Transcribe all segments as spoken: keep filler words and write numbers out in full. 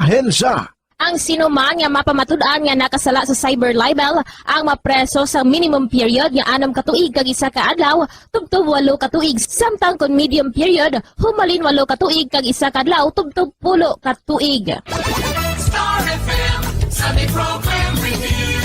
Ahensya. Ang sino man nga mapamatud-an nga nakasala sa cyber libel ang mapreso sa minimum period nga anom ka tuig kag isa ka adlaw tubtob walo ka tuig, samtang kon medium period, humalin walo ka tuig kag isa ka adlaw tubtob pulo ka tuig. Star F M Sunday Program Review.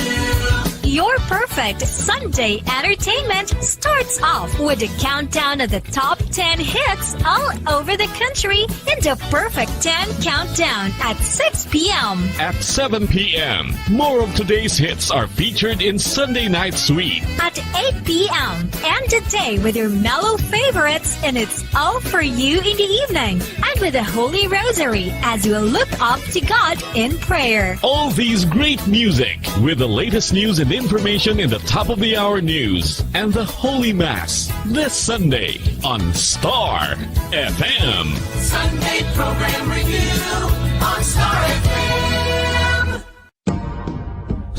Your perfect Sunday entertainment starts off with a countdown of the top ten hits all over the country in the Perfect ten Countdown at six p m. At seven p m, more of today's hits are featured in Sunday Night Sweet. At eight p m, end the day with your mellow favorites, and it's all for you in the evening. And with the Holy Rosary as you look up to God in prayer. All these great music with the latest news and information in the top of the hour news and the Holy Mass this Sunday on Star F M. Sunday Program Review on Star F M.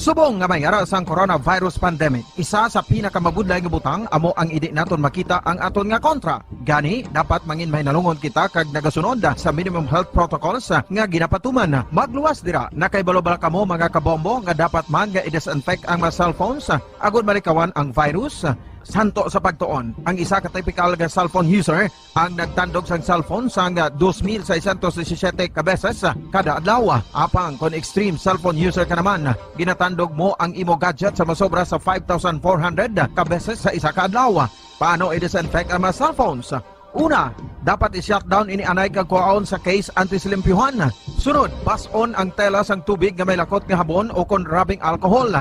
Subong nga may ara sang coronavirus pandemic, isa sa pinakamabudlay nga butang amo ang indi naton makita ang aton nga kontra. Gani, dapat mangin mahinalungon kita kag nagasunod sa minimum health protocols nga ginapatuman. Magluwas dira, nakahibalo bala kamo, mga kabombo, nga dapat man nga i-disinfect ang mga cellphones agud malikawan ang virus? Santo sa pagtuon, ang isa ka typical nga cellphone user ang nagtandog sang cellphone sang dos mil seiscientos disisiyete ka beses kada adlaw. Apang kon extreme cellphone user ka naman, ginatandog mo ang imo gadget sa masobra sa five thousand four hundred ka beses sa isa ka adlaw. Paano i-disinfect ang mga cellphones? Una, dapat i-shutdown ini anay kag kuhaon sa case antes limpyuhan. Sunod, bas-on ang tela sang tubig nga may lakot nga habon o kon rubbing alcohol.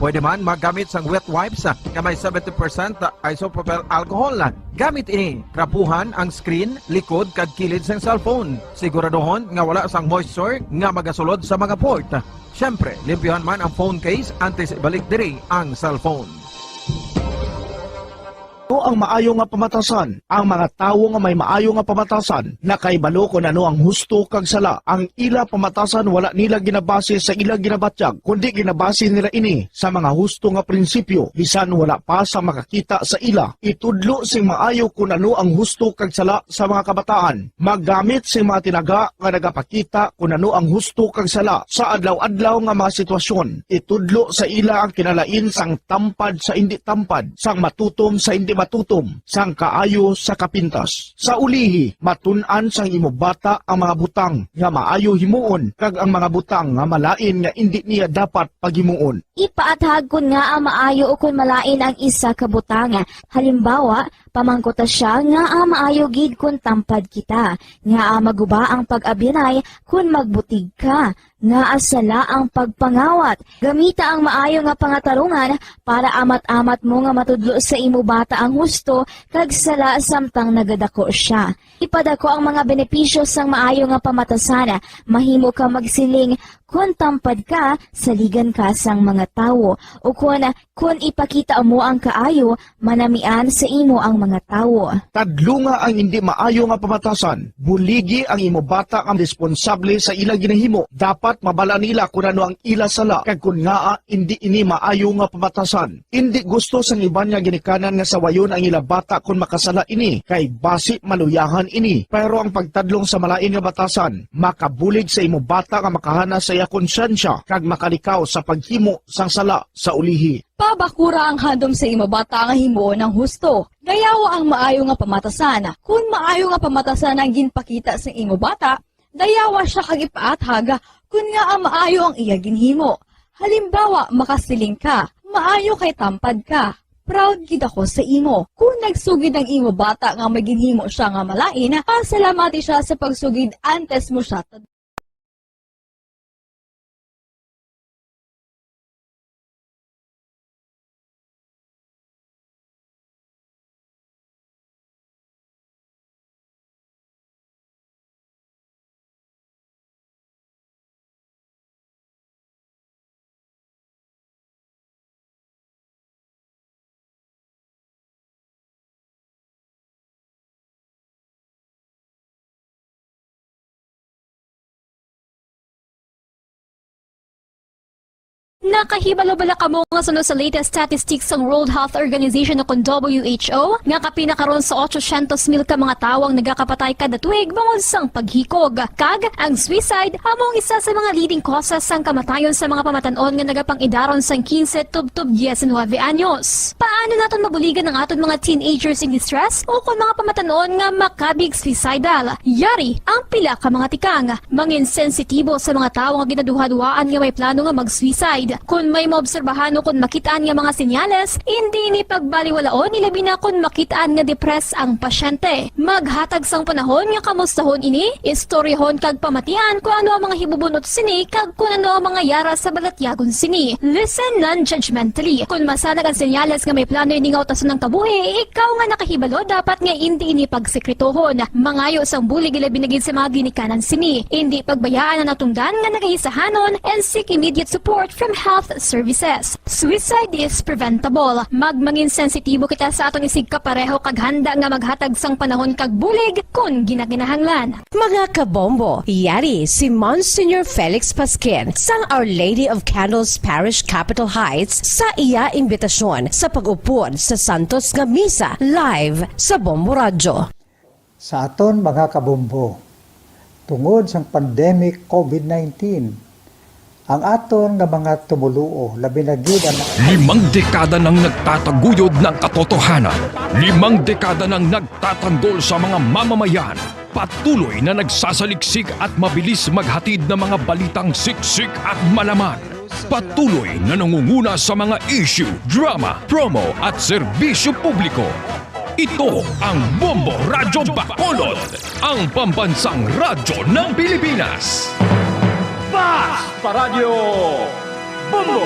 Pwede man maggamit sang wet wipes nga may seventy percent isopropyl alcohol. Gamit ini, trapuhan ang screen, likod, kag kilid sang cellphone. Siguraduhon nga wala sang moisture nga magasulod sa mga port. Siyempre, limpyuhan man ang phone case antes ibalik diri ang cellphone. Ano ang maayo nga pamatasan? Ang mga tawo nga may maayo nga pamatasan nakahibalo kon ano ang husto kag sala. Ang ila pamatasan wala nila ginabase sa ila ginabatyag, kundi ginabase nila ini sa mga husto nga prinsipyo, bisan wala pa sa makakita sa ila. Itudlo sing maayo kon ano ang husto kag sala sa mga kabataan. Maggamit sing mga tinaga nga nagapakita kon ano ang husto kag sala sa adlaw-adlaw nga mga sitwasyon. Itudlo sa ila ang kinalain sang tampad sa indi tampad, sang matutom sa indi matutom, sang kaayo sa kapintas. Sa ulihi, matun-an sang imo bata ang mga butang nga maayo himuon kag ang mga butang nga malain nga indi niya dapat paghimuon. Ipaathag kon ngaa maayo ukon malain ang isa ka butang. Halimbawa, pamangkuta sia ngaa maayo gid kon tampad kita, ngaa maguba ang pag-abyanay kon magbutig ka, ngaa sala ang pagpangawat. Gamita ang maayo nga pangatarungan para amat-amat mo nga matudlo sa imo bata ang husto kag sala samtang nagadako sia. Ipadako ang mga benepisyo sang maayo nga pamatasan. Mahimo ka magsiling, "Kon tampad ka, saligan ka sang mga tawo," o kon, "Kon ipakita mo ang kaayo, manamian sa imo ang mga tawo." Tadlunga ang indi maayo nga pamatasan. Buligi ang imo bata nga responsable sa ila ginahimo. Dapat mabal-an nila kon ano ang ila sala kag kon ngaa indi ini maayo nga pamatasan. Indi gusto sang iban nga ginikanan nga sawayon ang ila bata kon makasala ini, kay basi maluyahan ini. Pero ang pagtadlong sa malain nga batasan makabulig sa imo bata nga makahana sa iya konsyensya kag makalikaw sa paghimo sang sala sa ulihi. Pabakura ang handom sa imo bata nga himuon ang husto. Dayawa ang maayo nga pamatasan. Kon maayo nga pamatasan ang ginpakita sa imo bata, dayawa sia kag ipaathag kon ngaa maayo ang iya ginhimo. Halimbawa, makasiling ka, "Maayo kay tampad ka. Proud gid ako sa imo." Kon nagsugid ang imo bata nga may ginhimo sia nga malain, pasalamati sia sa pagsugid antes mo sia Nakahibalo bala kamo nga suno sa latest statistics sang World Health Organization o kon W H O, nga kapin na karon sa otsosyentos mil ka mga tawo ang nagakapatay kada tuig bangod sang paghikog? Kag ang suicide amo ang isa sa mga leading causes sang kamatayon sa mga pamatan-on nga nagapang-idaron sang quince tubtob diecinuebe anyos. Paano naton mabuligan ang aton mga teenagers in distress o kon mga pamatan-on nga makabig suicidal? Yari ang pila ka mga tikang. Mangin sensitibo sa mga tawo nga ginaduhaduhaan nga may plano nga mag-suicide. Kon may maobserbahan o kon makit-an nga mga senyales, indi ini pagbaliwalaon, ilabi na kon makit-an nga depressed ang pasyente. Maghatag sang panahon nga kamustahon ini, istoryahon kag pamatian kon ano ang mga hibubunot sini kag kon ano ang mga yara sa balatyagon sini. Listen non-judgmentally. Kon masanag ang senyales nga may plano ini nga utason ang kabuhi, ikaw nga nakahibalo dapat nga indi ini pagsekretohon. Mangayo sang bulig, ilabi na gid sa mga ginikanan sini. Indi pagbayaan ang natungdan nga nagaisahanon and seek immediate support from health services. Suicide is preventable. Magmangin sensitibo kita sa aton isigkapareho kag handa nga maghatag sang panahon kag bulig kon ginakinahanglan. Mga kabombo, yari si Monsignor Felix Pasquin sang Our Lady of Candles Parish, Capitol Heights, sa iya imbitasyon sa pag-upod sa santos nga misa live sa Bombo Radyo. Sa aton mga kabombo, tungod sang pandemic COVID nineteen, ang aton nga mga tumuluo, labi na gid ang Limang dekada nang nagtataguyod ng katotohanan. Limang dekada nang nagtatanggol sa mga mamamayan. Patuloy na nagsasaliksik at mabilis maghatid ng mga balitang siksik at malaman. Patuloy na nangunguna sa mga issue, drama, promo at serbisyo publiko. Ito ang Bombo Radyo Bacolod, ang pambansang radyo ng Pilipinas. Fast Paradio Bombo.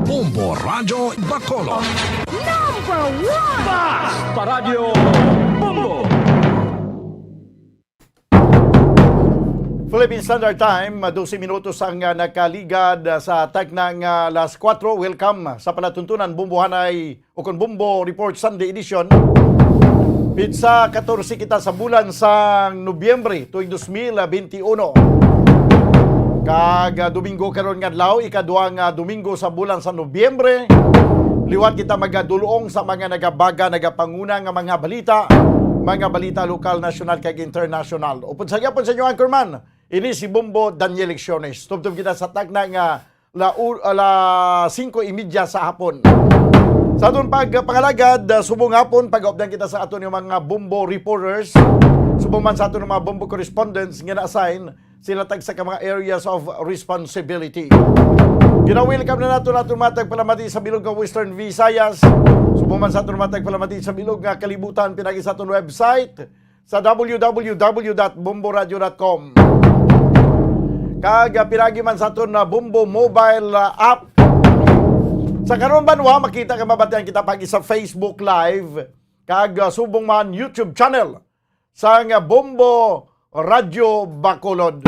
Bombo Radyo Bacolod. Number one! Fast Paradio Bombo. Philippine Standard Time, dose minutos ang, ah, nakaligad, ah, sa takna nga alas kuwatro. Welcome sa palatuntunan, Bombohanay o kon Bombo Report Sunday Edition. Pitsa katorse kita sa bulan sang Nobyembre, tuig dos mil benti uno. Kag, ah, Domingo karon nga adlaw, ikaduha nga Domingo sa bulan sa Nobyembre. Liwat kita magadulong sa mga nagabaga, nagapanguna nga mga balita, mga balita lokal, nasyonal, kag internasyonal. Upod sa gihapon sa inyo, anchorman, ini si Bombo Daniel Lecciones. Tubtob kita sa takna nga la u-, ala singko y media sa hapon. Sa aton pagpangalagad, ah, subong hapon, pag-updan kita sa aton nga mga Bombo reporters. Subong man sa aton nga mga Bombo correspondents nga na-assign, sila tagsa ka mga areas of responsibility. Gina-welcome na nato naton mga tagpalamati sa bilog nga Western Visayas. Subong man sa aton mga tagpalamati sa bilog nga kalibutan, pinagi sa aton website, sa W W W dot bomboradio dot com. Kag, ah, pinagi man sa aton na Bombo mobile, ah, app. Sa karon banwa, makita kag mabatian kita pag sa Facebook Live kag, ah, subong man YouTube channel sang, ah, Bombo Radyo Bacolod.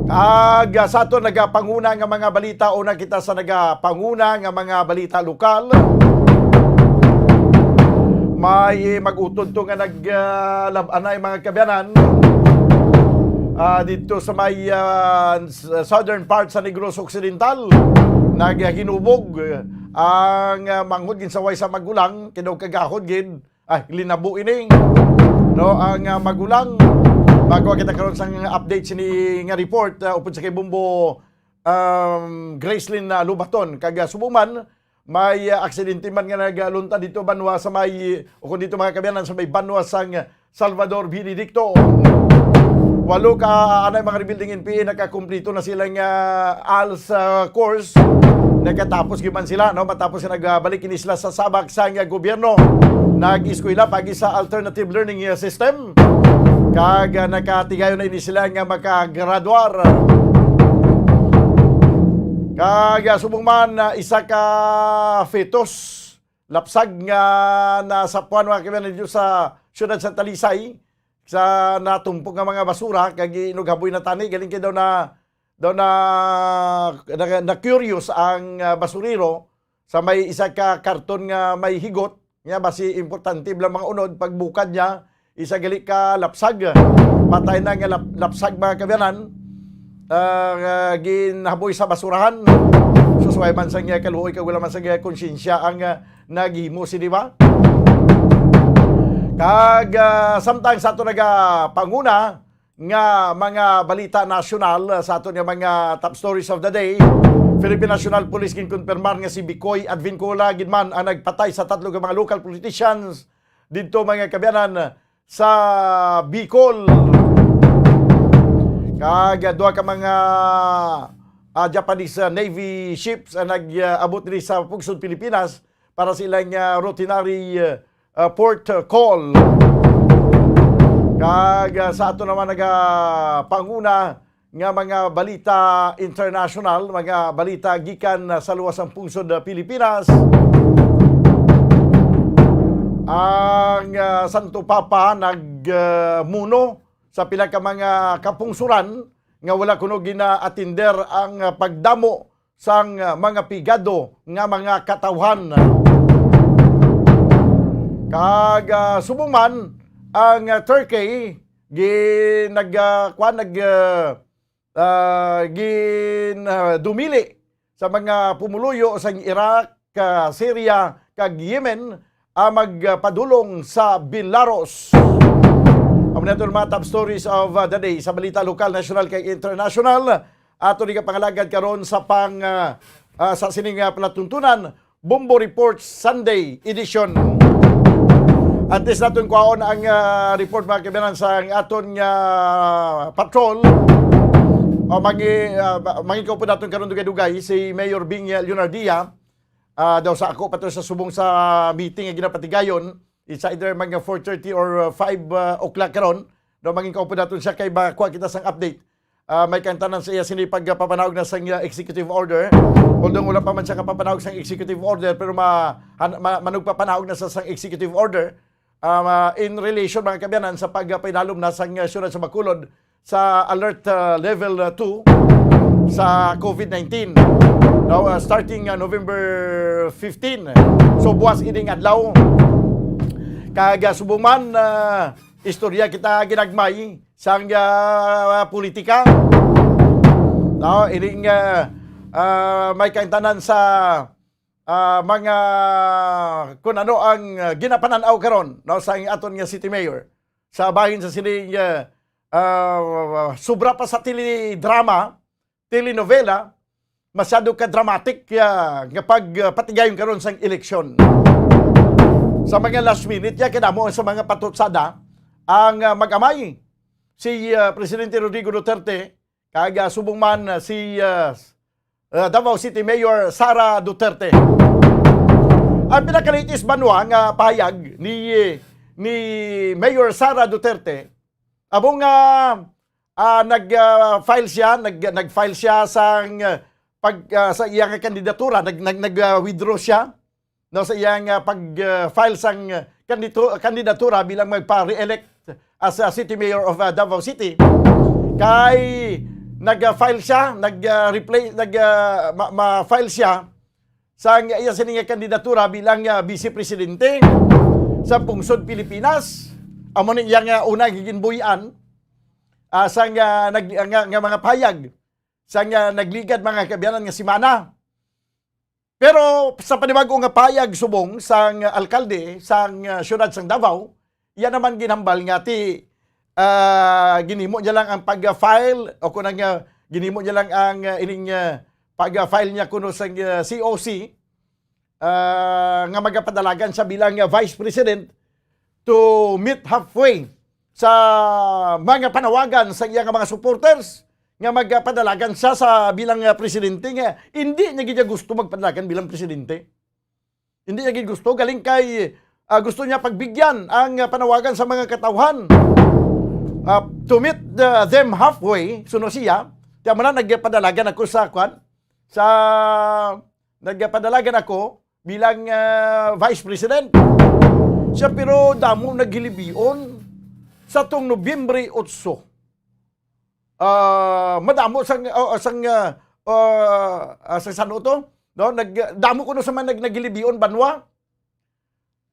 Kag, ah, sa aton nagapanguna nga mga balita, una kita sa nagapanguna nga mga balita lokal. May mag-utod to nga nag, ah, lab-anay, mga kaabyanan. Ah, dito sa may, ah, s-, southern part sa Negros Occidental, naghinubog ang, ah, manghod gin sa way sa magulang, kinaw kagahod gid. Ay, linabo ini. No, ang, ah, magulang. Magawa kita karon sang update sini nga report, ah, upod sa kay Bombo, um, Gracelyn, ah, Lubaton. Kag, ah, subong man, may, ah, aksidente man nga nagaluntad dito banwa sa may, o kung dito, mga kaabyanan, sa may banwa sang Salvador Benedicto. Walo ka anay mga rebuilding N P A nakakumpleto na sila nga als, ah, course. Nakatapos gyud man sila, no? Matapos nga nagbalik ini sila sa sabak sang gobyerno, nag-eskwela pagi sa alternative learning, ah, system. Kag, ah, nakatigayon na ini sila nga makagraduar. Kag, ah, subong man, ah, isa ka fetus lapsag nga nasapuan, mga kaabyanan, dito sa siyudad sa Talisay, sa natumpok nga mga basura, kag inughaboy na tani, galing kay daw na, daw na, na, na curious ang, ah, basurero sa may isa ka karton nga may higot, nga basi importante bala mga unod, pagbukad niya, isa gali ka lapsag. Patay na nga lap-, lapsag, mga kaabyanan. ah, nga ginhaboy sa basurahan. Sus, way man sang, ah, kaluoy kag wala man sang, ah, konsyensya ang, ah, naghimo sini ba? Kag, ah, samtang sa ato nagapanguna nga mga balita nasyonal, ah, sa ato nga mga top stories of the day, Philippine National Police ginkonpirmar nga si Bicoy Advincula gid man ang nagpatay sa tatlo ka mga local politicians didto, mga kaabyanan, sa Bicol. Kag duha ka mga, ah, Japanese, ah, Navy ships ang nag-abot diri sa pungsod Pilipinas para sa ilang, ah, routinary, ah, ah, port, ah, call. Kag, ah, sa ato naman nagapanguna nga mga balita international, mga balita gikan, ah, sa luwas sang pungsod, ah, Pilipinas. Ang, ah, Santo Papa nag, ah, muno sa pila ka mga kapungsoran nga wala kuno gina-atender ang, ah, pagdamo sang, ah, mga pigado nga mga katawhan. Kag, ah, subong man ang, ah, Turkey gin-, nag, ah, kuwan, nag, ah, ah, gin, ah, dumili sa mga pumuluyo sang Iraq, ah, Syria, kag Yemen, ah, magpadulong sa Belarus. Amo na ito ang mga top stories of, ah, the day sa balita lokal, national, kag international. Ato ni kapangalagad karon sa pang, ah, ah, sa sining, ah, palatuntunan, Bombo Report Sunday edition. Antes naton kwaon ang, ah, report, mga kaabyanan, sa ang aton nga patrol, o mangi-, ah, ma-, mangin-upod naton karon dugay-dugay si Mayor Bing Leonardia, ah, daw sa ako pa to sa subong sa meeting nga ginapatigayon. It's either mga four thirty or, uh, five, uh, o'clock karon. Daw mangin-upod naton siya kay makuha kita sang update. Ah, may kaangtanan sa iya sini pagpapanaog na sang, uh, executive order. Although wala pa man siya kapapanahog sang executive order, pero ma-, han-, ma-, manugpapanahog na sa sang executive order, ah, ma-, in relation, mga kaabyanan, sa pagpaidalom na sang, uh, siyudad sa Bacolod sa alert, uh, level, uh, two sa COVID nineteen. Now, uh, starting, uh, November fifteen. So, buwas ining adlaw. Kag, uh, subong man, uh, istorya kita ginagmay sang, uh, politika. No, ining, uh, uh, may kaangtanan sa, uh, mga kun ano ang, uh, ginapanan-aw karon, no, sa aton nga city mayor. Sa bahin sa sining, uh, ah, sobra pa sa teledrama, telenovela, masyado ka dramatic, ah, nga pag, ah, patigayon karon sang eleksyon. Sa mga last minute, ya kadamo sa mga patutsada ang, ah, mag-amay si, ah, Presidente Rodrigo Duterte kag, ah, subong man, ah, si, ah, ah, Davao City Mayor Sara Duterte. Ang pinaka-latest banwa nga pahayag ni, ni Mayor Sara Duterte, amo nga, ah, nag, ah, file siya, nag, nag-file siya sang, ah, pag, ah, sa iya nga kandidatura, nag, nag, nag, ah, withdraw siya, no, sa iya nga pag, ah, file sang, ah, kanditu-, kandidatura bilang magpa-re-elect as a city mayor of, ah, Davao City. Kay nag, ah, file siya, nag, ah, replay, nag, ah, ma-, ma-file siya sang iya sini nga kandidatura bilang, ah, vice presidente sa pungsod Pilipinas. Amo ni iya nga una giginbuy-an, ah, sang, ah, nag-, nga, nga mga pahayag sang, ah, nagligad, mga kaabyanan, nga semana. Pero sa panibag-o nga pahayag subong sang alkalde sang, ah, siyudad sang Davao, iya naman ginhambal nga ti, ah, ginhimo niya lang ang pag-file o kung ang, ah, ginhimo niya lang ang, ah, ining, ah, pag-file niya kuno sa, ah, C O C, ah, nga magapadalagan siya bilang, ah, vice president to meet halfway sa mga panawagan sa iya nga mga supporters nga magapadalagan siya sa bilang, ah, presidente, nga hindi niya gid niya gusto magpadalagan bilang presidente. Hindi niya gid gusto, galing kay, ah, gusto niya pagbigyan ang, ah, panawagan sa mga katawhan, ah, to meet the, them halfway, suno siya. Kaya mo na, nagpadalagan ako sa, kwan, sa, nagpadalagan ako bilang, ah, vice president. Siya, pero damo naghilibion sa tong Nobyembre otso. Ah, madamo sang, oh, sang, ah, ah, ah, sa sano to? No, nag-, damo kuno sa man nag-, naghilibion banwa.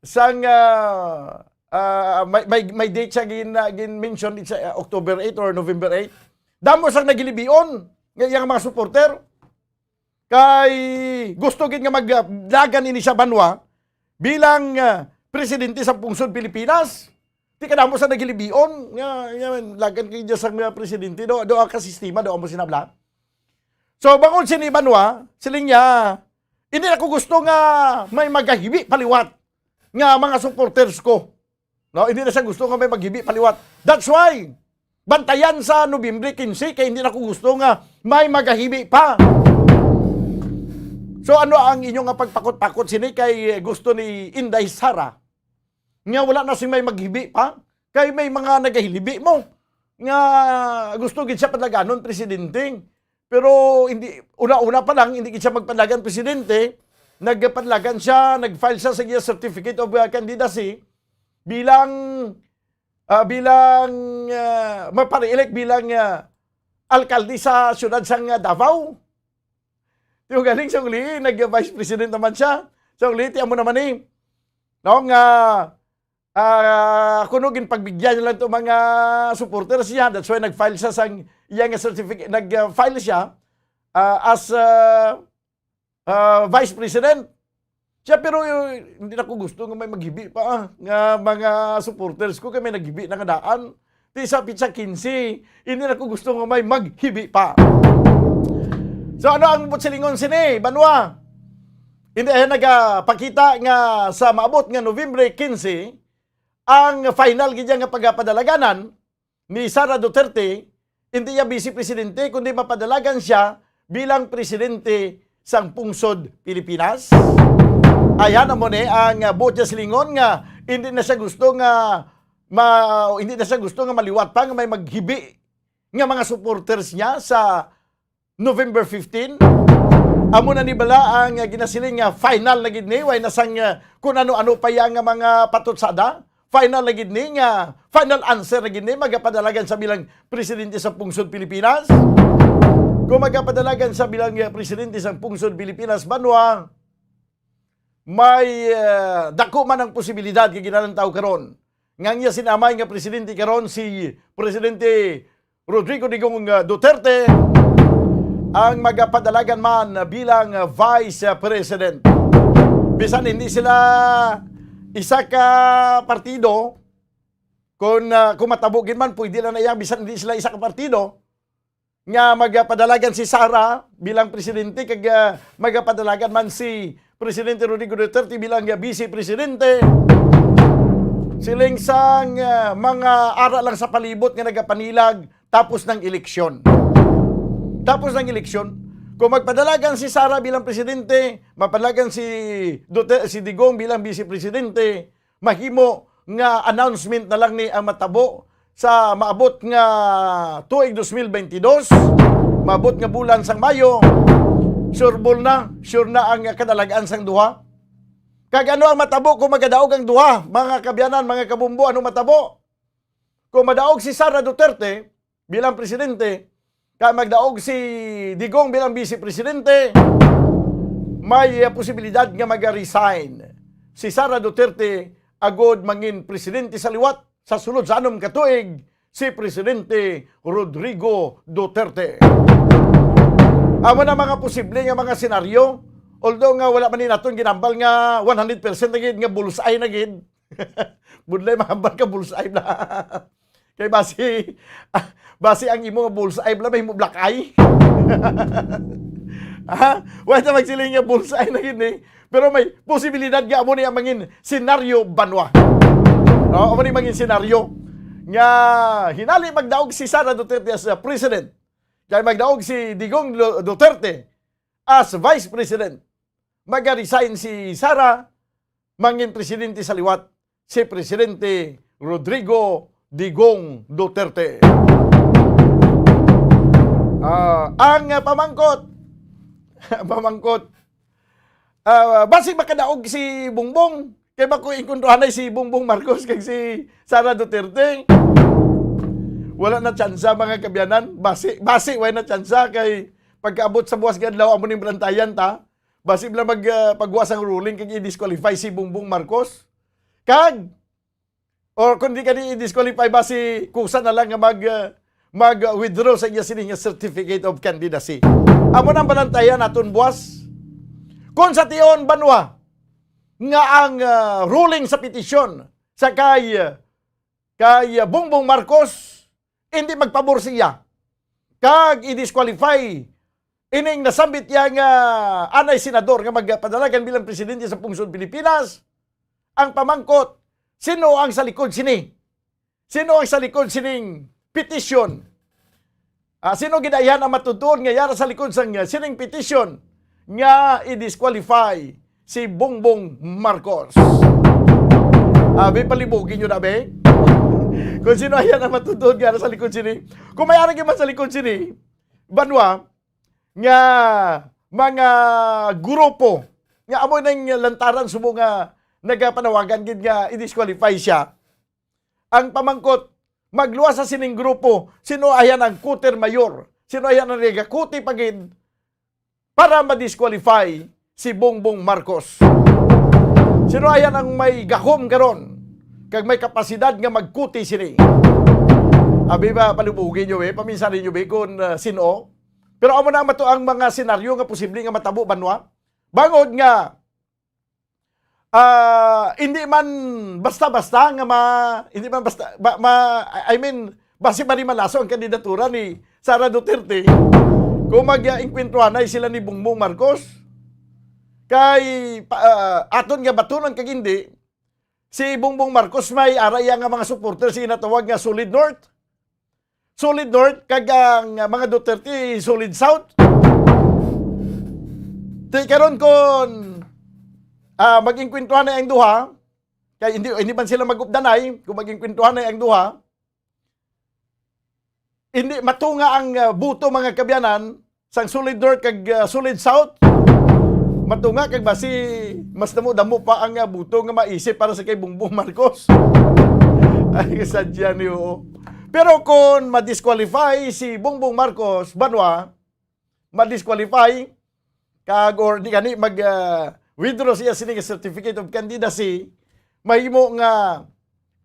Sang, ah, ah, may, may, may date siya gin-, ah, gin-mention, it's, ah, October eight or November eight. Damo sang naghilibion nga iyang mga supporter. Kay gusto gid nga maglagan ini siya, Banwa, bilang, ah, presidente sa pungsod Pilipinas. Di kadamo sa naghilibion nga, nga lagan kay dya sang, ah, presidente. Do, do ka sistema, do mo sinabla. So, bangod sini, Banwa, siling niya, "Hindi ako gusto nga may magahibi paliwat nga mga supporters ko." No, hindi na siya gusto nga may maghibi paliwat. That's why, bantayan sa Nobyembre quince kay hindi na ko gusto nga may magahibi pa. So, ano ang inyo nga pagpakot-pakot sini kay gusto ni Inday Sara nga wala na sing may maghibi pa? Kay may mga nagahilibi mo nga gusto gid siya padaganon presidente. Pero hindi, una-una pa lang, hindi gid siya magpanagan presidente. Nagpanagan siya, nag-file siya sa iya certificate of, uh, candidacy bilang, uh, bilang, uh, mapare-elect bilang, uh, alkalde sa siyudad sang, uh, Davao. Tiyo galing sa uli, nag-vice president naman siya. Sa uli, tiyan mo naman eh. No, nga ah, kuno ginpagbigyan niya lang to mga supporters niya. That's why nag-file siya sang iya nga certificate, nag-file siya, ah, as, ah, ah, vice president. Siya, pero, eh, hindi na ko gusto nga may maghibi pa, ah, nga mga supporters ko kay may naghibi na nga daan. Ti sa pitsa quince, hindi na ko gusto nga may maghibi pa. So, ano ang buot silingon sini, Banwa? Hindi, eh, nagapakita nga sa maabot nga November quince, ang final gid nga pagapadalaganan ni Sara Duterte, hindi iya vice presidente, kundi mapadalagan siya bilang presidente sang pungsod Pilipinas. Ayan, amo ni ang, ah, buot niya silingon nga hindi na siya gusto nga ma-, hindi na siya gusto nga maliwat pa nga may maghibi nga mga supporters niya sa November fifteen. Amo na ni bala ang, ah, ginasiling nga final na gid ni, way na sang, ah, kun ano-ano pa iya nga mga patutsada. Final na gid ni nga, final answer na gid ni, magapadalagan sa bilang presidente sa pungsod Pilipinas. Kung magapadalagan sa bilang, ah, presidente sa pungsod Pilipinas, Banwa, may, ah, dako man ang posibilidad kay ginalantaw karon nga ang iya sinamay nga presidente karon, si Presidente Rodrigo Digong, ah, Duterte, ang magapadalagan man bilang, ah, vice president. Bisan hindi sila isa ka partido, kung, ah, kung matabo gid man, pwede na na iya, bisan hindi sila isa ka partido, nga magapadalagan si Sara bilang presidente, kag, ah, magapadalagan man si Presidente Rodrigo Duterte bilang, ah, vice presidente. Siling sang, ah, mga ara lang sa palibot nga nagapanilag tapos ng eleksyon. Tapos ng eleksyon, kung magpadalagan si Sara bilang presidente, mapadalagan si Dute-, si Digong bilang vice presidente, mahimo nga announcement na lang ni ang matabo sa maabot nga tuig dos mil bentidós, maabot nga bulan sang Mayo, sure ball na, sure na ang kadalagan sang duha. Kag ano ang matabo kung magadaog ang duha, mga kabyanan, mga kabumbo, ano matabo? Kung madaog si Sara Duterte bilang presidente, kag magdaog si Digong bilang vice presidente, may, uh, posibilidad nga mag-resign si Sara Duterte agod mangin presidente sa liwat sa sulod sa anom ka tuig, si Presidente Rodrigo Duterte. Amo na mga posible nga mga senaryo, although nga wala man ni naton ginambal nga one hundred percent na gid, nga bullseye na gid. Budlay mahambal ka bullseye na. Kay basi, ah, basi ang imo nga bullseye bala mahimo black eye. Ha? Wala ta magsiling nga bullseye na gid ni. Pero may posibilidad nga amo ni ang mangin senaryo, Banwa. No, amo ni mangin senaryo nga hinali magdaog si Sara Duterte as a president. Kay magdaog si Digong Lu-, Duterte as vice president. Mag-resign si Sara, mangin presidente sa liwat si Presidente Rodrigo Digong Duterte. Ah, ang, ah, pamangkot, pamangkot, ah, basi makadaog si Bongbong, kay bako inkontrahanay si Bongbong Marcos kag si Sara Duterte. Wala na tsansa, mga kabyanan. Basi, basi, wala na tsansa kay pagkaabot sa buwas nga adlaw, amo ning bantayan ta. Basi bala mag, ah, pagwa sang ruling kag i-disqualify si Bongbong Marcos. Kag, or kung di ka di i-disqualify, basi kusa na lang nga mag, ah, mag-withdraw sa iya sini nga certificate of candidacy. Amo nang balantayan naton buwas. Kung sa tion, banwa, nga ang, ah, ruling sa petisyon sa kay, kay Bongbong Marcos, hindi magpabor siya kag i-disqualify ining nasambit niya nga anay senador nga magpadalagan bilang presidente sa pungsod Pilipinas. Ang pamangkot, sino ang sa likod sini? Sino ang sa likod sining petisyon? Ah, sino gid ayan ang matutuon nga yara sa likod sang, ah, sining petisyon nga i-disqualify si Bongbong Marcos? Abi, palibugi nyo na, be. Kung sino ayan ang matutuon nga yara sa likod sini. Kung may ara man sa likod sini, banwa, nga mga grupo nga amo nang lantaran subong nga nagapanawagan gid nga i-disqualify siya. Ang pamangkot, magluwas sa sining grupo, sino ayan ang kuter mayor? Sino ayan ang nagakuti pa gid para ma-disqualify si Bongbong Marcos? Sino ayan ang may gahom karon kag may kapasidad nga magkuti sini? Abi ba, palubugi nyo, eh, paminsani nyo, be, kung, ah, sino? Pero amo na ang mato ang mga senaryo nga posible nga matabo, banwa. Bangod nga, ah, hindi man basta-basta nga ma-, hindi man basta, ba-, ma-, I mean, basi man malaso ang kandidatura ni Sara Duterte kung mag-, ah, engkwentruhanay sila ni Bongbong Marcos. Kay, pa-, ah, aton nga batunon kag hindi, si Bongbong Marcos may ara iya nga mga supporters sa ginatawag nga Solid North. Solid North, kag ang, ah, mga Duterte, Solid South. Ti karon kon, ah, mag-engkwentruhanay ang duha, kay hindi, hindi man sila mag-updanay kung mag-engkwentruhanay ang duha, hindi matunga ang, ah, buto, mga kaabyanan, sang Solid North kag, ah, Solid South. Matunga kag basi mas damo-damo pa ang, ah, buto nga maisip para sa kay Bongbong Marcos. Ay, sadya ni, oo. Pero kung ma-disqualify si Bongbong Marcos, banwa, ma-disqualify, kag or di gani mag, ah, withdraw siya sini nga certificate of candidacy, mahimo nga,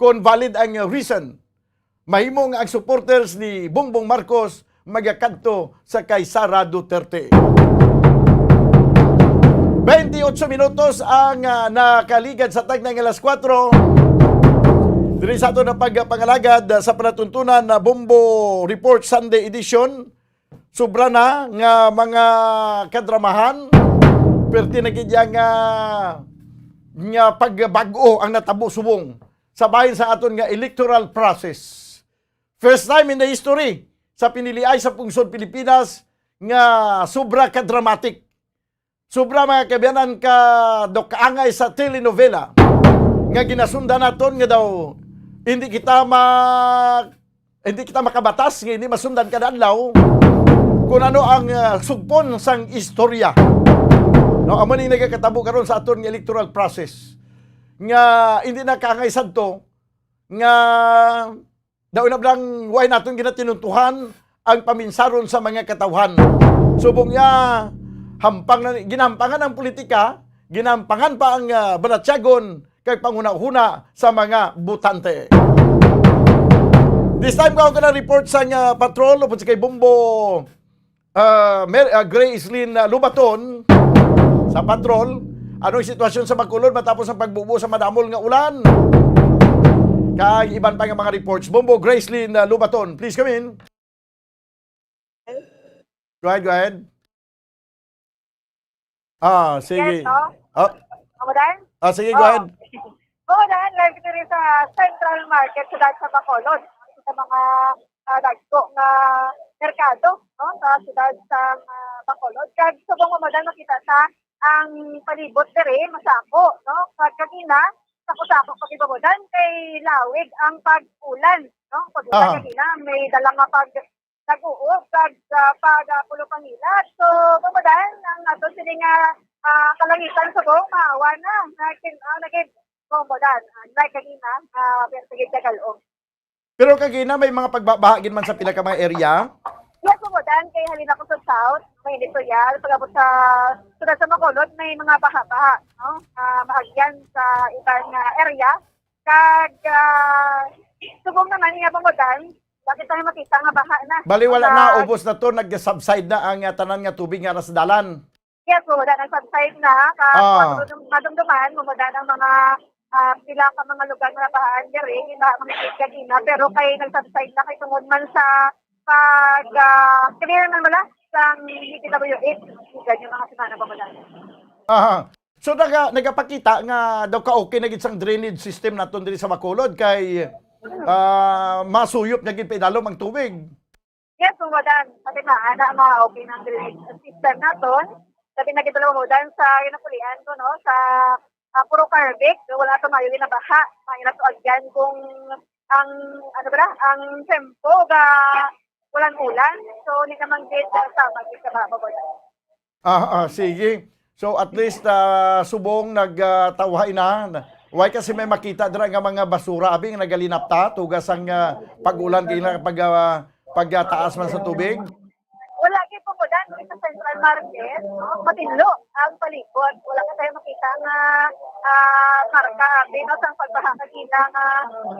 kung valid ang reason, mahimo nga ang supporters ni Bongbong Marcos magakadto sa kay Sara Duterte. Twenty-eight minutos ang, ah, nakaligad sa tagna nga alas kuwatro. Diri sa aton na pagpangalagad, ah, sa palatuntunan na Bombo Report Sunday Edition, sobra na nga mga kadramahan, perti na gid iya nga, nga pagbag-o ang natabo subong sa bahin sa aton nga electoral process. First time in the history sa piniliay sa pungsod Pilipinas nga sobra ka dramatic. Sobra, mga kaabyanan, ka dok-angay sa telenovela nga ginasundan naton nga daw hindi kita ma-, hindi kita makabatas nga hindi masundan kada adlaw kung ano ang, ah, sugpon sang istorya. No, amo ni nagakatabo karon sa aton nga electoral process nga hindi na kaangay sadto nga daw na lang way naton ginatinuntuhan ang paminsaron sa mga katawhan. Subong niya, hampang na, ginahampangan ang politika, ginahampangan pa ang, ah, balatyagon kag panghunahuna sa mga botante. This time, ko ka na report sa nga patrol upod sa kay Bombo, ah, Mer-, ah, Gracelyn, ah, Lubaton sa patrol. Ano ang sitwasyon sa Bacolod matapos ang pagbubo sa madamol nga ulan? Kag iban pa nga mga reports. Bombo, Gracelyn, ah, Lubaton, please come in. Go ahead, go ahead. Ah, sige. Yes, no? Ah. Ako din? Ah, sige, go ahead. Oo, dahil live diri sa Central Market, siyudad sa Bacolod. Sa mga, ah, dagko nga merkado, no, sa siyudad sa, ah, Bacolod. Kag subong mo dan makita sa ang palibot diri, masako, no? Kag kagina, sako-sako pag ibabaw dan kay lawig ang pag-ulan, no? Pag-ulan. Aha. Kagina, may dala nga pag nag-uog kag, ah, pag, ah, pulo pangilat. So, bumudan ang ato sini nga, ah, kalangitan subong maawa na. Nagin-, ah, nagin-, bumudan. Ah, like kanina, ah, pero sige, tagal-o. Pero kagina may mga pagbabaha gid man sa pila ka mga area? Yes, bumudan kay halin ako sa south, may editorial, pag-abot sa siyudad sa Bacolod, may mga baha-baha, no? Ah, maagyan sa iban nga area. Kag, ah, subong naman nga bumudan, Bakit tayo makita nga baha na? Bali, wala na, ubos na to, nag-subside na ang, ah, tanan nga tubig nga ara sa dalan. Yes, Bobodan, nag-subside na. Ka, ah, madum-, madumduman, Bobodan, ang mga, ah, pila ka mga lugar nga nabahaan diri, iba mga gagina, pero kay nag-subside na kay tungod man sa pag, ah, clear man wala sang D P W H, ganyan mga semana, Bobodan. Aha. So, naga-, nagapakita nga daw ka-okay na gid sang drainage system naton diri sa Bacolod kay, ah, masuyop na gid paidalom ang tubig. Yes, Bobodan. Pati na, ana, ma-okay na ang drainage system naton. Sabi na gid, Bobodan, sa ginapulian ko, no, sa, ah, Purok Carbig, wala to maayo ginabaha. Maayo na to agyan kung ang, ano ba, ang tempo ga ulan-ulan. So, hindi naman gid, ah, sama gid sa mga, Bobodan. Ah, ah, sige. So, at least, ah, subong nag, ah, tawhay na. Why kasi may makita dira nga mga basura, abi, nga nagalinapta, tugas ang, ah, pag-ulan, kay na pag, ah, pagtaas man sa tubig? Wala gid, Bobodan, sa Central Market, no? Matinlo ang palibot. Wala ka tayo makita nga, ah, marka, abi, no, sang pagbaha kagina nga,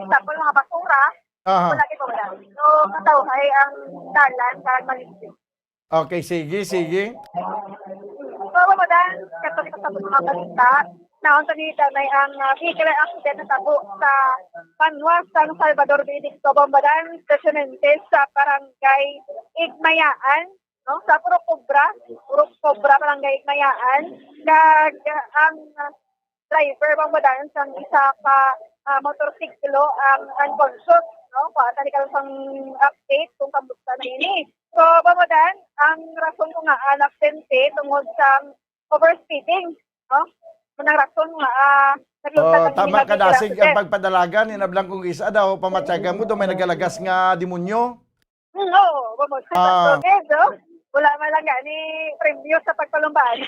example, mga basura. Aha. Wala gid, Bobodan. So, matawhay ang dalan sa malimpyo. Okay, sige, sige. So, Bobodan, kato kita sa mga balita. Naon sa nita may ang, ah, vehicular accident natabo sa Banwa, San Salvador, Benedicto, Bobodan, presidente sa Barangay Igmayaan, no? Sa Purok Cobra, Purok Cobra, Barangay Igmayaan. Kag, ah, ang, ah, driver, Bobodan, sang isa ka, ah, motorsiklo ang unconscious, no? Kuha ta ni karon sang update kung kamusta na ini. So, Bobodan, ang rason kung ngaa naaksidente tungod sa overspeeding, no? Mao nang rason nga, ah, naglunsad ang tama ka, dasig ang pagpadalagan, inablang kung isa daw, pamatyagan mo daw may nagalagas nga demonyo. Hmm, oo, Bobodan. Ah. Yes, oh. Wala man lang gani premyo sa pagpalumbaan.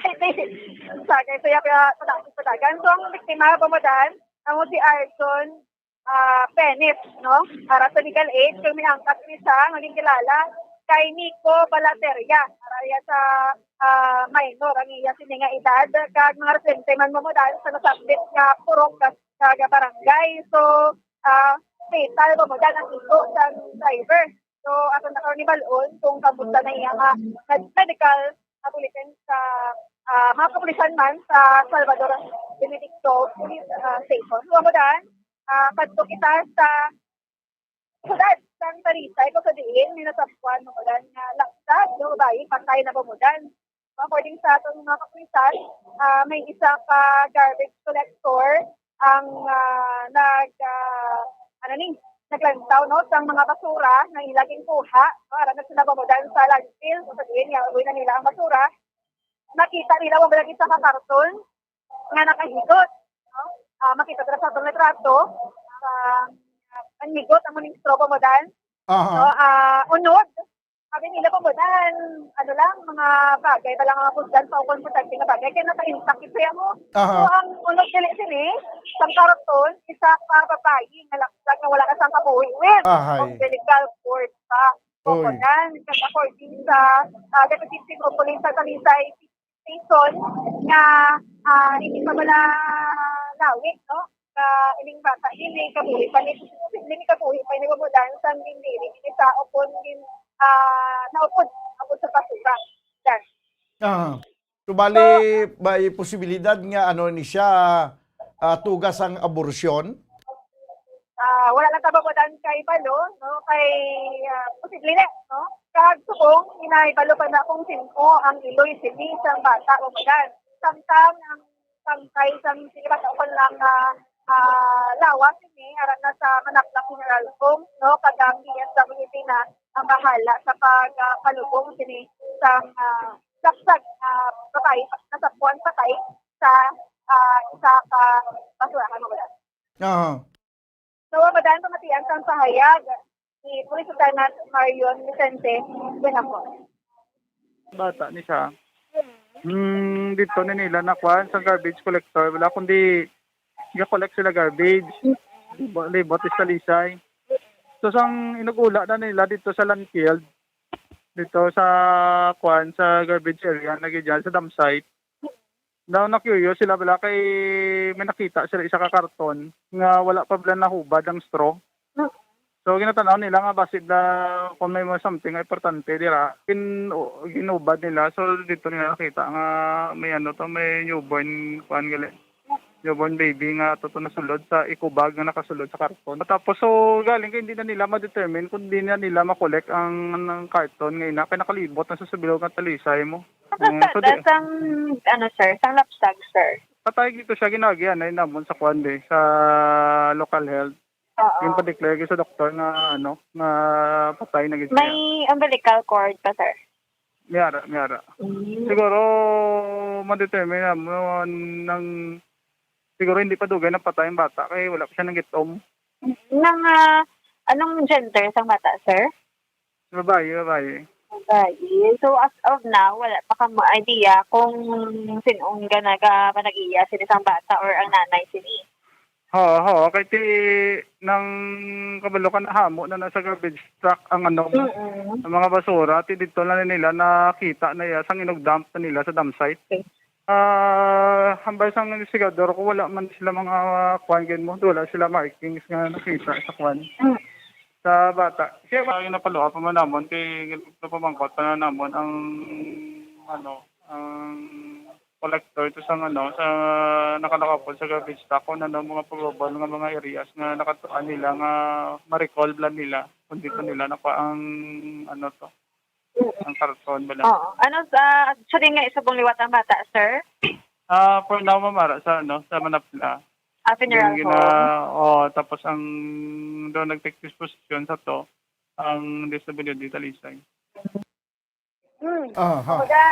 Sa kay saya pa patagan. So, ang biktima, Bobodan, amo si Arson, ah, Penis, no? Para sa legal aid, kung may angkat ni siya, naging kilala kay Nico Balateria. Para iya sa, ah, minor, ang iya sini nga edad, kag mga residente man, Bobodan, sa nasabit nga purok kag, kag barangay. So, ah, fatal, Bobodan, ang igo sa driver. So, ato na karon ni bal-on kung kamusta na iya nga med-, medical nga bulletin sa, ah, mga kapulisan man sa Salvador Benedicto Police, ah, Station. So, Bobodan, ah, kadto kita sa sudad sang Talisay, kung sa diin may nasabwan, Bobodan, nga laksad nga babayi, patay na, Bobodan. According sa aton mga kapulisan, ah, may isa ka garbage collector ang, ah, nag, ah, ano ni, naglantaw, no, sang mga basura nga ila ginkuha, no, aron na sila, Bobodan, sa landfill. So, sa diin nga uloy na nila ang basura, nakita nila, Bobodan, isa ka karton nga nakahigot, no? Ah, makita dira sa atong litrato, ah, ang higot amo ning straw, Bobodan. Aha. No, ah, unod, sabi nila, Bobodan, ano lang, mga bagay pa lang, mga putlan pa o komportante nga bagay, kaya naka-intact siya mo. Aha. So, ang unod dili sini, sang karton, isa ka babayi nga laksad nga wala na sang kabuhi with umbilical cord pa. Oy. Bobodan, kag according sa, ah, Deputy Chief of Police sa Talisay Station, nga, ah, hindi pa wala lawig, no? Ka ining bata, ini kabuhi pa ni, ini kabuhi pa ni, Bobodan, sang gindiri, ini sa upon gin-, ah, naupod, upod sa basura. Dan. Ah. So, bali, may posibilidad nga, ano, ni siya, ah, tugas ang abortion? Ah, wala lang ta, Bobodan, kay balo, no? Kay, ah, posible na, no? Kag subong, hinay balo pa na kung sin-o ang iloy sini sang bata, Bobodan. Samtang ang bangkay sang sini bata, ukon lang, ah, ah, lawas sini, aran na sa Manakla Funeral Home, no? Kag ang D S W P na ang bahala sa pag, ah, palubong sini sang, ah, laksad, ah, patay, nasabwan patay sa, ah, isa ka basurahan, Bobodan. Aha. So, Bobodan, pamatian sang pahayag ni Police Lieutenant Marion Vicente Buenamor. Bata ni siya. Hmm, dito ni nila nakuan sa garbage collector. Wala kundi ga-collect sila garbage. Libot, libot sa Talisay. So, sang inugula na nila dito sa landfill, dito sa kuan, sa garbage area, na gid dyan, sa dump site. Daw na-curious sila bala kay may nakita sila isa ka karton nga wala pa bala nahubad ang straw. So, ginatan-aw nila nga basin da kung may mga something nga importante dira, gin-, ginubad nila. So, dito nila nakita nga may ano to, may newborn, kuan gali, newborn baby nga ato to nasulod sa eco bag nga nakasulod sa karton. Tapos, so, galing kay hindi na nila ma-determine kung di na nila ma-collect ang, ang karton nga ina, kay nakalibot na sa subilog nga talisay mo. Ano Mm, sa so, di- dasang, ano, sir, sang lapsag, sir? Patay dito siya, ginagihan na namon sa kuan, be, sa local health. Oo. Yung pa-declare gyud sa doktor nga, ano, nga patay na gyud siya. May umbilical cord pa, sir? Miyara, miyara. Mm. Siguro, ma-determine na mo nang, siguro hindi pa dugay na patay ang bata kay wala pa siya nang gitom. Nang, ah, anong gender sang bata, sir? Babayi, babayi. Babayi. So, as of now, wala pa ka mo idea kung sin-o nga naga-, nag-iya sini sang bata or ang nanay sini? Oo, oo. Kay ti, nang kabalo ka, nahamo na na sa garbage truck ang ano, Mm-mm. ang mga basura. Ti dito na nila nakita na iya, sang inugdump na nila sa dump site. Okay. Ah, hambal sang investigador ko, wala man sila mga, ah, kuwan, gid mo, wala sila markings nga nakita sa kuwan, Mm. sa bata. Siya ba yung napaluha pa man namon kay napamangkot pa na namon ang, ano, ang collector to sa, ano, sa nakalakapon sa garbage truck kung ano mga probable nga mga areas nga nakatuan nila nga ma-recall bla nila kung dito nila nakuha ang, ano to, ang karton bala. Oo. Ano sa, actually nga, subong liwat ang bata, sir? Ah, for now, ma'am, ara sa, ano, sa Manapla. Ah, funeral Yung gina-, home? Oh, tapos ang doon nag-take disposition sa to, ang D S W D Talisay. Hmm. Aha. Kumbaga,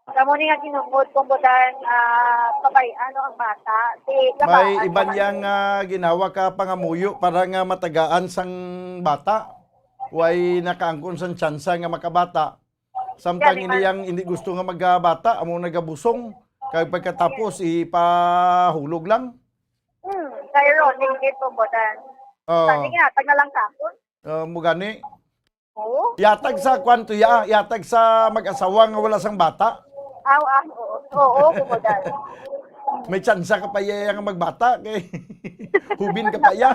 kamo ni nga ginungod, kumbaga, ah, pabay-an ang bata. Di, May kabaan iban ka man. yang, ah, ginawa ka pangamuyo para nga matagaan sang bata. Way nakaangkon sang tsansa nga makabata. Samtang Gani ini man. yang hindi gusto nga magabata, amo nagabusong. Kag pagkatapos, ipahulog lang. Hmm, kay Ronnie, gid, kumbaga. Oo. Sabi nga, tag na lang sa akon. Ah, mo gani. Oo. Yatag sa kwan to ya, yatag sa mag-asawa nga wala sang bata. Aw, ah, oo. Oo, kumbaga. May tsansa ka pa iya nga magbata kay hubin ka pa iya.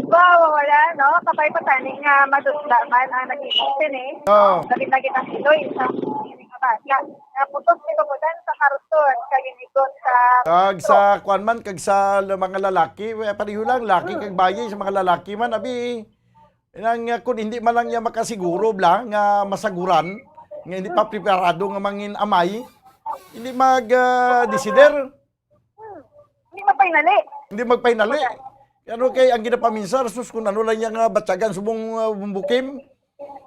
Wow, wala, no? Kabay pa tani nga madutla man ang naging sini. Oo. Labi na gid ang iloy sa mga bata. Naputos ni Babudan sa karton, kag ginigot sa Kag sa kwan man, kag sa l-, mga lalaki, eh, pareho lang, laki kag bayi sa mga lalaki man, abi. Nang, uh, kung hindi man lang niya makasiguro bla nga masaguran, nga hindi pa preparado nga mangin amay, hindi mag, uh, desider. Hmm. Hindi magpainali. Hindi magpainali. Ano kay ang ginapaminsar, sus, kung ano lang niya nga batyagan subong, uh, bumbukim.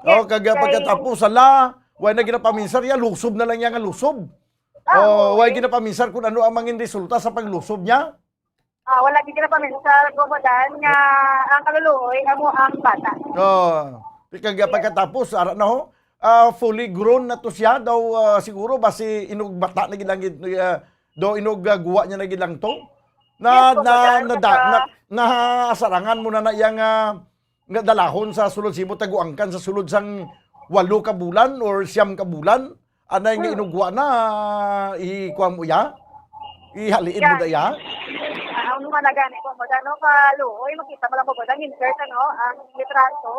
Yes, oh, kag, uh, kay pagkatapos, ala, way na ginapaminsar, ya, lusob na lang niya nga lusob. Ah, oh, oo, way eh. Ginapaminsar kung ano ang mangin resulta sa paglusob niya. Ah, wala gid na paminsar, Bobodan, nga ang kaluluoy amo ang bata. Oo. Kag pagkatapos, ara na ho, ah, fully grown na to siya. Daw, ah, siguro, basi inugbata na gid lang gid, ah, daw inug, ah, guwa niya na gid lang to. Na, Yes, na, Bobodan, na, saka na, nasarangan mo na na iyang, ah, nga dalahon sa sulod simo taguangkan sa sulod sang walo ka bulan or siyam ka bulan, anay nga Hmm. inugwa na, ikuha mo iya? Ihaliin mo Yan. da iya? Ah, ang mga nagani ko mo, ano, kaluoy, makita mo lang mo, Bodan, insert, ano, ang litrato.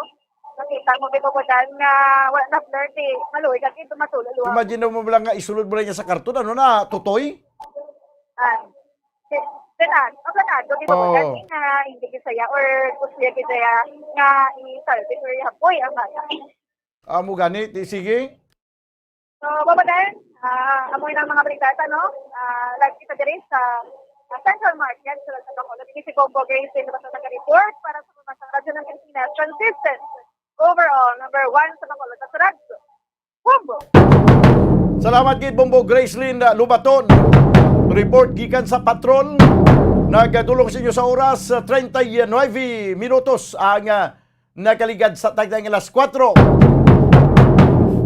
Makita mo, may Bodan, nga wala na blur, di, maluoy, kasi ito matulo, luha. Imagine mo lang nga, isulod mo lang niya sa karton, ano na, tutoy? Ah, si-, Senado, ang Senado, di ba, Oo. Bodan, nga hindi Bisaya or gusto niya Bisaya nga i-salvage or ihapoy ang bata. Amo gani, ti, sige. So, Bobodan, ah, amo na ang mga balita, no? Ah, live kita diri sa, ah, Central Market, sa, sa Bacolod. Ini si Bombo Grace, sa nag-report para sa mga sa Radyo ng Pilipinas, consistent, overall, number one sa Bacolod, sa Radyo. Bombo! Salamat gid, Bombo Gracelyn Lubaton. Report gikan sa patrol. Nagadulong sa inyo sa oras, ah, treinta y nueve minutos ang, ah, nakaligad sa tagda nga alas kuwatro.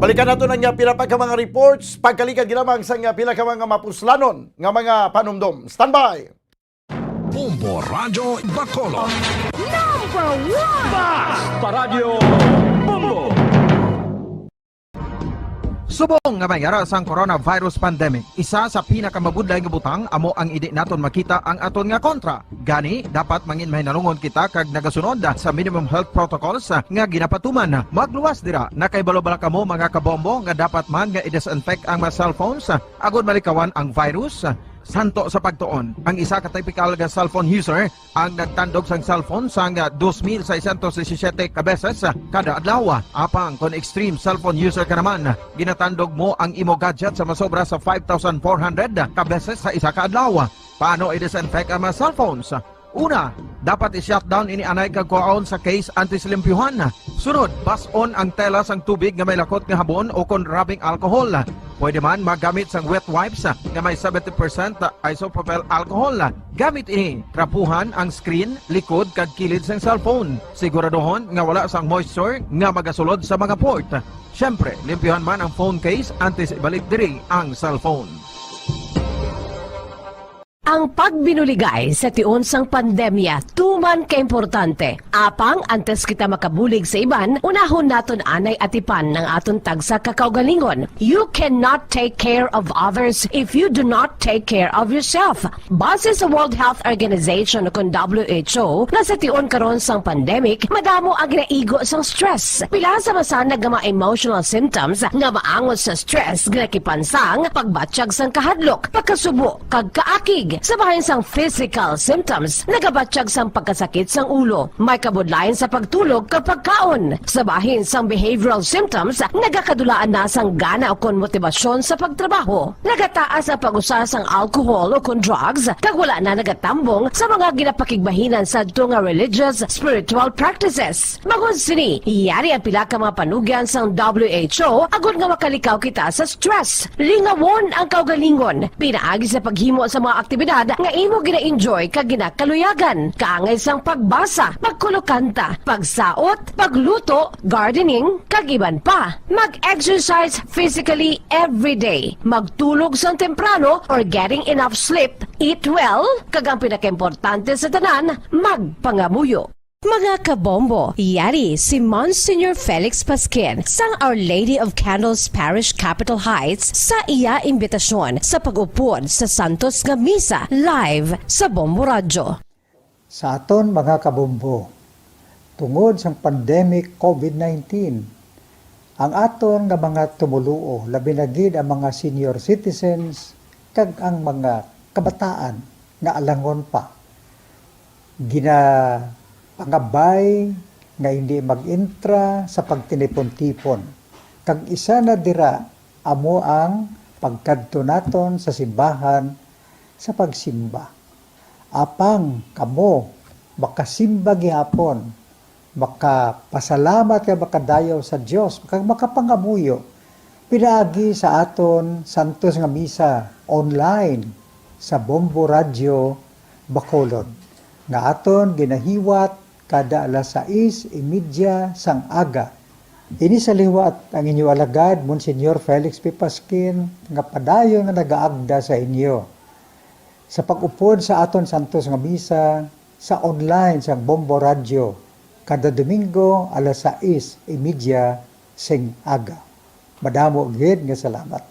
Balikan nato na nga pila pa ka mga reports, pagkaligad gid lamang sa nga pila ka mga mapuslanon nga mga panumdom. Standby! Bombo Radyo Bacolod. Number one! Bas! Paradyo Bombo! Subong nga may ara sang coronavirus pandemic, isa sa pinakamabudlay nga butang amo ang indi naton makita ang aton nga kontra. Gani, dapat mangin mahinalungon kita kag nagasunod sa minimum health protocols nga ginapatuman. Magluwas dira, nakahibalo bala kamo, mga kabombo, nga dapat man nga i-disinfect ang mga cellphones agod malikawan ang virus? Santo sa pagtuon, ang isa ka typical nga cellphone user ang nagtandog sang cellphone sang dos mil seiscientos disisiete ka beses kada adlaw. Apang kon extreme cellphone user ka naman, ginatandog mo ang imo gadget sa masobra sa five thousand four hundred ka beses sa isa ka adlaw. Paano i-disinfect ang mga cellphones? Una, dapat i-shutdown ini anay kag kuhaon sa case antes limpyuhan. Sunod, bas-on ang tela sang tubig nga may lakot nga habon o kon rubbing alcohol. Pwede man magamit sang wet wipes nga may seventy percent isopropyl alcohol. Gamit ini, trapuhan ang screen, likod, kag kilid sang cellphone. Siguraduhon nga wala sang moisture nga magasulod sa mga port. Siyempre, limpyuhan man ang phone case antes ibalik diri ang cellphone. Ang pagbinuligay sa tion sang pandemya tuman ka importante. Apang antes kita makabulig sa iban, unahon naton anay atipan ang aton tagsa ka kaugalingon. You cannot take care of others if you do not take care of yourself. Base sa World Health Organization, kon W H O, nga sa tion karon sang pandemic, madamo ang ginaigo sang stress. Pila sa masanag nga mga emotional symptoms nga maangot sa stress nga nakipansang pagbatyag sang kahadlok, pagkasubo, kag kaakig. Sa bahin sang physical symptoms, nagabatyag sang pagkasakit sang ulo, may kabudlayan sa pagtulog kag pagkaon. Sa bahin sang behavioral symptoms, nagakadulaan na sang gana ukon motibasyon sa pagtrabaho. Nagataas ang pag-usa sang alcohol ukon drugs, kag wala na nagatambong sa mga ginapakigbahinan sadto nga religious, spiritual practices. Bangod sini, yari ang pila ka mga panugyan sang W H O agod nga makalikaw kita sa stress. Lingawon ang kaugalingon pinaagi sa paghimo sa mga aktibidad nga imo gina-enjoy kag ginakaluyagan, kaangay sang pagbasa, pagkulokanta, pagsaot, pagluto, gardening, kag iban pa. Mag-exercise physically every day. Magtulog sang temprano or getting enough sleep. Eat well, kag ang pinakaimportante sa tanan, magpangamuyo. Mga kabombo, yari si Monsignor Felix Pasquin sang Our Lady of Candles Parish, Capitol Heights, sa iya imbitasyon sa pag-upod sa santos nga misa live sa Bombo Radyo. Sa aton mga kabombo, tungod sang pandemic COVID nineteen, ang aton nga mga tumoluo, labi na gid ang mga senior citizens kag ang mga kabataan nga alangon pa, ginapangabay nga hindi mag-entra sa pagtinipon-tipon, kag isa na dira amo ang pagkadto naton sa simbahan sa pagsimba. Apang kamo makasimba gihapon, makapasalamat kag makadayaw sa Dios, kag makapangamuyo pinaagi sa aton santos nga misa online sa Bombo Radyo Bacolod, nga aton ginahiwat kada alas sais y media sang aga. Ini sa liwat ang inyo alagad, Monsignor Felix P. Pasquin, nga padayon nga nagaagda sa inyo sa pag-upod sa aton santos nga misa sa online sang Bombo Radyo kada Domingo alas sais y media sing aga. Madamo gid nga salamat.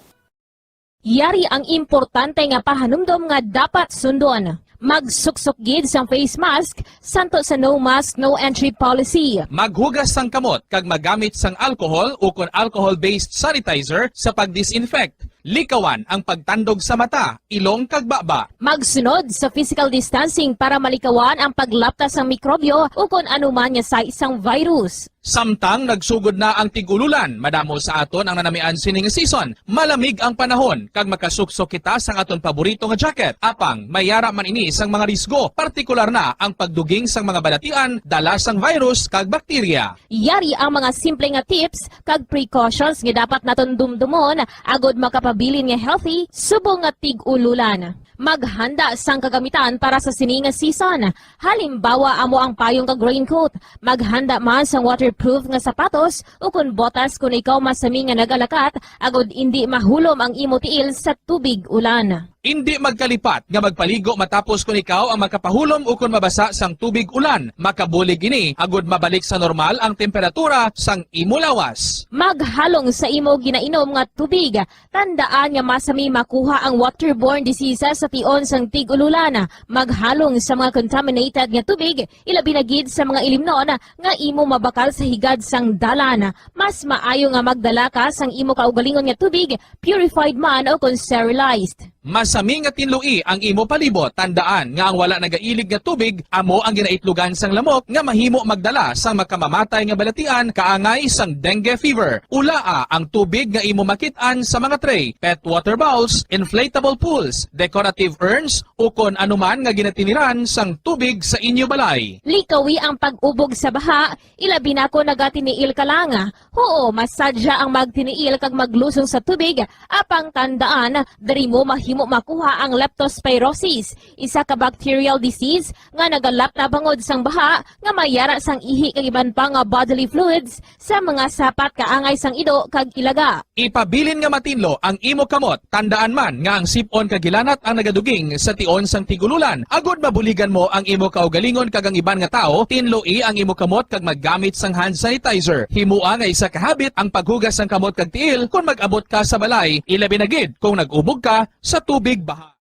Yari ang importante nga pahanumdom nga dapat sundon. Magsuksok gid sang face mask, santo sa no mask, no entry policy. Maghugas sang kamot kag magamit sang alcohol ukon alcohol-based sanitizer sa pag-disinfect. Likawan ang pagtandog sa mata, ilong kag baba. Magsunod sa physical distancing para malikawan ang paglapta sang mikrobyo ukon anuman nga sais sang virus. Samtang nagsugod na ang tig-ululan, madamo sa aton ang nanamian sining season. Malamig ang panahon, kag makasuksok kita sang aton paborito nga jacket. Apang, may ara man ini sang mga risgo, partikular na ang pagduging sang mga balatian, dala sang virus kag bakterya. Yari ang mga simple nga tips kag precautions nga dapat naton dumdumon agod makapabilin nga healthy subong nga tig-ululan. Maghanda sang kagamitan para sa sini nga season. Halimbawa, amo ang payong kag raincoat. Maghanda man sang waterproof nga sapatos ukon botas kon ikaw masami nga nagalakat, agod indi mahulom ang imo tiil sa tubig ulan. Indi magkalipat nga magpaligo matapos kon ikaw ang makapahulom ukon mabasa sang tubig ulan. Makabulig ini agud mabalik sa normal ang temperatura sang imo lawas. Maghalong sa imo ginainom nga tubig. Tandaan nga masami makuha ang waterborne diseases sa tion sang tig-ululan. Maghalong sa mga contaminated nga tubig, ilabi na gid sa mga ilimnon nga imo mabakal sa higad sang dalan. Mas maayo nga magdala ka sang imo kaugalingon nga tubig, purified man o kon sterilized. Masami nga tinloi ang imo palibot. Tandaan nga ang wala nagailig nga tubig amo ang ginaitlogan sang lamok nga mahimo magdala sang makamamatay nga balatian kaangay sang dengue fever. Ulaa ang tubig nga imo makit-an sa mga tray, pet water bowls, inflatable pools, decorative urns, ukon anuman nga ginatiniran sang tubig sa inyo balay. Likawi ang pag-ubog sa baha, ilabi na kon nagatiniil ka lang. Huo, masadya ang magtiniil kag maglusong sa tubig, apang tandaan, diri mo mahimo makuha ang leptospirosis, isa ka bacterial disease nga nagalap na bangod sang baha nga may yara sang ihi kag iban pa nga bodily fluids sa mga sapat kaangay sang ido kag ilaga. Ipabilin nga matinlo ang imo kamot. Tandaan man nga ang sip-on kag hilanat ang nagaduging sa tion sang tig-ululan, agud mabuligan mo ang imo kaugalingon kag ang iban nga tawo. Tinloi ang imo kamot kag maggamit sang hand sanitizer. Himoa nga isa ka habit ang paghugas sang kamot kag tiil kon mag-abot ka sa balay, ilabi na gid kung nag-ubog ka sa tubig baha.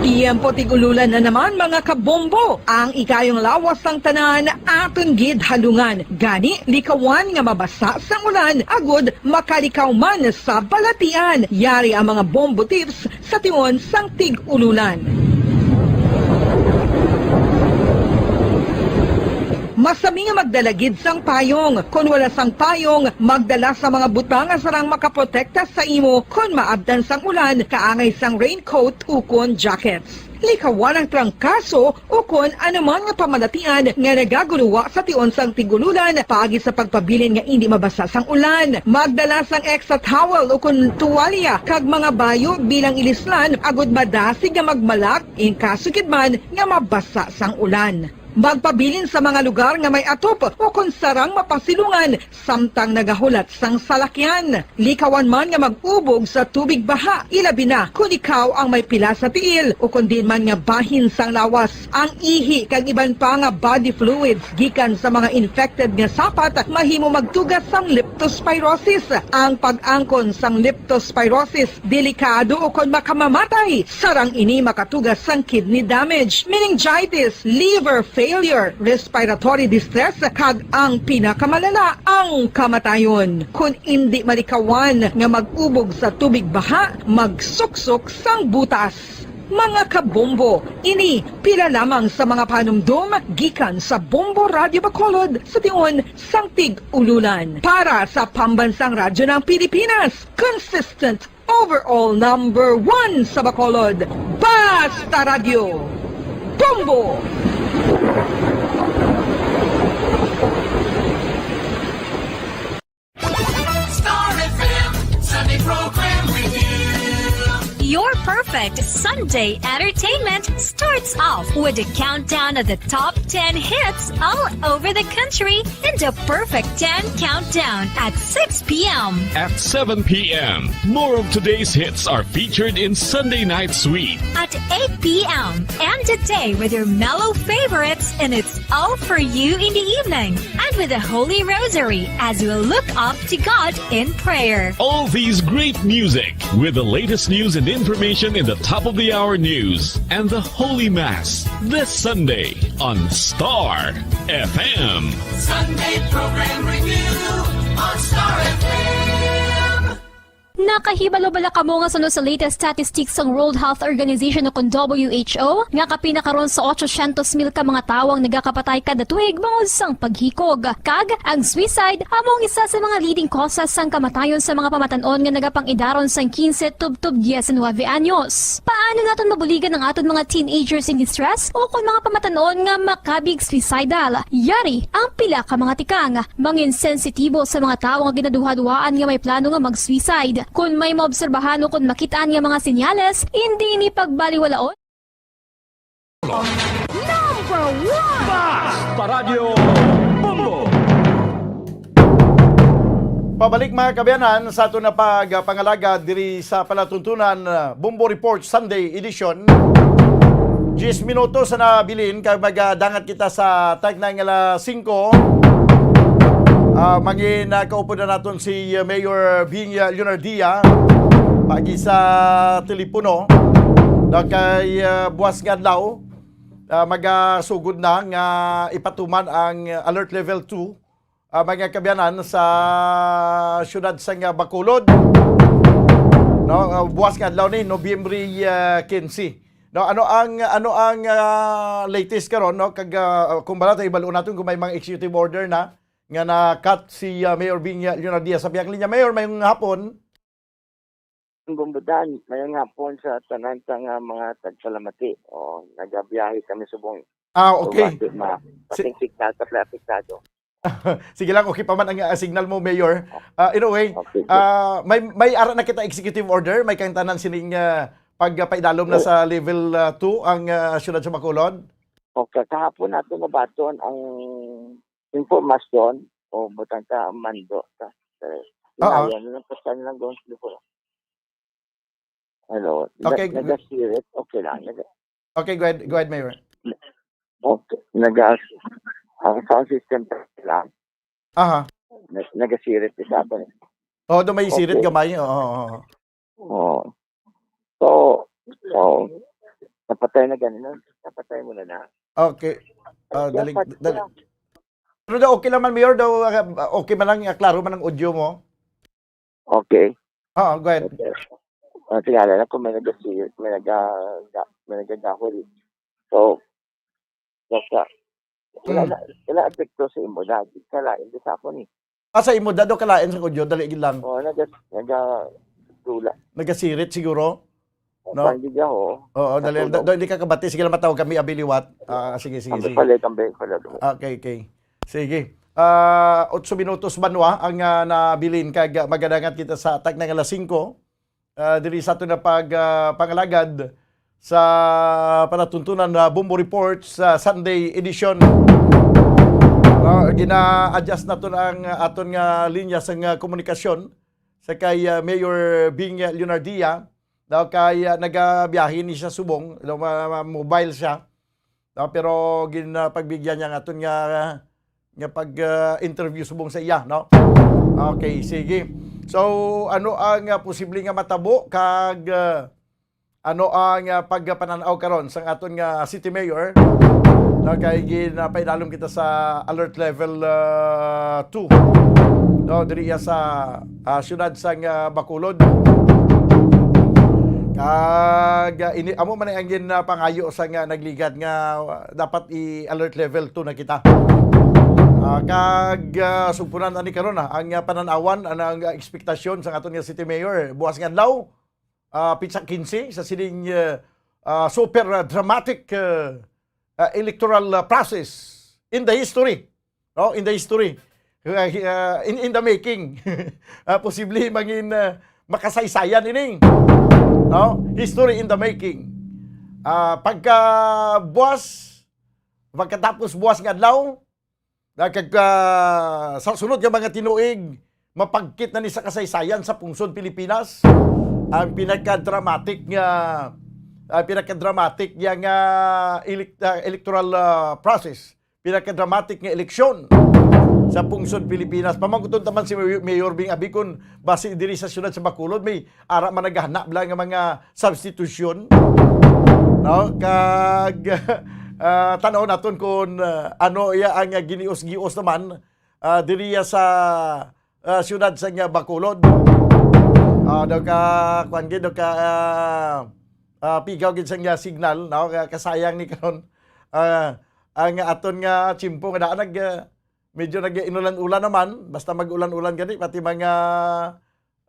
Tiyempo tig-ululan na naman, mga kabombo. Ang ikayong lawas sang tanan aton gid halungan. Gani, likawan nga mabasa sang ulan, agud makalikaw man sa balatian. Yari ang mga bombo tips sa tion sang tig-ululan. Masami nga magdala gid sang payong. Kon wala sang payong, magdala sa mga butang nga sarang makaprotekta sa imo kon maabtan sang ulan, kaangay sang raincoat ukon jackets. Likawan ang trangkaso ukon anuman nga pamalatian nga nagaguluwa sa tion sang tig-ululan paagi sa pagpabilin nga indi mabasa sang ulan. Magdala sang extra towel ukon tuwalya kag mga bayo bilang ilislan agud madasig nga magmalak in kaso gid man nga mabasa sang ulan. Magpabilin sa mga lugar nga may atop ukon sarang mapasilungan samtang nagahulat sang salakyan. Likawan man nga mag-ubog sa tubig baha, ilabi na kon ikaw ang may pila sa tiil ukon diin man nga bahin sang lawas. Ang ihi kag iban pa nga body fluids gikan sa mga infected nga sapat mahimo magtuga sang leptospirosis. Ang pag-angkon sang leptospirosis delikado ukon makamamatay. Sarang ini makatuga sang kidney damage, meningitis, liver failure, respiratory distress, kag ang pinakamalala, ang kamatayon. Kon indi malikawan nga mag-ubog sa tubig baha, magsuksok sang butas. Mga kabombo, ini pila lamang sa mga panumdom gikan sa Bombo Radyo Bacolod sa tion sang tig-ululan. Para sa Pambansang Radyo ng Pilipinas, consistent overall number one sa Bacolod, Basta Radyo, Bombo! Star F M Sunday Program Review. Your perfect Sunday entertainment starts off with a countdown of the top ten hits all over the country in the Perfect ten Countdown at six p m. At seven p m, more of today's hits are featured in Sunday Night Sweet. At eight p m, end the day with your mellow favorites, and it's all for you in the evening. And with the Holy Rosary as we look up to God in prayer. All these great music with the latest news and information in the top of the hour news and the Holy Mass this Sunday on Star F M. Sunday Program Review on Star F M. Nakahibalo bala kamo nga suno sa latest statistics sang World Health Organization o kon W H O, nga kapin na karon sa otsosyentos mil ka mga tawo ang nagakapatay kada tuig bangod sang paghikog? Kag ang suicide amo ang isa sa mga leading causes sang kamatayon sa mga pamatan-on nga nagapang-idaron sang quince tubtob diecinuebe anyos. Paano naton mabuligan ang aton mga teenagers in distress o kon mga pamatan-on nga makabig suicidal? Yari ang pila ka mga tikang. Mangin sensitibo sa mga tawo nga ginaduhaduhaan nga may plano nga mag-suicide. Kon may maobserbahan o kon makit-an nga mga senyales, indi ini pagbaliwalaon. Number one! Basta Radyo Bombo! Pabalik, mga kaabyanan, sa aton na pagpangalagad diri sa palatuntunan, uh, Bombo Report Sunday Edition. Diyes minutos na nabilin kag magadangat kita sa tagna nga alas singko. Ah, mangin, ah, kaupod na naton si, uh, Mayor Bing, uh, Leonardia, pagi sa telepono. Na kay, uh, buwas nga adlaw, ah, magasugod na nga ipatuman ang alert level two, ah, mga kaabyanan, sa siyudad sang, ah, Bacolod. No, ah, buwas nga adlaw ni Nobyembre, ah, quince. No, ano ang, ano ang, ah, latest karon, no? Kag, ah, kung bala tayo, bal-on naton kung may mga executive order na nga na-cut si, ah, Mayor Bing, ah, Leonardia sa biyang linya. Mayor, mayong hapon. Ang bumbutan, mayong hapon sa tanan ta nga mga tagpalamati. O, nagabiyahe kami subong. Ah, okay. Bati ma-, Si- pating signal, sa apektado. Sige lang, okay pa man ang, ah, signal mo, Mayor. Ah, anyway, Okay, good. ah, may, may ara na kita executive order, may kang tanan sining, ah, pagpaidalom na Oh. sa level, ah, two ang, ah, siyudad sa Bacolod? Okay, kahapon nato nabaton ang impormasyon o butang ka mando ka. Eh, Oo. Inaya na lang, pasan lang doon sa lugar. Hello? Na-, Okay. Nagasirit? Okay lang. Naga- Okay, go ahead. Go ahead, Mayor. Okay. Naga-, ang sound system lang. Aha. Nag-, nagasirit isa ako eh. Oo, doon may sirit Okay. gamay. Oo, oo, oo. Oo. So, oo. Napatay na ganun. Napatay mo na na. Okay. Ah, Yes, dali, Pat, dali. yeah. Pero daw okay lang man, Mayor, daw, ah, okay man lang, ah, klaro man ang audio mo. Okay. Oo, go ahead. Okay. Ah, tingala na kung may nagasi-, may naga-, may nagagahol. So, basta, wala Mm. na, wala epekto sa imo na. Kalain din sa ako ni. Ah, sa imo, dado kalain sa audio, dali lang. Oo, naga-, naga-, dula. Nagasirit siguro? No? Panggiga, ho. Oo, dali, Katulog. do-, do-, hindi ka kabati. Sige lang, matawag kami, abiliwat. Ah, sige, sige, Kambe sige. pala, kambe pala. Okay, okay. Sige. Ah, otso minutos banwa ang, ah, nabilin kag, ah, magadangat kita sa tagna nga alas singko. Ah, diri sa aton na pag, ah, pangalagad sa panatuntunan na Bombo Report sa Sunday edition. Ah, gina-adjust naton ang aton nga linya sa nga komunikasyon sa kay, ah, Mayor Bing Leonardia. Daw kay, ah, nagabiyahe ni siya subong, daw ma-, ma-, mobile siya. No, pero gin-, ah, pagbigyan niya nga aton nga, nga pag, ah, interview subong sa iya, no? Okay, sige. So, ano ang, ah, posible nga matabo kag, ah, ano ang, ah, pagpanan-aw karon sang aton nga city mayor? No, kay gin-, ah, paidalom kita sa alert level, ah, two. No, diri iya sa, ah, siyudad sang, ah, Bacolod. Kag, ah, ini, amo man ang gin-, ah, pangayo sa nga nagligat nga, ah, dapat i-alert level two na kita. Ah, kag, ah, sugpunan ani karon, ah, ang, ah, panan-awan, ang, ang, ah, ekspektasyon sa aton nga city mayor buwas nga adlaw, ah, pitsa quince, sa sining, ah, ah, super, ah, dramatic, ah, ah, electoral, ah, process in the history. No, in the history. Uh, uh, in, in the making. Uh, posible mangin, uh, makasaysayan ini. No? History in the making. Uh, pagka buwas, pagkatapos buwas nga adlaw, na kag, uh, sa sunod nga mga tinuig, mapagkit na ni sa kasaysayan sa pungsod Pilipinas ang pinakadramatic nga, ang pinakadramatic nga, nga elect-, uh, electoral, uh, process. Pinakadramatic nga eleksyon sa pungsod Pilipinas. Pamangkuton ta man si Mayor, Mayor Bing Abicon, basi diri sa siyudad sa Bacolod, may ara man naghanap lang nga mga substitution. No? Kag, ah, tanaw naton kung, ah, ano iya ang, ah, ginios-gios naman, ah, diri sa, ah, siyudad sa nga Bacolod. Ah, daw ka, kuwan gid, daw ka, ah, ah, pigaw gid sa nga signal, no? Kaya kasayang ni karon. Ah, ang aton nga tiyempo nga daan nag, ah, medyo nag-inulan-ulan naman, basta mag-ulan-ulan gani, pati mga,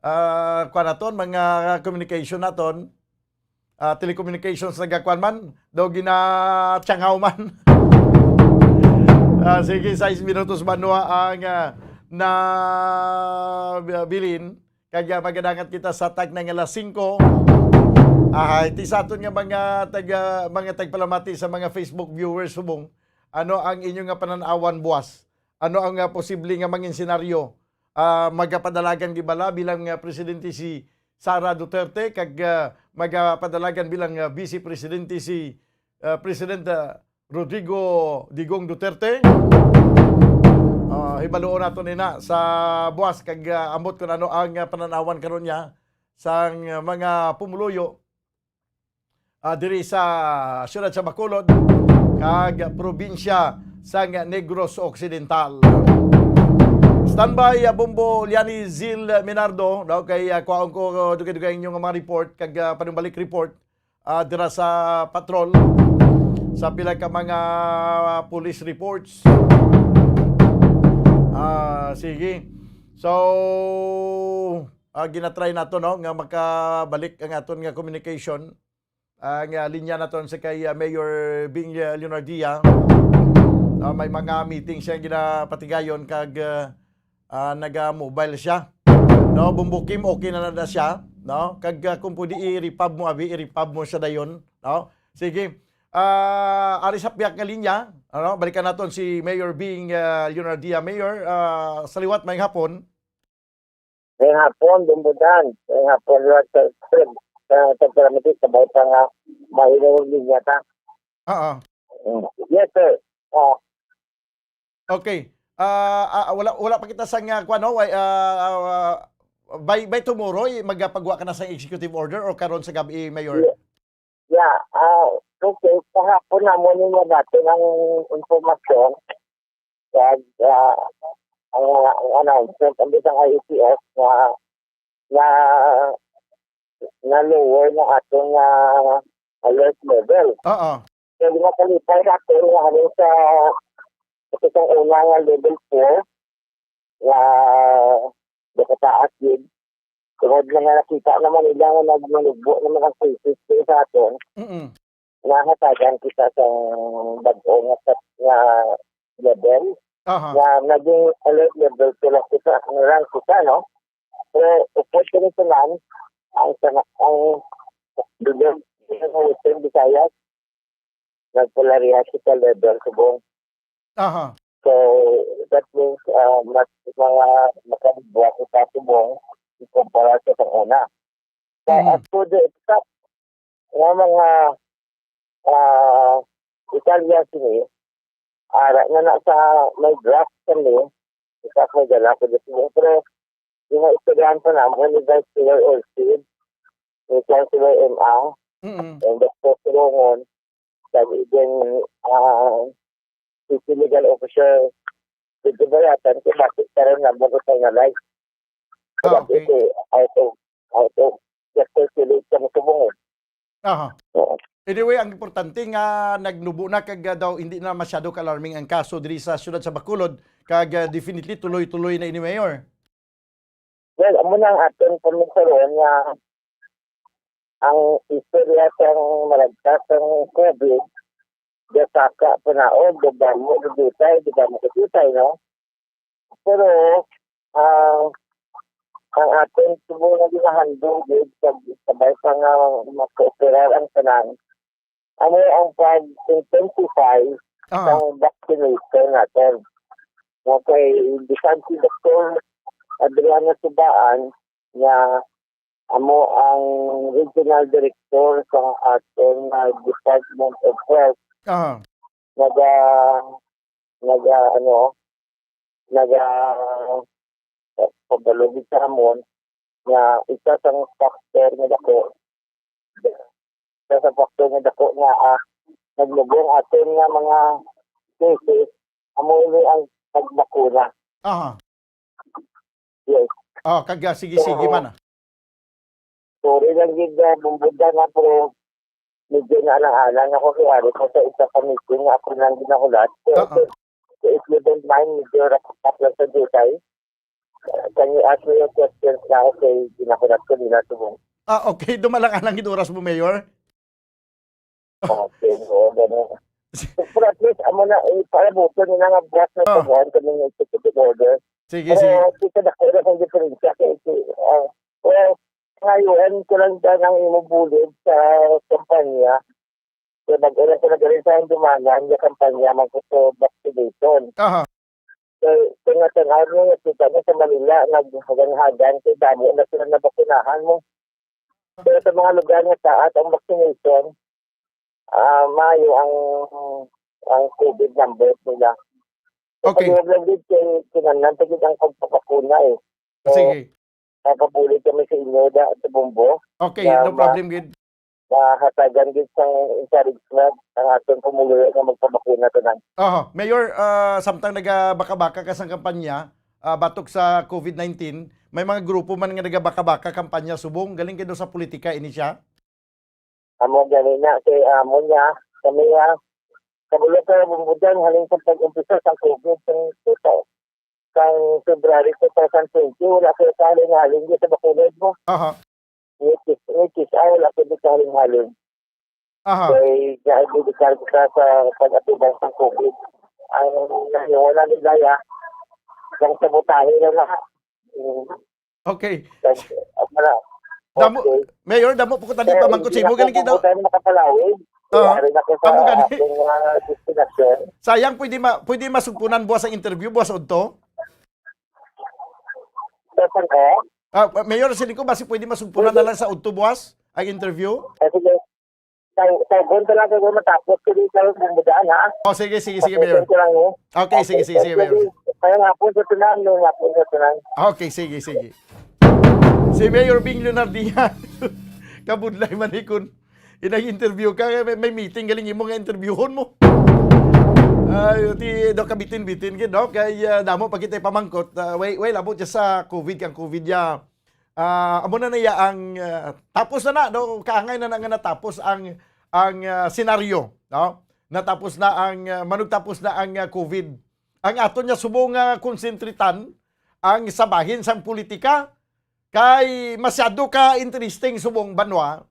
ah, kuwan naton, mga communication naton, ah, telecommunications nagakuan man, daw ginatsangaw man. Ah, sige, sais minutos banwa ang, ah, na bilin. Kag, ah, magadangat kita sa tagna nga alas singko. Ah, iti sa aton nga mga taga, mga tagpalamati sa mga Facebook viewers subong, ano ang inyo nga panan-awan buwas? Ano ang, ah, posible nga mangin senaryo? Ah, magapadalagan gid bala bilang, ah, presidente si Sara Duterte kag, ah, magapadalagan bilang, ah, vice presidente si, ah, President, ah, Rodrigo Digong Duterte? Ah, hibaluon nato nina sa buwas kag, ah, ambot kun ano ang, ah, pananawan karon niya sang, ah, mga pumuluyo ah, diri sa siyudad sa Bacolod kag probinsya sang Negros Occidental. Standby, ah, Bombo Liani Zil Minardo, no? Kay, ah, kuhaon ko, uh, dugay-dugay ang inyong mga report kag, ah, panumbalik report, ah, dira sa patrol sa pila ka mga police reports. Ah, sige. So, ah, ginatry nato, no, nga makabalik ang aton nga communication, ang, ah, linya naton sa kay, ah, Mayor Bing, ah, Leonardia. Ah, may mga meeting siya ginapatigayon kag, ah, ah, naga-mobile siya. No, Bumbukim, okay na na siya, no? Kag, ah, kung pwede i-repub mo, abi, i-repub mo siya dayon, no? Sige. Ah, ari sa piyak nga linya, ano, balikan naton si Mayor Bing, ah, Leonardia. Mayor, ah, sa liwat, maayong hapon. Ngayong hapon, Dumbudan. Ngayong hapon, Lord, sa, sa, sa, sa, sa, sabay pa nga, mahilaw ang linya ta. Oo. Mm. Yes, sir. Ah, Okay. Ah, ah, wala, wala pa kita sa nga, kuwan, no? Why, ah, ah, by, by tomorrow, eh, magapagwa ka na sa executive order or karon sa gabi, Mayor? Yeah. Yeah, ah, okay. Kahapon namon yung natin ang impormasyon. Kag, ah, ang, ang announcement ang isang I A T F nga, nga, nga lower na aton nga alert level. Oo. Kaya di makalipay natin nga ano sa, sa isang una nga level four nga nakataas yun. Tungod na nga nakita naman nila nga nagmanubo naman ang cases dito sa aton. Mm-mm. Nahatagan kita sa bag-o nga, nga level. Aha. Nga naging alert level two lang kita, nga lang kita, no? Pero, of course, kini tanan, ang sana, ang level ng Western Visayas, nagpalareha kita level subong. Aha. So, that means, ah, mas mga makalibuak kita subong ikumpara sa sang una. Sa Mm. as to the exact nga mga, ah, detalye sini, ara na na sa may draft kami, isa may dala ko dito. Pero yung mga istoryahan pa naman ni Vice Mayor Olcid, ni Councilor M A, Mm-mm. and Doctor Tulungon, kag even, ah, City Legal Officer, dito ba yata, kung bakit karon na mo ko finalize. Ah, Kaya okay. ito, out of, out of, just circulate sa mga subong. Aha. Oo. Anyway, ang importante nga nagnubo na kag, ah, daw hindi na masyado ka-alarming ang kaso diri sa siyudad sa Bacolod, kag, ah, definitely tuloy-tuloy na ini, Mayor. Well, amo na ang aton pamungkaron nga ang istorya sang malagtas sang COVID, gasaka pa na, o, gabamo, gabutay, gabamo, gabutay, no? Pero, ah, ang aton subong nga ginahandom gid sa sabay pa nga makooperar ang tanan, amo ang pag-intensify Ah. sang vaccination natin. Okay, bisan si Doktor Adriana Subaan nga amo ang regional director sa aton nga Department of Health, Ah. naga, naga, ano, naga, pagbalugid sa amon nga isa sang factor nga dako, isa sang factor nga dako nga, ah, nagnubo ang aton nga mga cases, amo ini ang pagbakuna. Aha. Yes. Oh, kag, ah, sige, sige So, man. Sorry lang gid, ah, Bumbuda, nga, pero medyo naalang-alang ako kay ari ko sa isa ka meeting nga ako lang ginahulat. So, Oo. so, so if you don't mind, medyo rapat lang sa dutay. Uh, can you ask me your questions na? Okay, ginahulat ko nila subong. Ah, okay. Dumalang-alang gid oras mo, Mayor. Okay, oo, ganun. Pero at least, amo na, eh, para buto nila nga bukas na Oh. tabuhan kami ng executive order. Sige, Pero sige. kita na kaya ang diferensya kay, kay, ah, well, ngayon ko lang dyan ang imubulid sa kampanya. Kaya mag-una ko na galing sa dumanan, yung kampanya, magkuto vaccination. Aha. Kay, kay nga tan-aw mo, kita mo sa Manila, naghagan-hagan, kay damo na sila nabakunahan mo. Pero sa mga lugar nga taas ang vaccination, ah, maayo ang, ang COVID numbers nila. Okay. Kaya lang din kay kinahanglan ta gid ang pagpabakuna eh. So, sige. Nakabulig kami sa inyo da, sa Bombo. Okay, na no ma-, problem gid. Mahatagan gid sang encouragement ang aton pumuluyo nga magpabakuna tanan. Aha, Mayor, ah, samtang nagabaka-baka ka sang kampanya, ah, batok sa COVID nineteen, may mga grupo man nga nagabaka-baka kampanya subong, galing kay daw sa politika ini siya? Amo gani na kay amo niya, kami nga, kabalo ka bumbudan, halin sa pag-umpisa sa COVID, sang tuto, sang February two thousand twenty, wala kayo kahalin-halin di sa bakulod mo. Aha. Which is, which is, ay, wala kayo kahalin-halin. Aha. Kay, gaagudikal ka sa pag-atubang sa COVID. Ang nahiwala ni Daya, kang sabotahe na na. Mm. Okay. Thank you. At wala. Damo, okay. Mayor, damo po ko tani pamangkot sa imo, galing kita. Tayo makapalawig. Ah, kaya rin ako sa amo gani. Akong, ah, destinasyon. Sayang, pwede ma-, pwede masugpunan buwas ang interview, buwas udto? Saan ka? Ah, Mayor, siling ko, basi pwede masugpunan na lang sa udto buwas ang interview? Eh, sige. Sa, sa Gon talaga ko matapos ko dito sa Bumbudan, ha? Oh, sige, sige, sige, Mayor. Pasensya ko lang, eh. Okay, sige, sige, sige, Mayor. Kaya nga po sa tunan, no, nga po sa tunan. Okay, sige, sige. Si Mayor Bing Leonardia, kabudlay man ikon. Inang interview ka, may, may meeting, galing imo nga interviewon mo. Ay, ti, daw kabitin-bitin gid, no? Kay, ah, damo pa kita pamangkot. Ah, way, way, labot siya sa COVID, kang COVID ya. Ah, amo na niya ang, ah, tapos na na, no? Kaangay na na nga natapos ang, ang, ah, senaryo, no? Natapos na ang, ah, manugtapos na ang, ah, COVID. Ang aton nga subong nga konsentritan, ang sa bahin sang politika, kay masyado ka interesting subong banwa,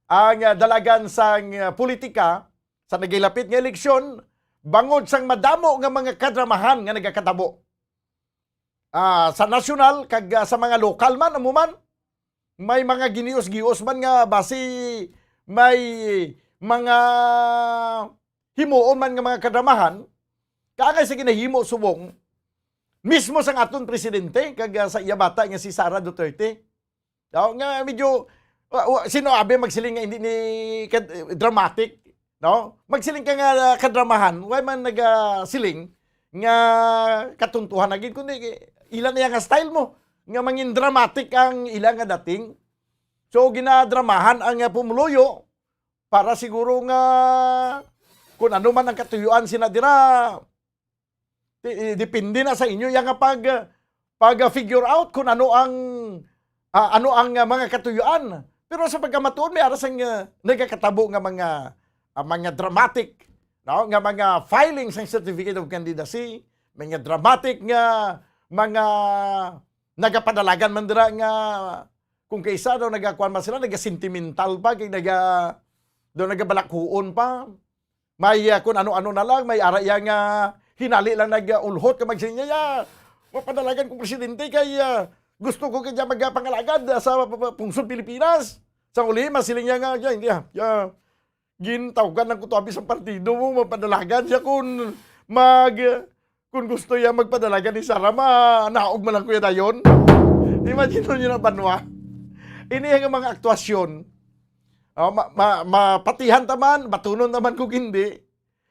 ang, ah, dalagan sang, ah, politika sa nagilapit nga eleksyon, bangod sang madamo nga mga kadramahan nga nagakatabo. Ah, sa nasyonal kag, ah, sa mga lokal man, amo man, may mga ginios-gios man nga basi may mga himuon man nga mga kadramahan, kaangay sa ginahimo subong mismo sang aton presidente kag, ah, sa iya bata nga si Sara Duterte. No? Nga medyo, wa-, wa-, sino abi magsiling nga hindi ni kad-, dramatic, no? Magsiling ka nga, ah, kadramahan, way man nagasiling nga katuntuhan na gid, kundi ila na iya nga style mo, nga mangin dramatic ang ila nga dating. So, ginadramahan ang, ah, pumuluyo para siguro nga kung ano man ang katuyuan sina dira, Di-, depende na sa inyo yang nga pag, pag-figure out kung ano ang, ah, ano ang, ah, mga katuyuan. Pero sa pagkamatuod, may ara sang, ah, nagakatabo nga mga, ah, mga dramatic, no? Nga mga filing sang certificate of candidacy, mga dramatic nga mga nagapadalagan man dira nga kung kaysa daw nagakuan man sila, nagasentimental pa, kay naga-, daw nagabalakhuon pa. May, ah, kun ano-ano na lang, may ara iya nga hinali lang nag-ulhot ka magsiling niya, "Ya, mapadalagan ko presidente kay, ah, gusto ko kay magpangalagad, ah, sa p-, p-, pungsod Pilipinas." Sa uli, masiling niya nga, "Ya, hindi, ah, ya, gintawgan lang ko to abi sa partido mo, mapadalagan siya kun mag-, kun gusto iya magpadalagan ni Sara, ma-, naog man lang ko ya dayon." Imagine niyo na, banwa. Ini nga mga aktuasyon, Oh, ma-, ma-, mapatihan ta man, batunon ta man kung hindi.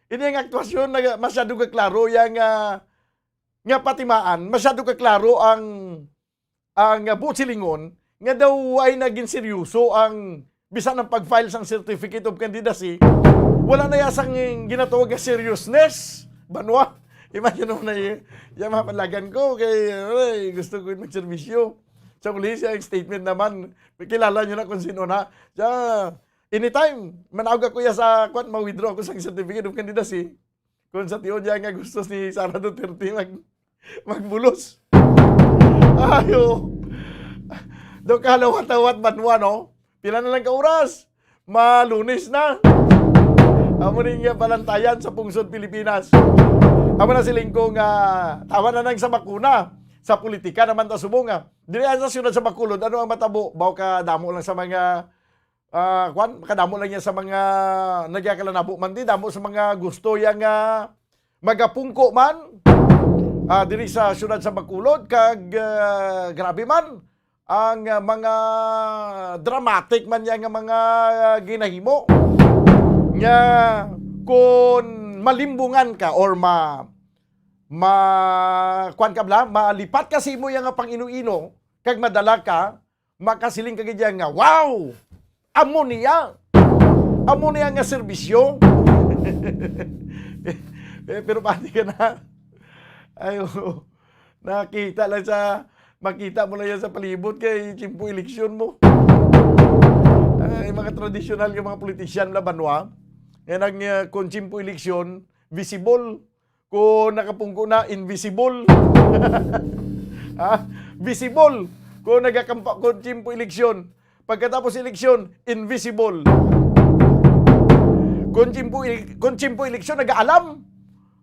Ini ang aktuasyon na masyado ka klaro yang, ah, nga patimaan, masyado ka klaro ang, ang, ah, buot silingon nga daw ay naging seryoso ang bisan ang pag-file sang certificate of candidacy. Wala na ya sang ginatawag nga seriousness. Banwa, imagine mo na y-, yung mga panlagan ko kay, ay, gusto ko yung magserbisyo. Sa uli siya, ang statement naman, kilala niyo na kung sino na. Siya, anytime, manawag ako ya sa, kwan, ma-withdraw ako sa certificate of candidacy. Kung sa tiyo niya nga gusto si Sara Duterte mag-, magbulos. Ayo. Daw kalawat-lawat banwa, no? Pila na lang ka oras? Malunis na. Amo ni nga palantayan sa pungsod Pilipinas. Amo na siling ko nga tama na nang sa bakuna. Sa politika naman ta subong nga. Dili sa siyudad sa Bacolod, ano ang matabo? Baw ka damo lang sa mga, ah, kwan, kadamo lang niya sa mga nagkakalanabo man di, damo sa mga gusto yang, ah, magapungko man. ah, diri sa siyudad sa Bacolod, kag, ah, grabe man ang, ah, mga dramatic man niya nga mga, ah, ginahimo nga kon malimbungan ka or ma-, ma-, kuwan ka bala, malipat ka sa imo nga pang-ino-ino kag madala ka, makasiling ka gid nga, "Wow! Amo niya! Amo niya nga serbisyo!" Eh, pero pati ka na. Ay, oo. Nakita lang sa, makita mo lang yan sa palibot kay tiyempo eleksyon mo. Ay, mga tradisyonal nga mga politician la banwa. Ngayon ang, uh, kung tiyempo eleksyon, visible. Kung nakapungko na, invisible. Ha? Visible. Kung nagakampa, kung tiyempo eleksyon. Pagkatapos eleksyon, invisible. Kung tiyempo, kung tiyempo eleksyon, nagaalam.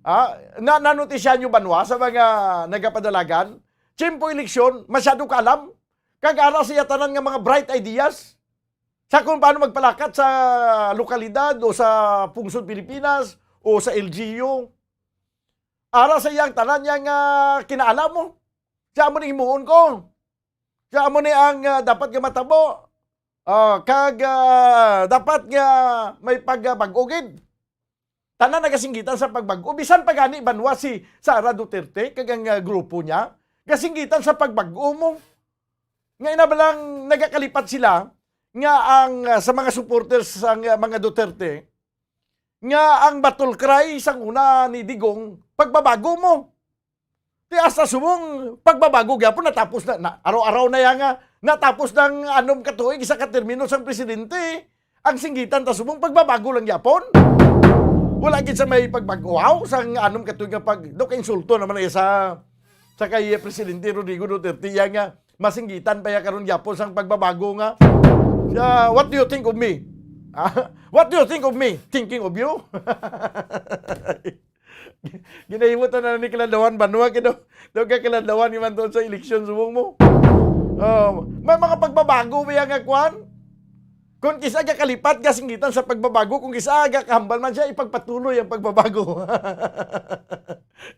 Ha? Na, nanutisya nyo banwa sa mga nagapadalagan? Tiyempo eleksyon, masyado ka alam. Kag ara sa iya tanan nga mga bright ideas. Sa kung paano magpalakat sa lokalidad o sa pungsod Pilipinas o sa L G U. Ara sa iyang tanan niya nga kinaalam mo. Siya mo ning himuon ko. Siya mo ni ang, ah, dapat nga matabo. Ah, kag, ah, dapat nga may pagbag-o gid. Tanan nagasinggitan sa pagbag-o. Bisan pa gani banwa si Sara Duterte kag ang, ah, grupo niya, gasinggitan sa pagbag-o mo. Nga ina ba lang nagakalipat sila nga ang, ah, sa mga supporters sang, ah, mga Duterte, nga ang battle cry sang una ni Digong, pagbabago mo. Ti hasta subong pagbabago gyapon natapos na, na araw-araw na ya nga natapos nang anom ka tuig isa ka termino sang presidente. Ang singgitan ta subong pagbabago lang gyapon. Wala gid sa may pagbago. Wow, sang anom ka tuig nga pag, do ka insulto naman na sa, sa kay Presidente Rodrigo Duterte ya nga masinggitan pa ya karon gyapon sang pagbabago nga. Ah, what do you think of me? Ah, what do you think of me? Thinking of you? Ginahimo ta na ni Kilandawan banwa kay do, do ka Kilandawan man to sa eleksyon subong mo. Oh, may mga pagbabago ba yan nga kwan? Kung kisa gakalipat, gasinggitan sa pagbabago, kung kisa gakahambal man siya, ipagpatuloy ang pagbabago.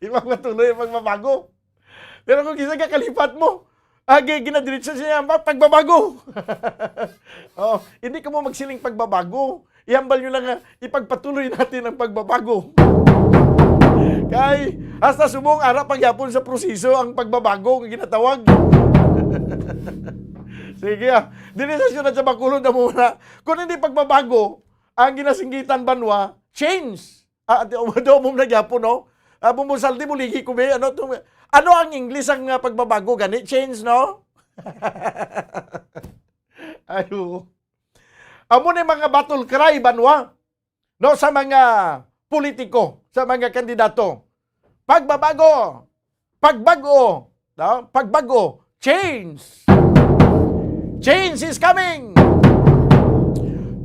Ipagpatuloy ang pagbabago. Pero kung kisa gakalipat mo, agi, ginadiretso siya ang pag-, pagbabago. Oh, hindi ka mo magsiling pagbabago. Ihambal nyo lang nga, ipagpatuloy natin ang pagbabago. Kay, hasta subong ara pa gyapon sa proseso ang pagbabago nga ginatawag. Sige, ah. Dili sa siyudad sa Bacolod na muna. Kung hindi pagbabago, ang ginasinggitan banwa, change. Ah, ati, do mo na gyapon, no? Ah, mo saldi mo ligi ko, be. Ano to? Ano ang English ang, ah, pagbabago gani? Change, no? Ayo. Amo ni mga battle cry banwa, no, sa mga politiko, sa mga kandidato. Pagbabago, pagbag-o, no? Pagbago, change. Change is coming.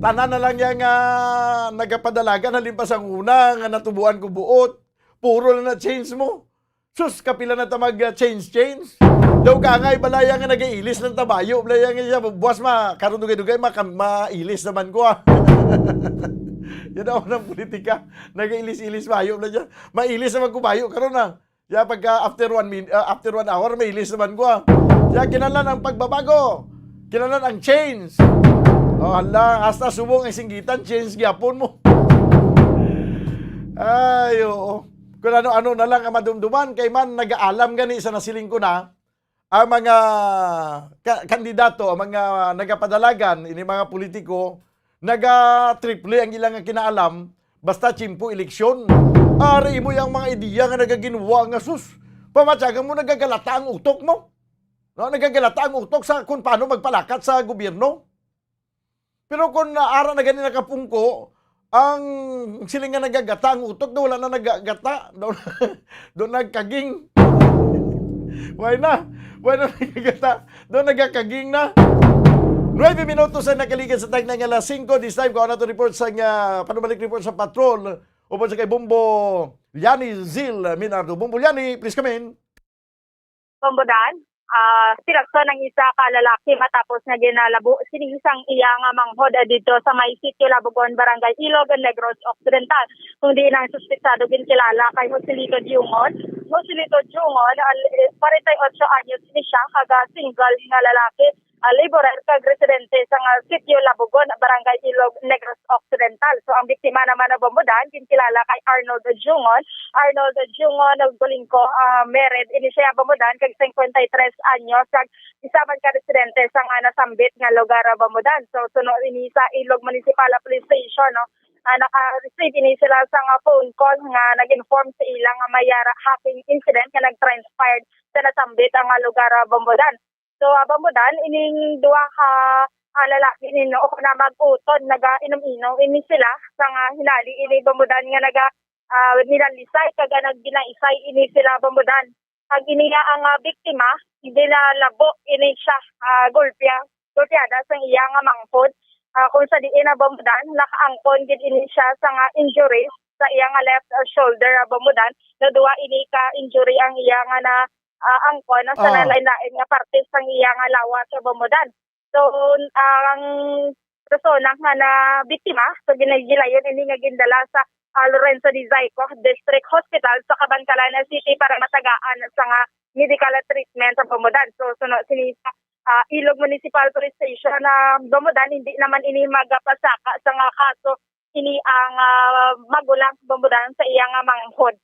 Tanan na lang yang, ah, nagapadalagan halin pa sang una nga natubuan ko buot. Puro na na change mo. Sus, kapila na ta mag, ah, change, change. Daw ka nga, ibalaya nga nagailis lang ta bayo. Balaya nga siya, buwas ma, karon dugay-dugay, ma, mailis naman ko, ah. Yan ako ng politika. Nagailis-ilis bayo na siya. Mailis naman ko bayo karon, ah. Ya, pagka after one min-, ah, after one hour, mailis naman ko, ah. Ya, kinahanglan ang pagbabago. Kinahanglan ang change. Oh, hala, hasta subong ang singgitan, change gyapon mo. Ay, oo. Kung ano-ano na lang ang madumduman, kay man nagaalam gani sa nasiling ko na, ang mga ka-, kandidato, ang mga nagapadalagan, ini mga politiko, naga-triple ang ilang kinaalam, basta tiyempo eleksyon. Ari mo yang mga ideya nga nagaginwa nga, sus, pamatyagan mo, nagagalata ang utok mo. No, nagagalata ang utok sa kung paano magpalakat sa gobyerno. Pero kung naara na gani nakapungko, ang siling nga nagagata ang utok, do wala na nagagata, do, do nagkaging. Why na? Why na nagagata? Do nagakaging na. Nuebe minutos ang nakaligid sa tagna nga alas singko. This time, kuha na to report sa nga, panumalik report sa patrol. Upod sa kay Bombo Liani Zil Minardo. Bombo Liani, please come in. Bombo Dan, ah, siragson ang isa ka lalaki matapos nga ginalabo sining isang iya nga manghod, ah, didto sa may Sitio Labugon, Barangay Ilog, Negros Occidental. Kung diin ang suspetsado ginkilala kay Joselito Diungon, Joselito Jungon, ah, kwarenta y ocho anyos ni siya, kag, ah, single nga lalaki, ah, laborer kag residente sa nga sitio Labugon, Barangay Ilog Negros Occidental. So, ang biktima naman na Bambudan, ginkilala kay Arnold Jungon. Arnold Jungon Golingco, ah, married ini siya, Bambudan, kag singkwenta y tres anyos, kag isa man ka residente sa nga nasambit nga lugar, ah, Bambudan. So, suno ini sa Ilog Municipal Police Station, no, ah, naka-receive ini sila sa nga phone call nga nag-inform sa ila nga may, ah, hacking incident nga nag-transpired sa nasambit nga lugar, ah, Bambudan. So, ah, Bambudan, ining duha ka, ah, lalaki nino o na mag-utod, nagainom-inom ini sila sa nga hinali ini, Bambudan, nga naga, ah, nilalisay kag, ah, nagginaisay ini sila, Bambudan. Kag iniya ang, ah, biktima, ginalabo ini siya, ah, golpya, golpyada sang iya nga manghod, ah, kung sa diin, ah, Bambudan, nakaangkon gid ini siya sa nga injury sa iya nga left, ah, shoulder, ah, Bambudan, na duha ini ka injury ang iya nga na, ah, angkon sa, oh, nalain-lain nga parte sang iya nga lawas, ah, Bambudan. So, ang persona nga nabiktima, so, ginagilayon ini nga gindala sa, ah, Lorenzo de Zaico District Hospital sa Kabankalan City para matagaan sa nga medical treatment sa Bambudan. So, suno sini sa, ah, Ilog Municipal Police Station na Bambudan, hindi naman ini magapasaka sa nga kaso ini ang, ah, magulang Bambudan sa iya nga manghod.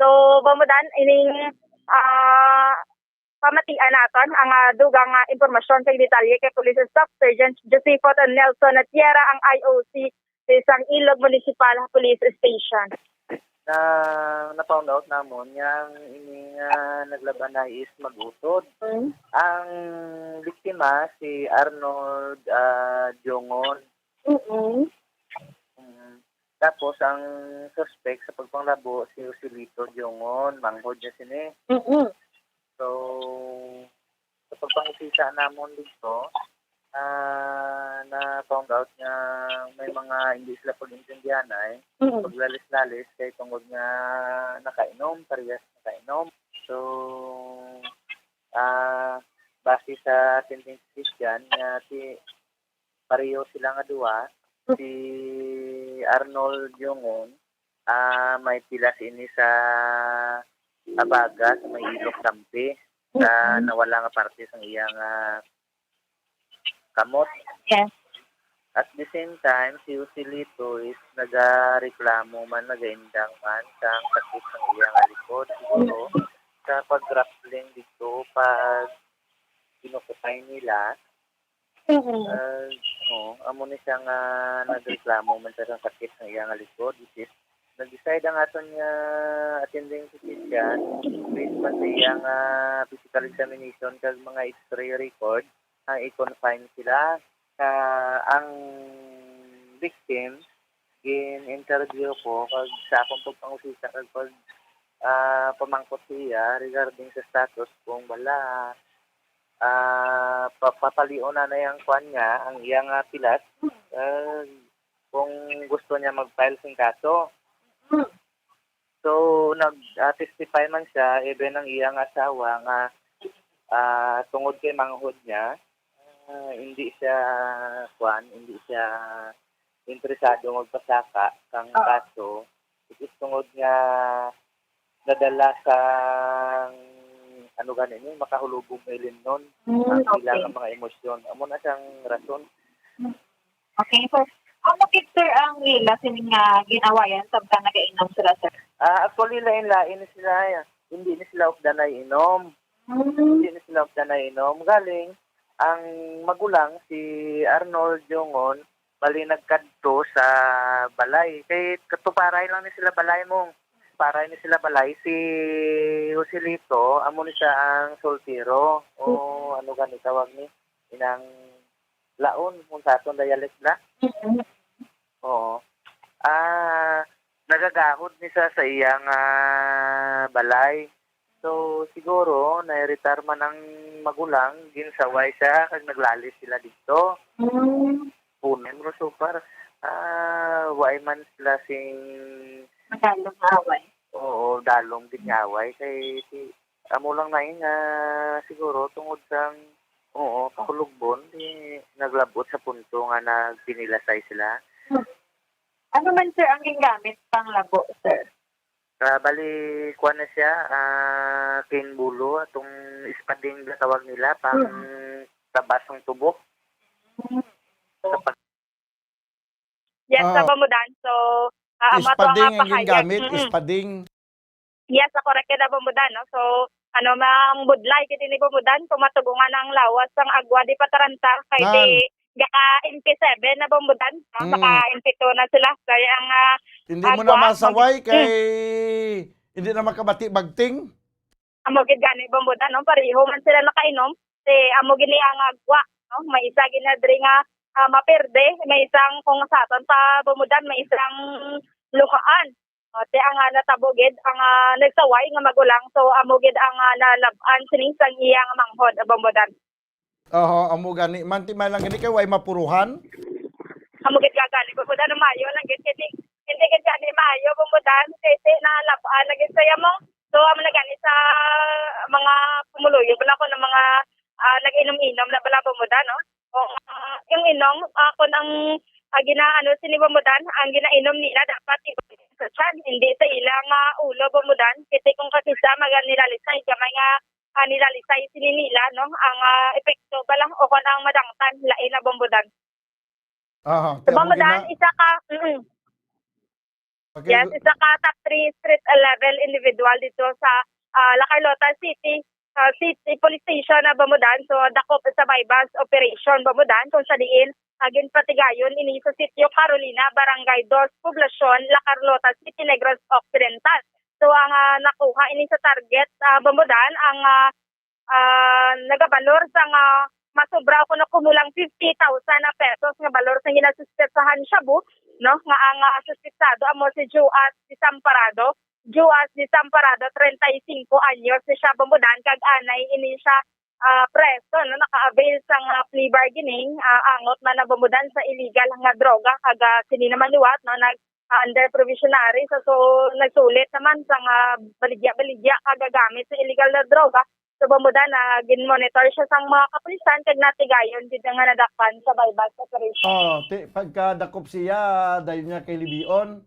So, Bambudan, ining, ah, pamatian naton ang, ah, dugang nga impormasyon kag detalye kay Police Staff Sergeant Josepho Nelson Natierra, ang I O C sa isang Ilog Municipal Police Station. Na, na-found out namon nga ang ini nga naglabanay is mag-utod. Mm. Ang biktima si Arnold, ah, Jongon. Mm-mm. Mm. Tapos ang suspect sa pagpanglabo si Joselito Jongon, manghod niya sini. Mm-mm. So, sa pagpangusisa namon dito, ah, na-found out nga may mga hindi sila pag-intindihanay, mm, paglalis-lalis kay tungod nga nakainom, parehas nakainom. So, ah, base sa attending physician nga si, pareho sila nga duha, si Arnold Jongon, ah, may pilas ini sa abaga sa may ilok tampi, sa, mm, nawala nga parte sang iya nga kamot. Yes. At the same time, si Joselito is nagareklamo man, nagaindang man sang sakit sang iya nga likod. Siguro, mm, sa pag-grappling dito, pag kinukutay nila, mm, ah, oo, amo ni siya nga nagreklamo man siya sang sakit sang iya nga likod, which is, nag-decide ang aton nga attending physician, based pa sa iya nga physical examination kag mga X-ray record, nga i-confine sila. Sa ang victim, gin-interview ko kag sa akong pagpangusisa kag pag, ah, pamangkot sa iya regarding sa status kung bala, ah, pa-, papalion na na yang kwan niya, ang iya nga pilas, ah, kung gusto niya mag-file sing kaso. Mm. So, nag, ah, testify man siya, even ang iyang asawa nga, ah, tungod kay manghod niya, ah, hindi siya, kwan, hindi siya interesado magpasaka kang, ah, kaso. It is tungod nga nadala sang, ano gani ni, makahulubog nga ilimnon, mm, ang ila, okay, nga mga emosyon. Amo na siyang rason. Mm. Okay, so, amo gid, sir, ang ila sini nga gin-awayan samtang nagainom sila, sir? Ah, actually, lain-lain ni sila, eh. Hindi ni sila updanay inom. Mm. Hindi ni sila updanay inom. Galing, ang magulang, si Arnold Jongon, bali nagkadto sa balay. Kay katuparay lang ni sila balay mo. Paray ni sila balay. Si Joselito, amo ni siya ang soltero. O, mm, ano gani tawag ni? Inang laon, kung sa aton dialect na. Mm-mm. Oo. Ah, nagagahod ni siya sa iyang, ah, balay. So, siguro, nairitar man ang magulang, ginsaway siya, kag naglalis sila dito. Mm. Punem, pero so far, ah, why man sila sing Madalom nga away. Oo, dalom gid nga away. Kay si, amo lang na yun nga siguro tungod sang, oo, kahulogbon, di naglabot sa punto nga nagpinilasay sila. Hmm. Ano man, sir, ang gingamit pang labo, sir? Ah, bali, kuwan na siya, ah, cane bolo, atong espading gatawag nila, pang Mm. tabas ng tubo. Mm. Sa pag- Yes, Ah. sa Bambudan. So, ah, amo ato ang Espading ang pahayag. Gingamit, Mm-mm. Espading. Yes, sa correct ka na, Bambudan, no? So, ano, ang budlay, kaya ni Bambudan, kung matugungan ang lawas sang agwa, di pa taranta, kay Nan. di, gaka M P seven na, Bambudan, no? Mm. Naka M P two na sila. Kaya ang, ah, Hindi mo agwa, na masaway mag- kay Mm. hindi na makabati bagting? Amo gid gani, Bambudan, no? Pareho man sila nakainom. Si amo gini ang agwa, no? May isa gid na diri nga, ah, maperde, may isang kung sa aton pa, Bambudan, may isang luhaan. O, ti ang, ah, natabo gid ang, ah, nagsaway nga magulang. So, amo gid ang, ah, nalab-an sining sang iya nga manghod, Bambudan. Oho, amo gani. Manti man lang gani kay way mapuruhan. Amo gid ka gani, Bambudan, maayo lang gid. Hindi, hindi gid gani maayo, Bambudan. Kay ti nalab-an na gid saya mo. So, amo na gani sa mga pumuluyo, bala ko ng mga, ah, nag-inom-inom na bala, Bambudan, no? O, ah, yung inong, ah, kung ang, ah, ginaano sini, Bambudan, ang ginainom nila dapat i-, sa tiyan, hindi sa ilang, ah, ulo, Bambudan. Kay ti kung kakisa, maga nilalisay, gamay nga, ah, nilalisay sini nila, no? Ang, ah, epekto bala, o kung ang madangtan, lain na, Bambudan. Aha, Sa kaya mo Bambudan, gina- isa ka, mm. Okay, Yes, gu- isa ka top three street level individual dito sa, ah, La Carlota City, ah, City Police Station na, Bambudan. So, dakop sa buy-bust operation, Bambudan, kung sa diin, ah, ginpatigayon ini sa Sitio Carolina, Barangay Dos, Poblacion, La Carlota City, Negros Occidental. So, ang, ah, nakuha ini sa target, ah, Bambudan, ang, ah, ah, nagabalor sa nga masobra o kuno kumulang fifty thousand na pesos nga balor sa ginasuspetsahan shabu, no, nga ang, ah, suspetsado amo si Joas Desamparado. Joas Desamparado, treinta y cinco anyos ni siya, Bambudan, kag anay ini siya, ah, preso, no, naka-avail sa nga plea bargaining, ah, angot man na, Bambudan, sa illegal nga droga, kag, ah, sini naman liwat, no, nag under probationary. So, so, nagsulit naman sa nga baligya-baligya kag gagamit sa illegal na droga. So, Bambudan, na gin-monitor siya sang mga kapulisan kag natigayon gid nga nadakpan sa buy-bust operation. Oh, ti-, pagkadakop siya, dayon niya kay libion.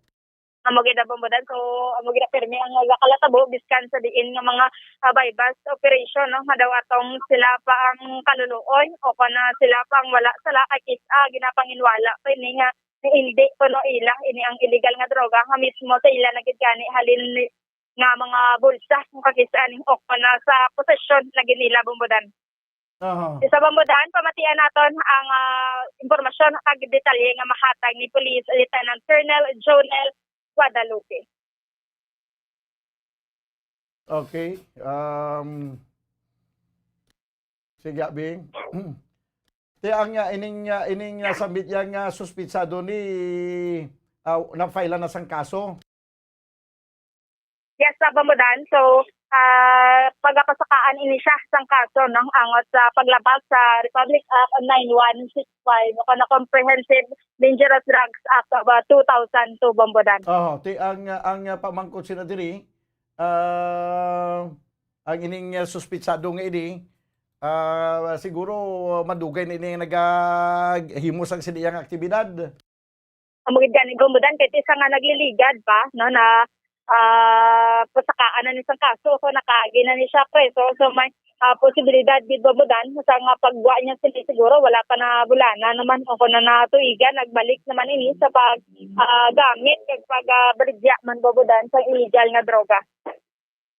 Amo gid, Bambudan. So, amo gid pirmi ang nagakalatabo, biskan sa diin nga mga, ah, buy-bust operation, no, nga daw atong sila pa ang kaluluoy o kana sila pa ang wala sala, kay kis-a ginapanginwala pa ini nga hindi kuno ila ini ang illegal nga droga nga mismo sa ila na gid gani halin ni-, nga mga bulsa nga kakis-a ni o kana sa posesyon na gid nila, Bambudan. Aha. Sa Bambudan, pamatian naton ang, ah, impormasyon kag detalye nga mahatag ni Police Lieutenant Colonel Jonel Guadalupe. Okay. Um, sige, Bing. Ti ang, ah, ining, ah, ining, ah, sambit yang, ah, suspitsado ni, ah, na-file na sang kaso? Yes, sa Bambudan. So, ah, pagapasakaan ini siya sang kaso, no? Angot sa paglabag sa Republic Act nine one six five o kana Comprehensive Dangerous Drugs Act of, ah, two thousand two, Bambudan. Oh, ti ang, ah, ang, ah, pamangkot sina diri, ah, ang ining, ah, suspitsado nga ini, ah, siguro madugay na ini nagahimo sang sini nga aktibidad. Amo gid gani, Bambudan, kay ti sa nga nagliligad pa, no, na, ah, pasakaan na ni sang kaso, so nakaagi na ni siya preso. So may, ah, posibilidad gid, Bambudan, sa nga paggwa niya sini siguro wala pa na bulana naman o kung na natuigan, nagbalik naman ini sa pag, ah, gamit kag pag, ah, baligya man, Bambudan, sa illegal nga droga.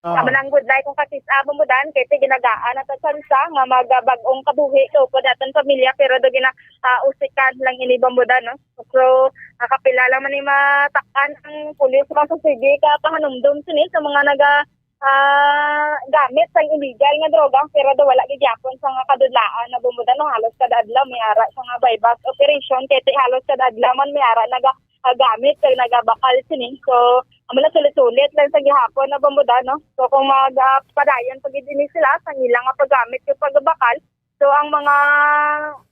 Ah. Amo lang gud, Lai, kung kakis-a, Bambudan, kay ti ginagaan ang tsansa nga magabag-ong kabuhi sa upod aton pamilya, pero do gina, ah, usikan lang ini, Bambudan, no? So, nakapila lang man ni matak-an ang pulis, mga sige ka pahanumdom sini sa mga naga, ah, gamit sang illegal nga droga, pero do wala gid gyapon sa nga kadudlaan na, Bambudan, no? Halos kada adlaw may ara sa nga buy-bust operation, kay ti halos kada adlaw man may ara naga ah, gamit kag nagabakal sini. So, amo lang, sulit-sulit lang sa gihapon na, Bambudan, no? So, kung mag, ah, padayon pa gid ini sila sa ilang nga paggamit kag pagbakal, so ang mga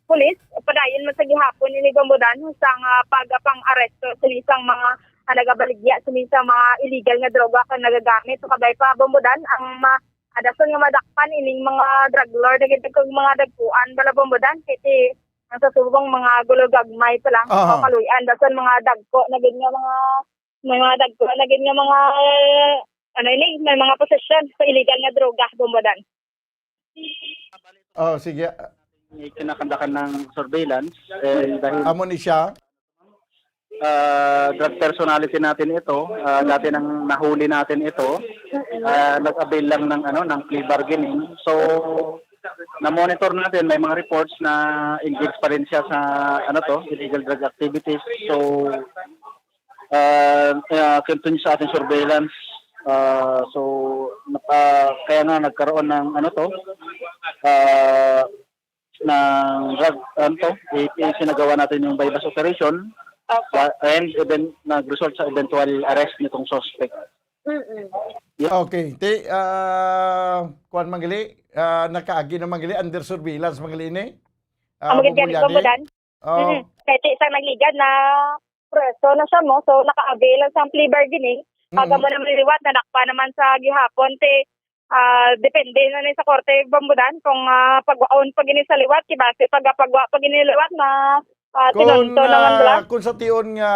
pulis padayon man sa gihapon ini, Bambudan, sa nga pagpang-aresto sini sang mga, ah, nagabaligya sini sa mga illegal nga droga kag nagagamit. So, kabay pa, Bambudan, ang ma-, ah, dason nga madakpan ining mga drug lord na gid kag mga dagkuan bala, Bambudan, kay ti ang sa subong mga gulo gagmay pa lang, Aha. Mga kaluy-an, dason mga dagko na gid nga mga may mga dagko na gid nga mga, ano ini, may mga posesyon sa illegal nga droga, Bombodan. Oh, sige. Kinakandakan ng surveillance, eh, dahil Amo ni siya. Ah, drug personality natin ito. Ah, dati nang nahuli natin ito, ah, nag-avail lang ng, ano, ng plea bargaining. So, na-monitor natin, may mga reports na engaged pa rin siya sa, ano to, illegal drug activities. So, ah, ah, continue sa ating surveillance. Ah, so, napa-, kaya nga nagkaroon ng, ano to, ah, ng drug, ano to, i-, isinagawa natin yung buy-bust operation, Opo. ah, and even nag-result sa eventual arrest nitong suspect. Mm-mm. Okay. Ti, ah, kuwan man gali, ah, nakaagi na man gali, under surveillance man gali ini. Ah, Amo gid gani, Bombolyani. Bombodan. Oh. Mm-mm. Kay ti sa nagligad na preso na siya mo, so naka-avail lang sa plea bargaining. Mm-mm. Aga mo naman liwat, nadakpan naman sa gihapon, ti, ah, depende na ni sa korte, Bombodan, kung, ah, pagwaon pa gini sa liwat, kay base pag, pagwa pa gini liwat na, ah, Kung, tinunto naman ah, bala. Kung sa tion nga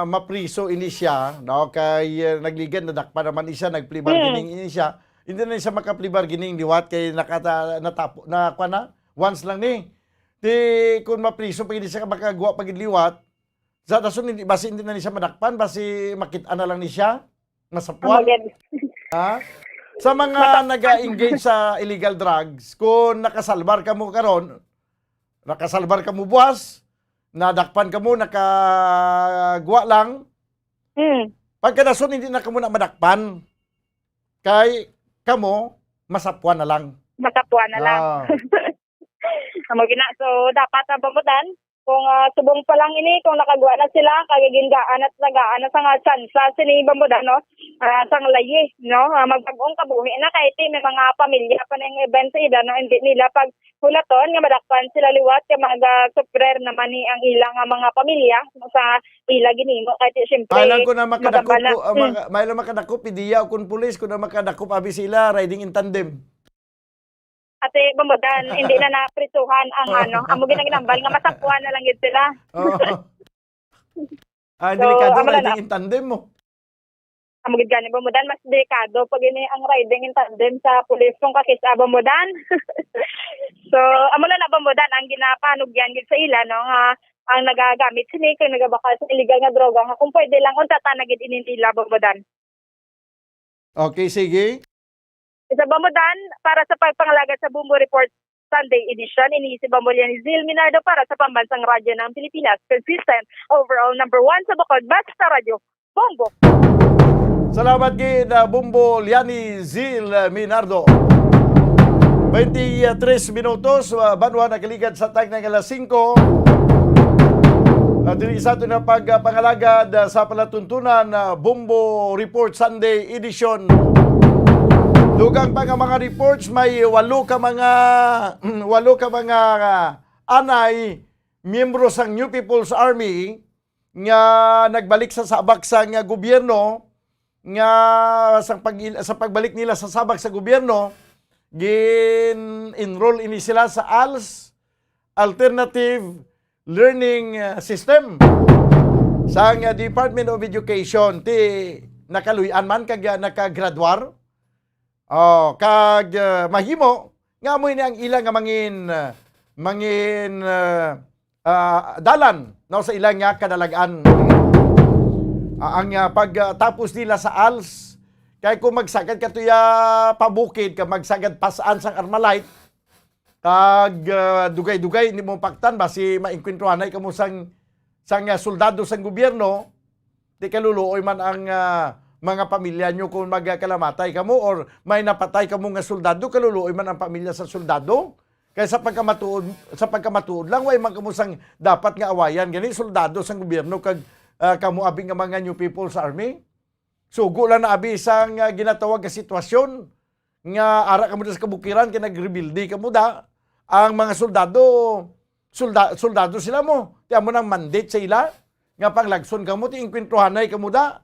mapriso ini siya, no, kay, ah, nagligad, nadakpan naman ni siya, nag-plea Mm. bargaining ini siya, hindi na siya maka-plea bargaining liwat kay nakata-, natapo, na, kuwan na, once lang ni. Di, kung mapriso pa gid siya, makagwa pa gid liwat, sa dason, hindi, basi hindi na ni siya madakpan, basi makit-an na lang ni siya, masapwan. Amo gid. Ha? Sa mga Masapwan. naga-engage sa illegal drugs, kung nakasalbar kamo karon, nakasalbar kamo buwas, nadakpan kamo, nakagwa lang, Hmm. pagkadason, hindi na kamo na madakpan. Kay kamo, masapwan na lang. Masapwan na lang. Ah. Amo gina. So, dapat na, Bombodan, kung, ah, subong pa lang ini, kung nakagwa na sila, kay gingaan at nagaan na sa nga tsansa sini, Bombodan, no? Ah, sang layi, no? Ah, magbag-ong kabuhi na, kay ti may mga pamilya pa ning event sa ila, no? Hindi nila paghulaton nga madakpan sila liwat, kay magasufrer naman ni ang ila nga mga pamilya sa ila ginimo, kay ti, siyempre, May lang ko na makadakop magambal na. ko, ah, Hmm. maka-, may lang makadakop, pidiya o kun pulis, kung na makadakop, abi sila, riding in tandem. Ate, Bombodan, hindi na naprisuhan ang, ano, amo gid ang ginambal nga masapwan na lang gid sila. Oo. Ah, So, delikado amo na riding na. in tandem mo. Amo gid gani, Bombodan, mas delikado pa gini ang riding in tandem sa pulis kung kakis-a, Bombodan. So, amo na na, Bombodan, ang ginapanugyan gid sa ila, no, nga ang nagagamit sini kay nagabakal sa illegal nga droga, nga kung pwede lang, untata na gid ini nila, Bombodan. Okay, sige. Isa, Bombodan, para sa pagpangalagad sa Bombo Report Sunday Edition, ini si Bombolyani Zil Minardo para sa Pambansang Radyo ng Pilipinas, consistent, overall number one sa bukod, basta radyo, Bombo. Salamat gid, ah, Bombolyani Zil Minardo. Twenty-three minutos, ah, banwa nakaligad sa tag ng alas singko. Ah, diri sa aton na pagpangalagad, ah, sa palatuntunan, ah, Bombo Report Sunday Edition. Dugang pa nga mga reports, may walo ka mga, walo ka mga, ah, anay, miyembro sang New People's Army nga nagbalik sa sabak sang gobyerno, nga sa pag-, sa pagbalik nila sa sabak sa gobyerno, gin-enroll ini sila sa als, Alternative Learning, uh, System sang, uh, Department of Education. Ti nakaluy-an man kag, uh, nakagraduar. Oh, kag, uh, mahimo nga amo ini ang ila nga mangin, uh, mangin, uh, uh, dalan, no, sa ila nga kadalag-an. Uh, ang, uh, pagtapos nila sa als, kay kung magsagad ka tuya pabukid, ka magsagad pas-an sang Armalite, kag, ah, dugay-dugay, hindi mo paktan, basi maengkwentruhanay kamo sang, sang, ah, soldado sang gobyerno, di kaluluoy man ang, ah, mga pamilya nyo kung magkalamatay kamo or may napatay kamo nga soldado, kaluluoy man ang pamilya sa soldado. Kay sa pagkamatuod, sa pagkamatuod lang, way man kamo sang dapat nga awayan gani, soldado sang gobyerno kag, ah, kamo abi nga mga New People's Army. Sugo lang na abi sang, ah, ginatawag nga sitwasyon nga ara kamo da sa kabukiran kay nagrebilde kamo da. Ang mga soldado, solda-, soldado sila mo. Ti amo nang mandate sa ila nga panglagson kamo, ti engkwentruhanay kamo da.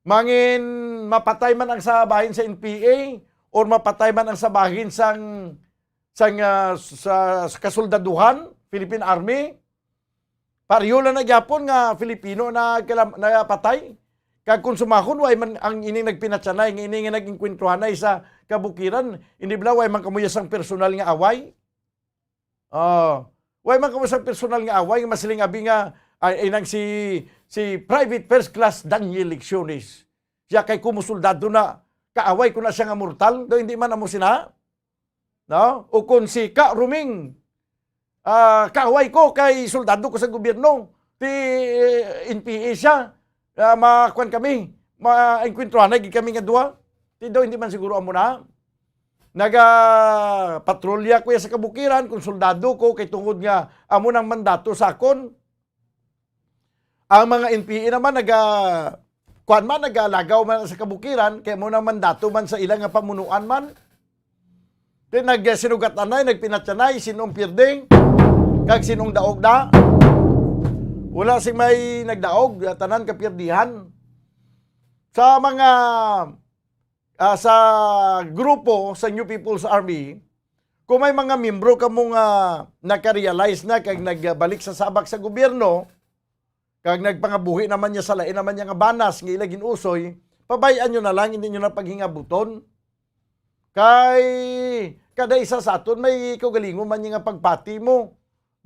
Mangin mapatay man ang sa bahin sa N P A or mapatay man ang sa bahin sang, sang, ah, sa, sa kasoldaduhan, Philippine Army, pareho lang na gyapon nga Filipino na kalam-, napatay. Kag kung sumahon, way man ang ining nagpinatyanay, nga ini nga nag-engkwentruhanay sa kabukiran, hindi bala way man kamo sang personal nga away? Oh, way man kamo sang personal nga away nga masiling abi nga, ay, ay nang si, si Private First Class Daniel Lecciones. Siya kay kumo soldado na, kaaway ko na siya nga mortal, daw hindi man amo sina? No? O kung si Ka Ruming, ah, kaaway ko kay soldado ko sa gobyerno, ti, eh, N P A siya, ah, makuan kami, ma-, engkwentruhanay gid kami nga duha. Ti daw hindi man siguro amo na. Naga-patrolya ko ya sa kabukiran kung soldado ko kay tungod nga amo nang mandato sa akon. Ang mga N P A naman naga-, kuan man, nagalagaw man sa kabukiran, kay amo nang mandato man sa ila nga pamunuan man. Di nagsinugat-anay, nagpinatyanay, sinong pirding, kag sinong daog da. Wala sing may nagdaog, tanan kapirdihan. Sa mga, ah, sa grupo sa New People's Army, kung may mga miyembro kamo nga nakarealize na kag nagbalik sa sabak sa gobyerno, kag nagpangabuhi naman niya sa lain naman niya nga banas nga ila gin-usoy, pabay-an nyo na lang, hindi nyo na paghingabuton. Kay kada isa sa aton may kaugalingon man niya nga pagpati mo.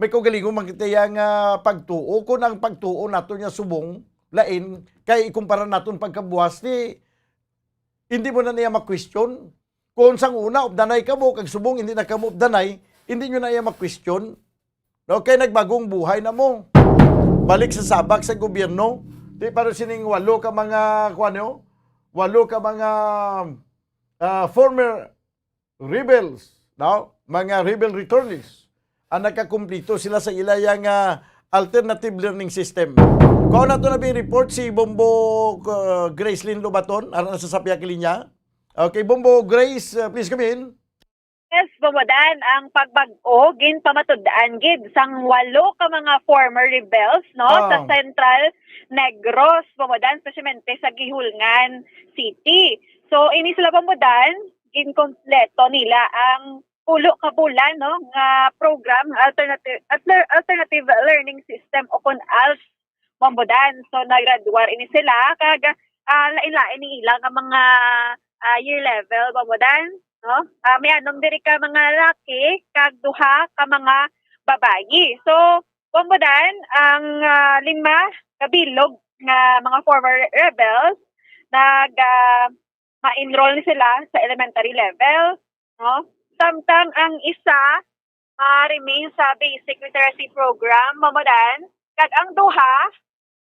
May kaugalingon man kita ya nga pagtuo. Kung ang pagtuo nato niya subong, lain, kay ikumpara naton pagkabuas, di, hindi mo na niya ma-question. Kung sang una, updanay kamo, kag subong, hindi na kamo updanay, hindi nyo na iya ma-question. No? Kay nagbagong buhay na mo. Balik sa sabak sa gobyerno. Di para sining walo ka mga, kuwan nyo? Walo ka mga, ah, former rebels, no? Mga rebel returnees. Ang nagkakumplito sila sa ila yang, ah, alternative learning system. Kuha nato na bing report si Bombo, uh, Gracelyn Lobaton, ara na sa Sapia Kilinya. Okay, Bombo Grace, uh, please come in. Yes, Bombo Dan, ang pagbag-o ginpamatud-an gid sang walo ka mga former rebels, no, sa Ah. Central Negros, Bombo Dan, especially sa Guihulngan City. So, ini sila, Bombo Dan, ginkompleto nila ang pulo ka bulan, no, nga program, alternative, alter-, alternative learning system o kon ALS, Bombo Dan. So, naggraduar ini sila, kag, ah, lain-lain ni ila nga mga, ah, year level, Bombo Dan, no? Ah, may anom diri ka mga lalaki, kag duha ka mga babayi. So, Bombo Dan, ang, ah, lima ka bilog nga mga former rebels, nag, ah, ma-enroll ni sila sa elementary level, no? Samtang ang isa, ah, remain sa basic literacy program, Bombo Dan, kag ang duha,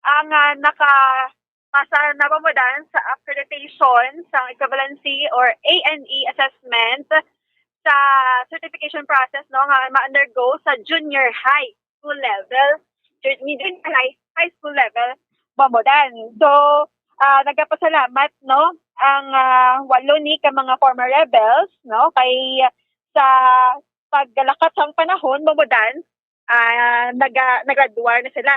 ang, ah, nakapasa na, Bombo Dan, sa accreditation sa equivalency or A N E assessment sa certification process, no, nga ma-undergo sa junior high school level, jun-, junior high, high school level, Bombo Dan. So, ah, nagapasalamat, no, ang, ah, walo ni ka mga former rebels, no, kay sa paglakat sang panahon, Bombo Dan, ah, naga-, naggraduar na sila.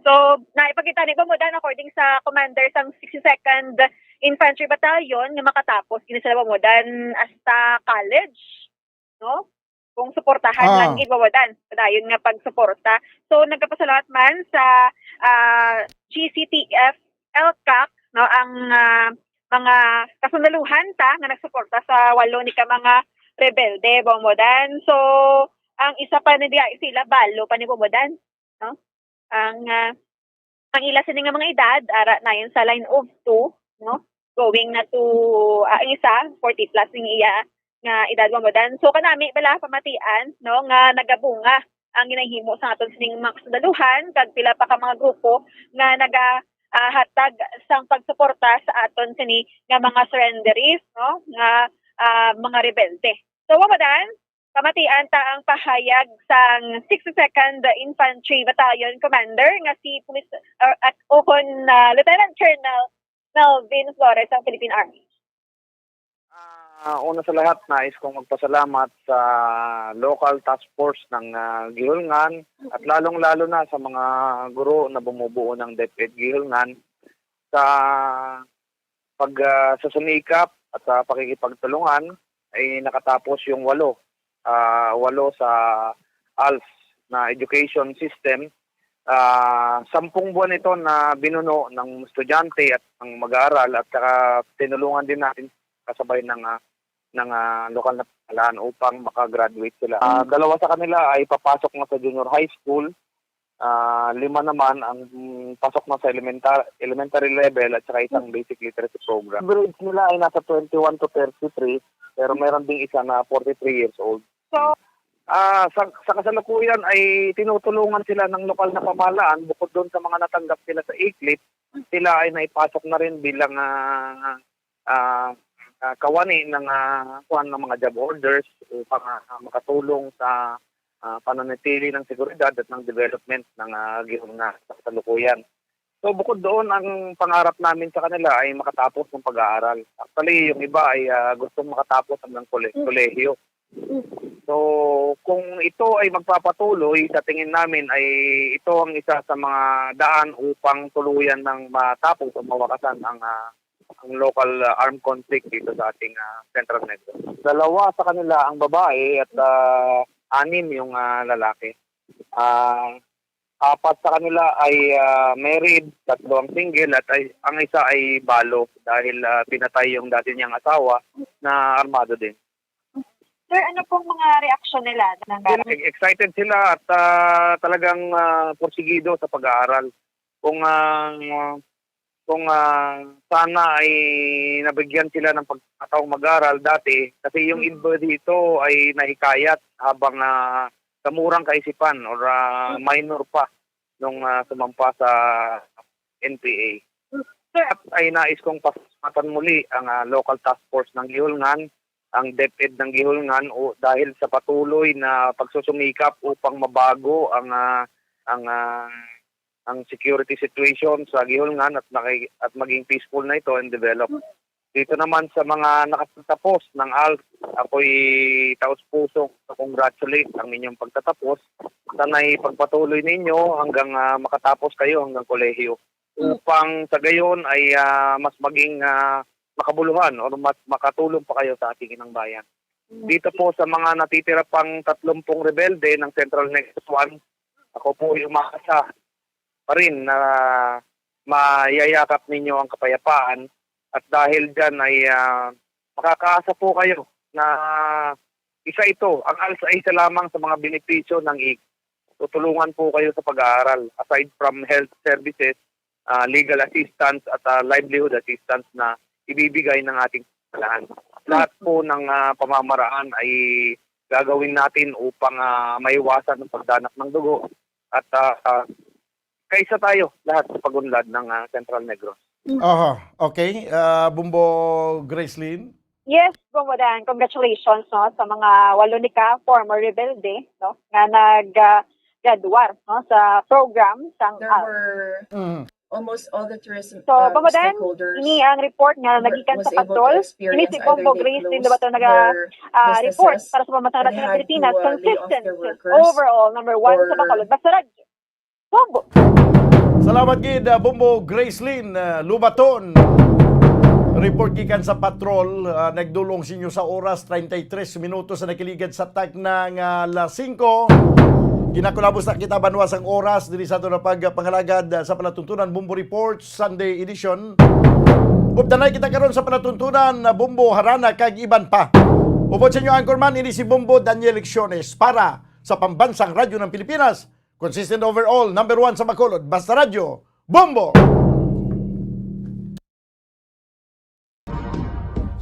So, naipakita ni, Bombo Dan, according sa commander sang sixty-second Infantry Battalion nga makatapos gid sila, Bombo Dan, hasta college, no? Kung suportahan Ah. lang gid, Bombo Dan, padayon nga pagsuporta. So, nagapasalamat man sa, ah, G C T F L CAC, no, ang, ah, mga kasundaluhan ta nga nagsuporta sa walo ni ka mga rebelde, Bombo Dan. So, ang isa pa ni diha sila, balo pa ni, Bombo Dan, no? Ang, ah, ang ila sini nga mga edad, ara nayon sa line of two, no? Going na to, ah, ang isa, forty plus ning iya nga edad, Bombo Dan. So, kanami bala pamatian, no, nga nagabunga ang ginahimo sa aton sining mga kasundaluhan, kag pila pa ka mga grupo nga naga, ah, hatag sang pagsuporta sa aton sini nga mga surrenderies, no, nga, ah, mga rebelde. So, Bombo Dan, pamatian ta ang pahayag sang sixty-second Infantry Battalion Commander nga si Police, or, at, ukon, ah, Lieutenant Colonel Melvin Flores sang Philippine Army. Ah, una sa lahat, nais kong magpasalamat sa local task force ng, ah, Guihulngan at lalong-lalo na sa mga guro na bumubuo ng DepEd Guihulngan sa pag, ah, sa sumikap at sa pakikipagtulungan ay nakatapos yung walo, ah, walo sa ALS na education system ah, sampung buwan ito na binuno ng estudyante at ng mag-aaral at saka tinulungan din natin kasabay ng, ah, ng, ah, lokal na pamahalaan upang maka-graduate sila. Ah, dalawa sa kanila ay papasok na sa junior high school, ah, lima naman ang, mm, pasok na sa elementar-, elementary level at saka isang basic literacy program. Average nila ay nasa twenty-one to thirty-three, pero meron ding isa na forty-three years old. So, ah, sa, sa kasalukuyan ay tinutulungan sila ng lokal na pamahalaan bukod doon sa mga natanggap nila sa ICLIP, sila ay naipasok na rin bilang, ah, ah, ah, kawani ng, ah, kuwan, ng mga job orders upang, ah, makatulong sa, ah, pananatili ng seguridad at ng development ng, ah, Gihulngan sa kasalukuyan. So, bukod doon, ang pangarap namin sa kanila ay makatapos ng pag-aaral. Actually, yung iba ay, ah, gustong makatapos hanggang kole-, kolehiyo. So, kung ito ay magpapatuloy, sa tingin namin ay ito ang isa sa mga daan upang tuluyan ng matapos o mawakasan ang, ah, ang local, ah, armed conflict dito sa ating, ah, Central Negros. Dalawa sa kanila ang babae at, ah, anim yung, ah, lalaki. Ah, apat sa kanila ay, ah, married, tatlo ang single, at ay, ang isa ay balo dahil, ah, pinatay yung dati niyang asawa na armado din. Sir, ano pong mga reaksyon nila? Ng Sila, excited sila at, ah, talagang, ah, porsigido sa pag-aaral. Kung, ah, kung, ah, sana ay nabigyan sila ng pagkakataong mag-aral dati, kasi yung iba dito ay nahikayat habang, ah, kamurang kaisipan or, ah, minor pa nung, ah, sumampa sa N P A. Sir. At ay nais kong pasalamatan muli ang, ah, local task force ng Gihulngan, ang DepEd ng Gihulngan, o dahil sa patuloy na pagsusumikap upang mabago ang, ah, ang, ah, ang security situation sa Gihulngan at maki-, at maging peaceful na ito and develop. Dito naman sa mga nakapagtapos ng ALS, ako'y taos-pusong congratulate ang inyong pagtatapos. Sana'y pagpatuloy ninyo hanggang, ah, makatapos kayo hanggang kolehiyo. Upang sa gayon ay, ah, mas maging, ah, makabuluhan o mas makatulong pa kayo sa ating inang bayan. Dito po sa mga natitira pang tatlumpung rebelde ng Central Negros One, ako po ay umaasa pa rin na mayayakap ninyo ang kapayapaan at dahil dyan ay, ah, makakaasa po kayo na isa ito, ang ALS ay isa lamang sa mga benepisyo ng I G. Tutulungan po kayo sa pag-aaral. Aside from health services, ah, legal assistance at, ah, livelihood assistance na ibibigay ng ating pamahalaan. Lahat po ng, ah, pamamaraan ay gagawin natin upang, ah, maiwasan ang pagdanak ng dugo at, ah, ah, kaisa tayo lahat sa pag-unlad ng, ah, Central Negros. Aha, okay. Ah, Bumbo Gracelyn? Yes, Bombo Dan, congratulations, no, sa mga walo ni ka former rebelde, no, nga nag, ah, graduar, no, sa program sang There ALS. Were Mm. almost all the tourism, So, uh, Bombo Dan, stakeholders ini ang report nga were, nagikan was sa able to patrol. Ini experience si either Bombo they Grace closed Dindubato naga, their ah, report businesses para sa Pambansang and they Radyo ng had Pilipinas, to, uh, lay off consistent, their workers overall, number one sa or Bacolod. Basta Radyo. Bombo. Salamat gid, ah, Bombo Gracelyn, ah, Lubaton. Report gikan sa patrol, ah, nagdulong sa inyo sa oras, treinta y tres minutos sa nakiligad sa takna nga alas singko. Ginakulabos na kita, banwa, sang oras diri sa aton nga pagpangalagad, ah, sa palatuntunan, Bombo Report, Sunday edition. Updanay kita karon sa palatuntunan, ah, Bombo, Harana, kag iban pa. Upod sa inyo anchorman, ini si Bombo Daniel Lecciones para sa Pambansang Radyo ng Pilipinas. Consistent overall, number one sa Bacolod, Basta Radyo, Bombo!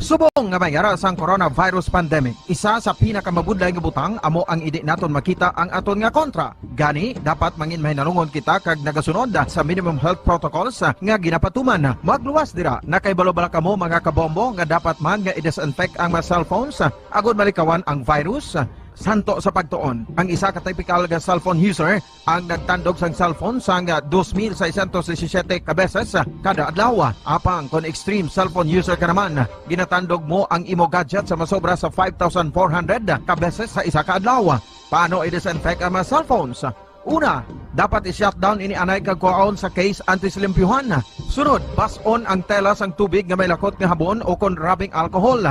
Subong nga may ara sang coronavirus pandemic, isa sa pinakamabudlay nga butang amo ang indi naton makita ang aton nga kontra. Gani, dapat mangin mahinalungon kita kag nagasunod sa minimum health protocols nga ginapatuman. Magluwas dira, nakahibalo bala kamo, mga kabombo, nga dapat man nga i-disinfect ang mga cellphones agod malikawan ang virus? Santo sa pagtuon, ang isa ka typical nga cellphone user ang nagtandog sang cellphone sang dos mil seiscientos disisiete ka beses kada adlaw. Apang kon extreme cellphone user ka naman, ginatandog mo ang imo gadget sa masobra sa five thousand four hundred ka beses sa isa ka adlaw. Paano i-disinfect ang mga cellphones? Una, dapat i-shutdown ini anay kag kuhaon sa case antes limpyuhan. Sunod, bas-on ang tela sang tubig nga may lakot nga habon o kon rubbing alcohol.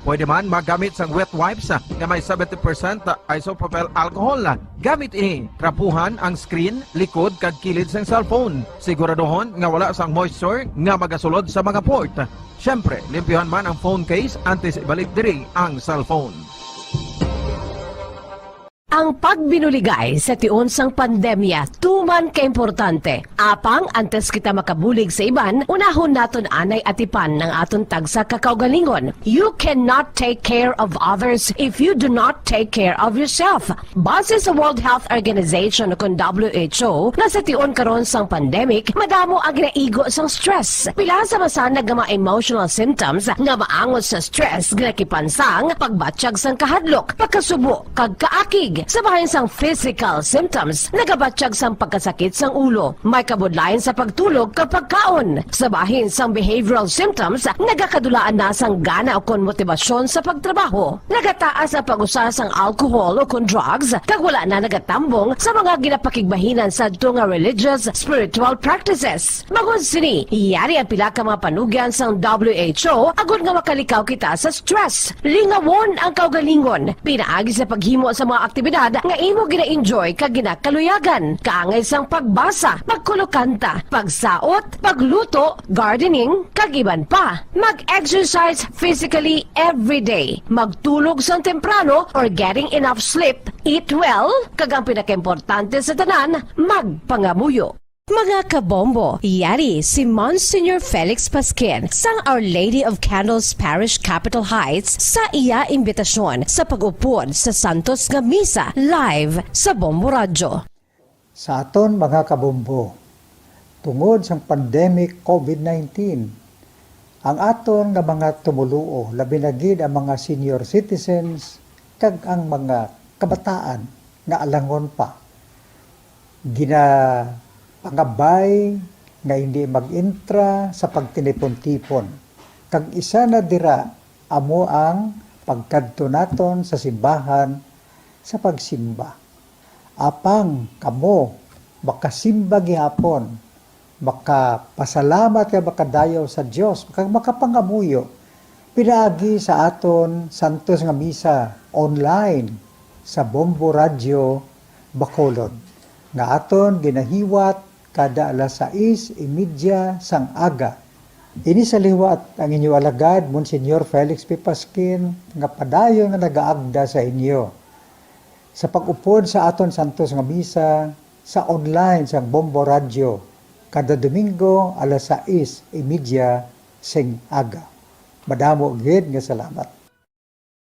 Pwede man magamit sang wet wipes nga may seventy percent isopropyl alcohol. Gamit ini, trapuhan ang screen, likod, kag kilid sang cellphone. Siguraduhon nga wala sang moisture nga magasulod sa mga port. Siyempre, limpyuhan man ang phone case antes ibalik diri ang cellphone. Ang pagbinuligay sa tion sang pandemya tuman ka importante. Apang antes kita makabulig sa iban, unahon naton anay atipan ang aton tagsa ka kaugalingon. You cannot take care of others if you do not take care of yourself. Base sa World Health Organization, ukon W H O, nga sa tion karon sang pandemic, madamo ang ginaigo sang stress. Pila sa masanag nga mga emotional symptoms nga maangot sa stress, ginakipan sang pagbatyag sang kahadlok, pagkasubo, kag kaakig. Sa bahin sang physical symptoms, nagabatyag sang pagkasakit sang ulo, may kabudlayan sa pagtulog kag pagkaon. Sa bahin sang behavioral symptoms, nagakadulaan na sang gana ukon motibasyon sa pagtrabaho. Nagataas ang pag-usa sang alcohol ukon drugs, kag wala na nagatambong sa mga ginapakigbahinan sadto nga religious, spiritual practices. Bangod sini, yari ang pila ka mga panugyan sang W H O agod nga makalikaw kita sa stress. Lingawon ang kaugalingon pinaagi sa paghimo sa mga aktibidad nga imo gina-enjoy kag ginakaluyagan, kaangay sang pagbasa, pagkulokanta, pagsaot, pagluto, gardening, kag iban pa. Mag-exercise physically every day. Magtulog sang temprano or getting enough sleep. Eat well, kag ang pinakaimportante sa tanan, magpangamuyo. Mga kabombo, yari si Monsignor Felix Pasquin sang Our Lady of Candles Parish, Capitol Heights, sa iya imbitasyon sa pag-upod sa Santos nga Misa live sa Bombo Radyo. Sa aton mga kabombo, tungod sang pandemic covid nineteen, ang aton nga mga tumoluo, labi na gid ang mga senior citizens kag ang mga kabataan nga alangon pa, ginapangabay nga hindi mag-intra sa pagtinipon-tipon, kag isa na dira amo ang pagkadto naton sa simbahan sa pagsimba. Apang kamo makasimba gihapon, makapasalamat kag makadayaw sa Dios, kag makapangamuyo pinaagi sa aton santos nga misa online sa Bombo Radyo Bacolod, nga aton ginahiwat kada alas sais y media sang aga. Ini sa liwat ang inyo alagad, Monsignor Felix P. Pasquin, nga padayon nga nagaagda sa inyo sa pag-upod sa aton santos nga misa sa online sang Bombo Radyo kada Domingo alas sais y media sing aga. Madamo gid nga salamat.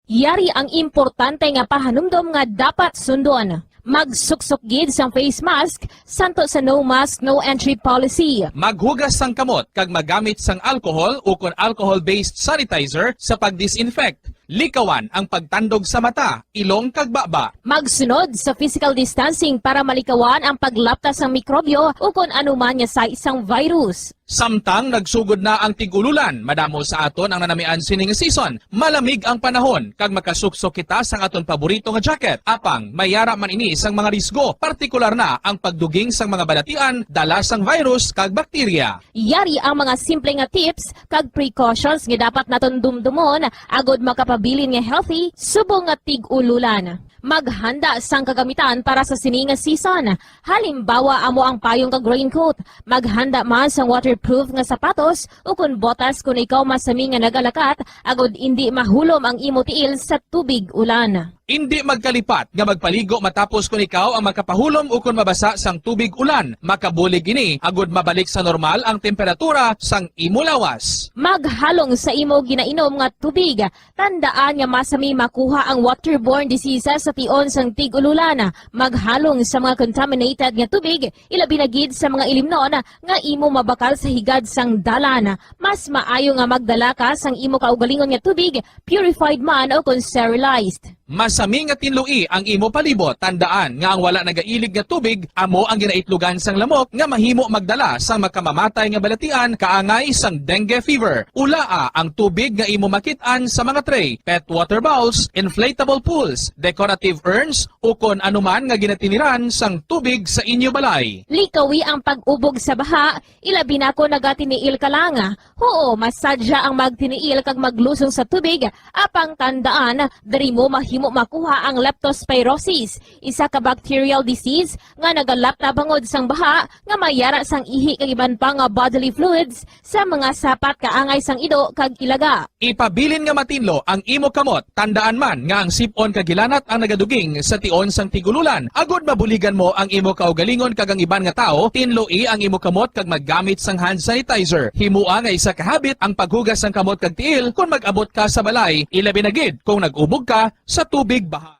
Yari ang importante nga pahanumdom nga dapat sundon. Magsuksok gid sang face mask, santo sa no mask, no entry policy. Maghugas sang kamot kag magamit sang alcohol ukon alcohol-based sanitizer sa pag-disinfect. Likawan ang pagtandog sa mata, ilong kag baba. Magsunod sa physical distancing para malikawan ang paglapta sang mikrobyo ukon anuman nga sais sang virus. Samtang nagsugod na ang tig-ululan, madamo sa aton ang nanamian sini nga season. Malamig ang panahon, kag makasuksok kita sang aton paborito nga jacket. Apang, may yara man ini sang mga risgo, partikular na ang pagduging sang mga balatian dala sang virus kag bakterya. Yari ang mga simple nga tips kag precautions nga dapat naton dumdumon agod makapabilin nga healthy subong nga tig-ululan. Maghanda sang kagamitan para sa sini nga season. Halimbawa, amo ang payong kag raincoat. Maghanda man sang waterproof nga sapatos ukon botas kon ikaw masami nga nagalakat, agod indi mahulom ang imo tiil sa tubig ulan. Indi magkalipat nga magpaligo matapos kon ikaw ang makapahulom ukon mabasa sang tubig ulan. Makabulig ini agod mabalik sa normal ang temperatura sang imo lawas. Maghalong sa imo ginainom nga tubig. Tandaan nga masami makuha ang waterborne diseases sa tion sang tig-ululan. Maghalong sa mga contaminated nga tubig, ilabi na gid sa mga ilimnon nga imo mabakal sa higad sang dalan. Mas maayo nga magdala ka sang imo kaugalingon nga tubig, purified man o kon sterilized. Masami nga tinloi ang imo palibot. Tandaan nga ang wala nagailig nga tubig amo ang ginaitlogan sang lamok nga mahimo magdala sang makamamatay nga balatian kaangay sang dengue fever. Ulaa ang tubig nga imo makit-an sa mga tray, pet water bowls, inflatable pools, decorative urns, ukon anuman nga ginatiniran sang tubig sa inyo balay. Likawi ang pag-ubog sa baha, ilabi na kon nagatiniil ka lang. Huo, masadya ang magtiniil kag maglusong sa tubig, apang tandaan, diri mo mahimo makuha ang leptospirosis, isa ka bacterial disease nga nagalap na bangod sang baha nga may yara sang ihi kag iban pa nga bodily fluids sa mga sapat kaangay sang ido kag ilaga. Ipabilin nga matinlo ang imo kamot. Tandaan man nga ang sip-on kag hilanat ang nagaduging sa tion sang tig-ululan. Agod mabuligan mo ang imo kaugalingon kag ang iban nga tawo, tinloi ang imo kamot kag maggamit sang hand sanitizer. Himoa nga isa ka habit ang paghugas sang kamot kag tiil kon mag-abot ka sa balay, ilabi na gid kung nag-ubog ka sa tubig baha.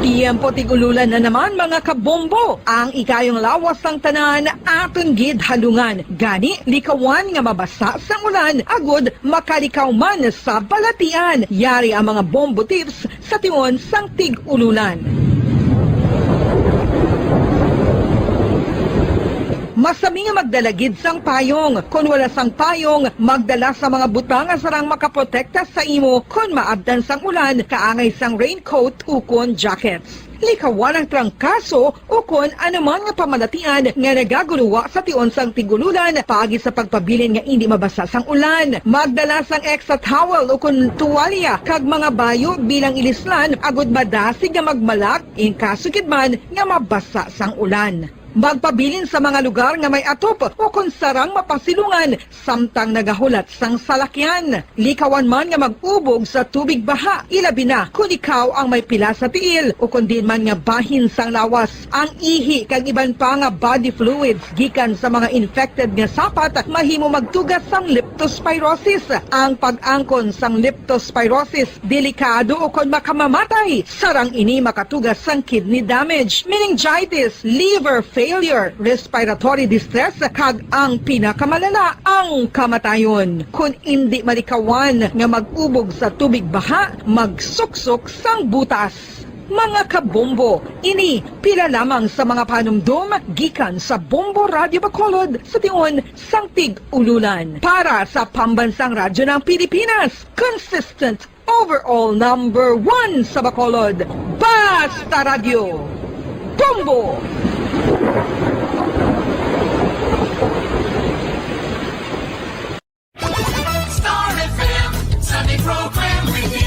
Tiyempo tig-ululan na naman, mga kabombo. Ang ikayong lawas sang tanan aton gid halungan. Gani, likawan nga mabasa sang ulan agud makalikaw man sa balatian. Yari ang mga bombo tips sa tion sang tig-ululan. Masami nga magdala gid sang payong. Kon wala sang payong, magdala sa mga butang nga sarang makaprotekta sa imo kon maabtan sang ulan, kaangay sang raincoat ukon jackets. Likawan ang trangkaso ukon anuman nga pamalatian nga nagaguluwa sa tion sang tig-ululan paagi sa pagpabilin nga indi mabasa sang ulan. Magdala sang extra towel ukon tuwalya kag mga bayo bilang ilislan agud madasig nga magmalak in kaso gid man nga mabasa sang ulan. Magpabilin sa mga lugar nga may atop ukon sarang mapasilungan samtang nagahulat sang salakyan. Likawan man nga mag-ubog sa tubig baha, ilabi na kon ikaw ang may pila sa tiil ukon diin man nga bahin sang lawas. Ang ihi kag iban pa nga body fluids gikan sa mga infected nga sapat mahimo magtuga sang leptospirosis. Ang pag-angkon sang leptospirosis delikado ukon makamamatay. Sarang ini makatuga sang kidney damage, meningitis, liver failure, respiratory distress, kag ang pinakamalala, ang kamatayon. Kon indi malikawan nga mag-ubog sa tubig baha, magsuksok sang butas. Mga kabombo, ini pila lamang sa mga panumdom gikan sa Bombo Radyo Bacolod sa tion sang tig-ululan. Para sa Pambansang Radyo ng Pilipinas, consistent overall number one sa Bacolod, Basta Radyo, Bombo! Star F M Sunday Program Review.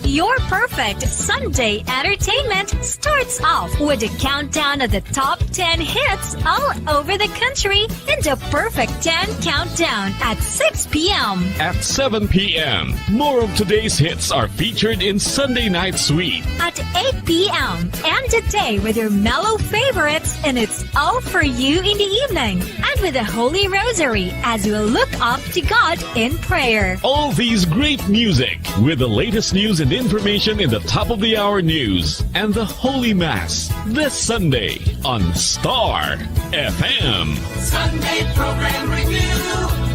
Your perfect Sunday entertainment starts off with a countdown of the top ten hits all over the country in the Perfect ten Countdown at six p.m. At seven p.m., more of today's hits are featured in Sunday Night Sweet. At eight p.m., end the day with your mellow favorites, and it's all for you in the evening. And with the Holy Rosary as we look up to God in prayer. All these great music with the latest news and information in the top of the hour news and the Holy Mass this Sunday on Star F M. Sunday Program Review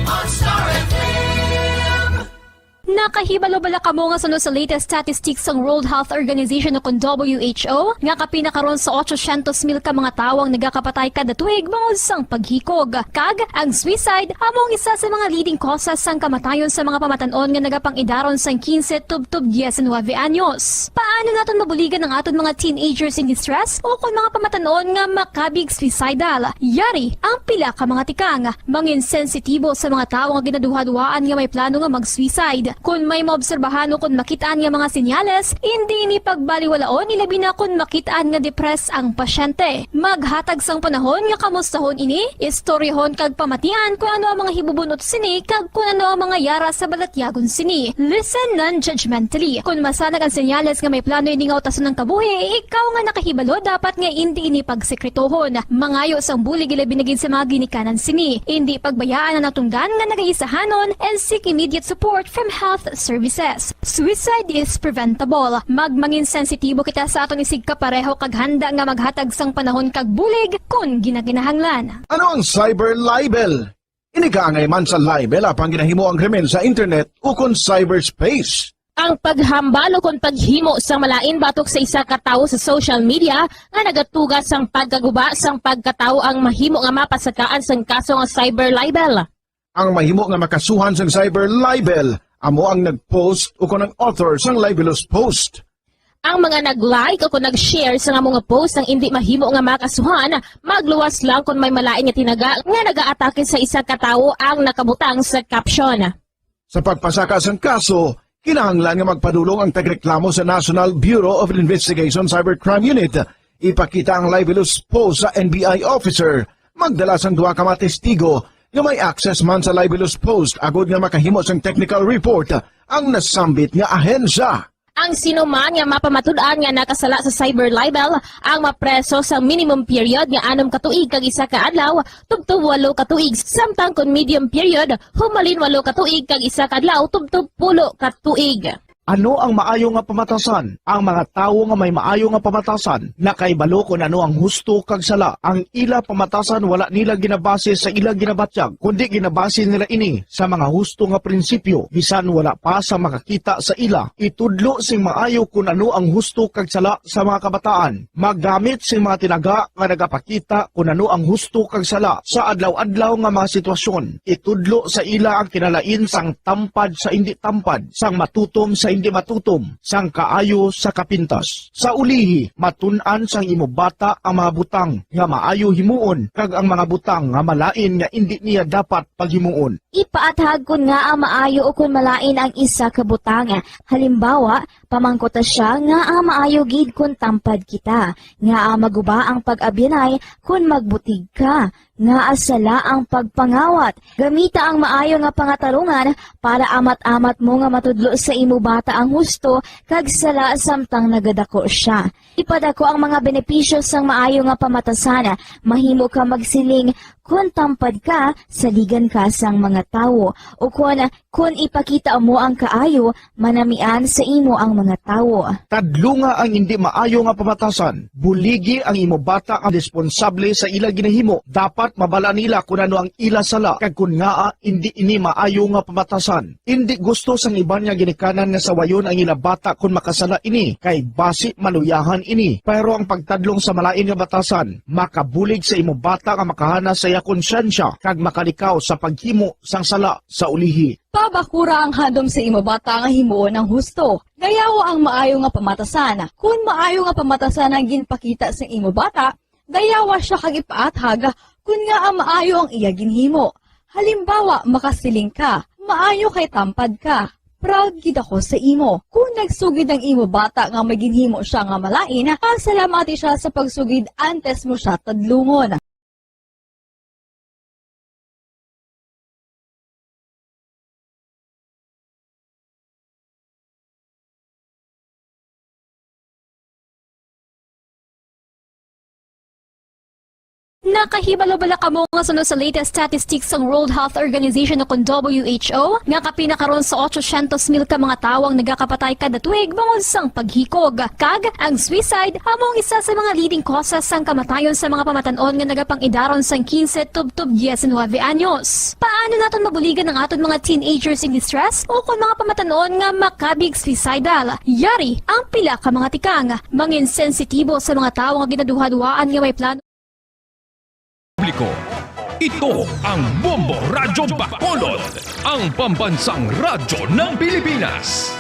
on Star F M. Nakahibalo bala kamo nga suno sa latest statistics sang World Health Organization o kon W H O nga kapin na karon sa ochocientos mil ka mga tawo ang nagakapatay kada tuig bangod sang paghikog? Kag ang suicide amo ang isa sa mga leading causes sang kamatayon sa mga pamatan-on nga nagapang-idaron sang quince tubtob diecinuebe anyos. Paano naton mabuligan ang aton mga teenagers in distress o kon mga pamatan-on nga makabig suicidal? Yari ang pila ka mga tikang. Mangin sensitibo sa mga tawo nga ginaduhaduhaan nga may plano nga mag-suicide. Kon may maobserbahan o kon makit-an nga mga senyales, indi ini pagbaliwalaon, ilabi na kon makit-an nga depressed ang pasyente. Maghatag sang panahon nga kamustahon ini, istoryahon kag pamatian kon ano ang mga hibubun-ot sini kag kon ano ang mga yara sa balatyagon sini. Listen non-judgmentally. Kon masanag ang senyales nga may plano ini nga utason ang kabuhi, ikaw nga nakahibalo dapat nga indi ini pagsekretohon. Mangayo sang bulig, ilabi na gid sa mga ginikanan sini. Indi pagbayaan ang natungdan nga nagaisahanon and seek immediate support from Health Services. Suicide is preventable. Magmangin sensitibo kita sa aton isigkapareho kag handa nga maghatag sang panahon kag bulig kon ginakinahanglan. Ano ang cyber libel? Ini kaangay man sa libel apang ginahimo ang krimen sa internet ukon cyberspace. Ang paghambal ukon paghimo sang malain batok sa isa ka tawo sa social media nga nagatuga sang pagkaguba sang pagkatawo ang mahimo nga mapasakaan sang kaso nga cyber libel. Ang mahimo nga makasuhan sang cyber libel amo ang nag-post ukon ang author sang libelous post. Ang mga nag-like ukon nag-share sang amo nga post ang indi mahimo nga makasuhan, magluwas lang kon may malain nga tinaga nga nagaatake sa isa ka tawo ang nakabutang sa caption. Sa pagpasaka sang kaso, kinahanglan nga magpadulong ang tagreklamo sa National Bureau of Investigation Cybercrime Unit. Ipakita ang libelous post sa N B I officer. Magdala sang duha ka mga testigo nga may access man sa libelous post agod nga makahimo sang technical report ang nasambit nga ahensya. Ang sino man nga mapamatud-an nga nakasala sa cyber libel ang mapreso sa minimum period nga anom ka tuig kag isa ka adlaw, tubtob walo ka tuig, samtang kon medium period, humalin walo ka tuig kag isa ka adlaw, tubtob pulo ka tuig. Ano ang maayo nga pamatasan? Ang mga tawo nga may maayo nga pamatasan nakahibalo kon ano ang husto kag sala. Ang ila pamatasan wala nila ginabase sa ila ginabatyag, kundi ginabase nila ini sa mga husto nga prinsipyo, bisan wala pa sa makakita sa ila. Itudlo sing maayo kon ano ang husto kag sala sa mga kabataan. Maggamit sing mga tinaga nga nagapakita kon ano ang husto kag sala sa adlaw-adlaw nga mga sitwasyon. Itudlo sa ila ang kinalain sang tampad sa indi tampad, sang matutom sa indi matutom, sang kaayo sa kapintas. Sa ulihi, matun-an sang imo bata ang mga butang nga maayo himuon kag ang mga butang nga malain nga indi niya dapat paghimuon. Ipaathag kon ngaa maayo ukon malain ang isa ka butang. Halimbawa, pamangkuta sia ngaa maayo gid kon tampad kita, ngaa maguba ang pag-abyanay kon magbutig ka, ngaa sala ang pagpangawat. Gamita ang maayo nga pangatarungan para amat-amat mo nga matudlo sa imo bata ang husto kag sala samtang nagadako sia. Ipadako ang mga benepisyo sang maayo nga pamatasan. Mahimo ka magsiling, "Kon tampad ka, saligan ka sang mga tawo," ukon, "Kon ipakita mo ang kaayo, manamian sa imo ang mga tawo." Tadlunga ang indi maayo nga pamatasan. Buligi ang imo bata nga responsable sa ila ginahimo. Dapat mabal-an nila kon ano ang ila sala kag kon ngaa indi ini maayo nga pamatasan. Indi gusto sang iban nga ginikanan nga sawayon ang ila bata kon makasala ini, kay basi maluyahan ini. Pero ang pagtadlong sa malain nga batasan makabulig sa imo bata nga makahana sa iya konsyensya kag makalikaw sa paghimo sang sala sa ulihi. Pabakura ang handom sa imo bata nga himuon ang husto. Dayawa ang maayo nga pamatasan. Kon maayo nga pamatasan ang ginpakita sa imo bata, dayawa sia kag ipaathag kon ngaa maayo ang iya ginhimo. Halimbawa, makasiling ka, "Maayo kay tampad ka. Proud gid ako sa imo." Kon nagsugid ang imo bata nga may ginhimo sia nga malain, pasalamati sia sa pagsugid antes mo sia tadlungon. Nakahibalo bala kamo nga suno sa latest statistics sang World Health Organization o kon W H O nga kapin na karon sa otsosyentos mil ka mga tawo ang nagakapatay kada tuig bangod sang paghikog? Kag ang suicide amo ang isa sa mga leading causes sang kamatayon sa mga pamatan-on nga nagapang-idaron sang quince tubtob diecinuebe anyos. Paano naton mabuligan ang aton mga teenagers in distress o kon mga pamatan-on nga makabig suicidal? Yari ang pila ka mga tikang. Mangin sensitibo sa mga tawo nga ginaduhaduhaan nga may plano. Publiko. Ito ang Bombo Radyo Bacolod, ang pambansang radyo ng Pilipinas.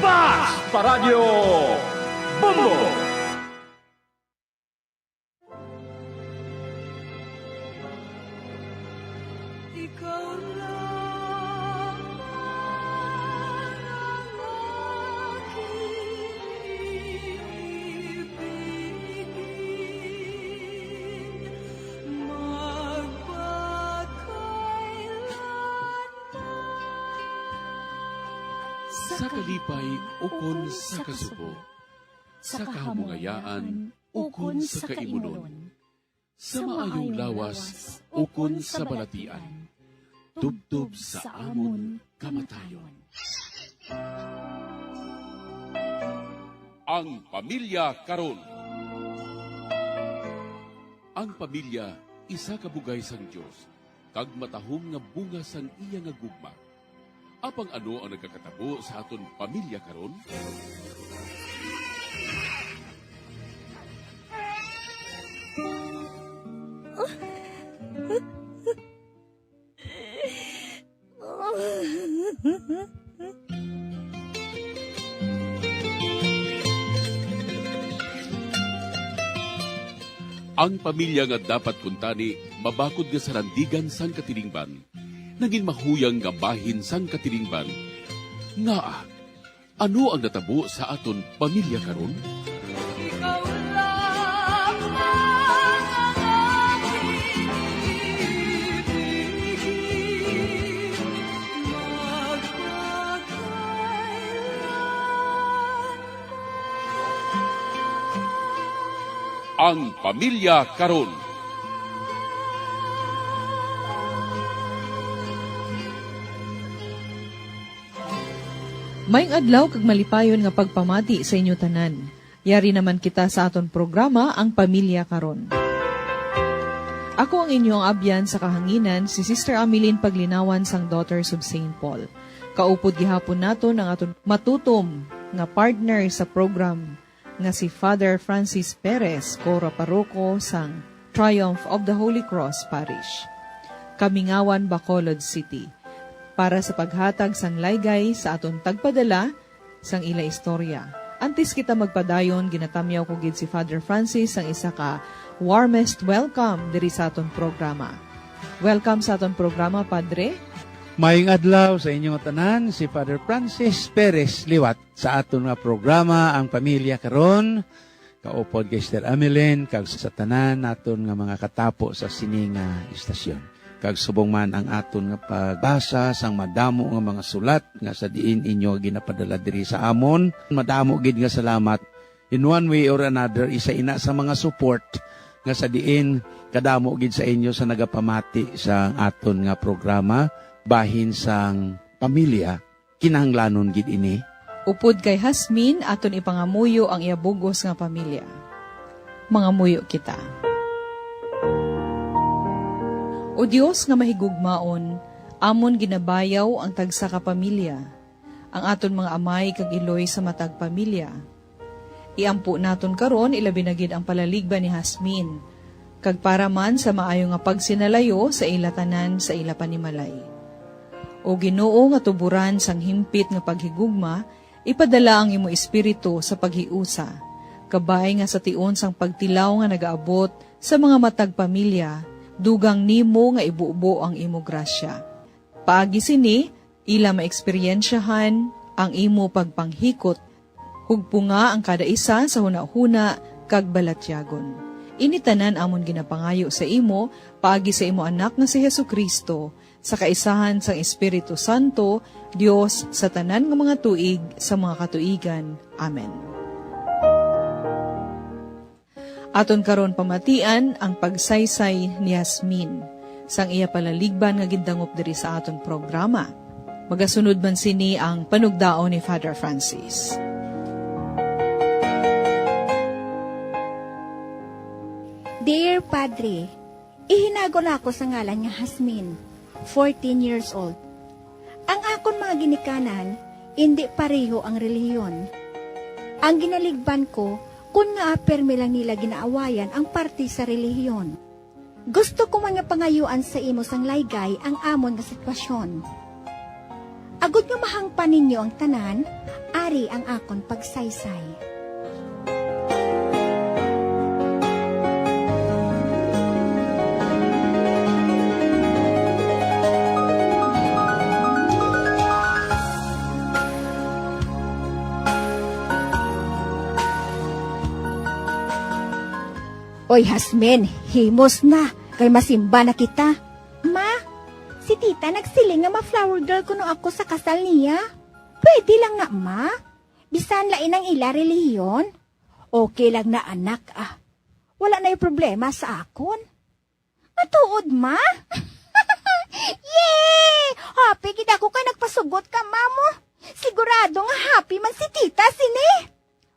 Fast Paradyo Bombo! Ikaw lang ang aking ibigin, magpakailanman. Sa kalipay ukon sa kasubo, sa kahamungayaan ukon sa kaimunon, sa maayong lawas ukon sa balatian, tubtob sa amon kamatayon. Ang pamilya karon. Ang pamilya isa ka bugay sang Dios, kag matahom nga bunga sang iya nga gugma. Apang ano ang nagakatabo sa aton pamilya karon? Ang pamilya nga dapat kuntani mabakod nga sarandigan sang katilingban, nangin mahuyang nga bahin sang katilingban. Ngaa? Ano ang natabo sa aton pamilya karon? Ikaw lamang ang aking ibigin, magpakailanman. Ang pamilya karon. Maayong adlaw kag malipayon nga pagpamati sa inyo tanan. Yari naman kita sa aton programa, Ang Pamilya Karon. Ako ang inyong abyan sa kahanginan, si Sister Ameline Paglinawan sang Daughters of Saint Paul. Kaupod gihapon naton ang aton matutom nga partner sa program nga si Father Francis Perez, Cora Paroko sang Triumph of the Holy Cross Parish, Kamingawan, Bacolod City, para sa paghatag sang laygay sa aton tagpadala sang ila istorya. Antes kita magpadayon, ginatamyaw ko gid si Father Francis sang isa ka warmest welcome diri sa aton programa. Welcome sa aton programa, Padre. Maayong adlaw sa inyo tanan, si Father Francis Perez liwat sa aton nga programa, Ang Pamilya Karon, kaupod kay Sister Ameline, kag sa tanan naton nga mga katapo sa sini nga istasyon. Kag subong man ang aton nga pagbasa sang madamo nga mga sulat nga sa diin inyo ginapadala diri sa amon, madamo gid nga salamat. In one way or another, isa ina sa mga support nga sa diin kadamo gid sa inyo sa nagapamati sa aton nga programa, bahin sang pamilya. Kinahanglanon gid ini. Upod kay Jasmine, aton ipangamuyo ang iya bug-os nga pamilya. Mangamuyo kita. O Dios nga mahigugmaon, amon ginabayaw ang tagsa ka pamilya, ang aton mga amay kag iloy sa matag pamilya. Iampo naton karon, ilabi na gid ang palaligban ni Jasmine, kag para man sa maayo nga pagsinalayo sa ila tanan sa ila panimalay. O Ginoo nga tuburan sang himpit nga paghigugma, ipadala ang imo Espiritu sa paghiusa, kabay nga sa tion sang pagtilaw nga nagaabot sa mga matag pamilya, dugang nimo nga ibubo ang imo grasya. Paagi sini, ila maeksperiensyahan ang imo pagpanghikot. Hugpunga ang kada isa sa hunahuna kag balatyagon. Ini tanan amon ginapangayo sa imo paagi sa imo Anak nga si Jesu-Cristo, sa kaisahan sang Espiritu Santo, Dios sa tanan nga mga tuig sa mga katuigan. Amen. Aton karon pamatian ang pagsaysay ni Jasmine sang iya palaligban nga gindangop diri sa aton programa. Magasunod man sini ang panugdaon ni Father Francis. Dear Padre, ihinago na ako sa ngalan nga Jasmine, fourteen years old. Ang akon mga ginikanan, indi pareho ang relihiyon. Ang ginaligban ko, kun ngaa pirmi lang nila ginaawayan ang parte sa relihiyon. Gusto ko man nga pangayuan sa imo sang laygay ang amon nga sitwasyon. Agod nga mahangpan ninyo ang tanan, ari ang akon pagsaysay. Oy, Jasmine, himos na, kay masimba na kita. Ma, si tita nagsiling nga ma-flower girl kuno ako sa kasal niya. Pwede lang na, ma? Bisan lain ang ila relihiyon? Okay lang na, anak, ah. Wala na'y problema sa akon. Matuod, ma? Yay! Happy gid ako kay nagpasugot ka, Mamo. Sigurado nga happy man si Tita sini.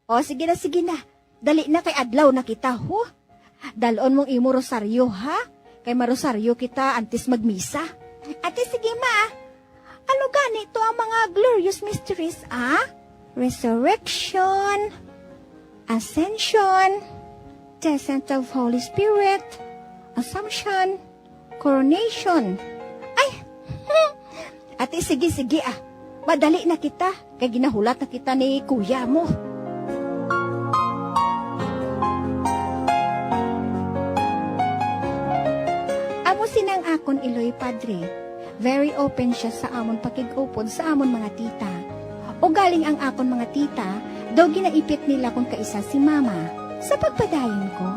O, sige na, sige na. Dali na kay adlaw na kita, ho. Dalon mong imo rosaryo, ha? Kay marosaryo kita antes magmisa. Ate, sige, ma. Ano gani to ang mga glorious mysteries, ah? Resurrection, Ascension, Descent of Holy Spirit, Assumption, Coronation. Ay, ate, sige, sige, ah. Madali na kita, kay ginahulat na kita ni kuya mo. Amo sini ang akon iloy, Padre. Very open siya sa amon pakig-upod sa amon mga tita. Ugaling ang akon mga tita, daw ginaipit nila kon kaisa si Mama. Sa pagpadayon ko,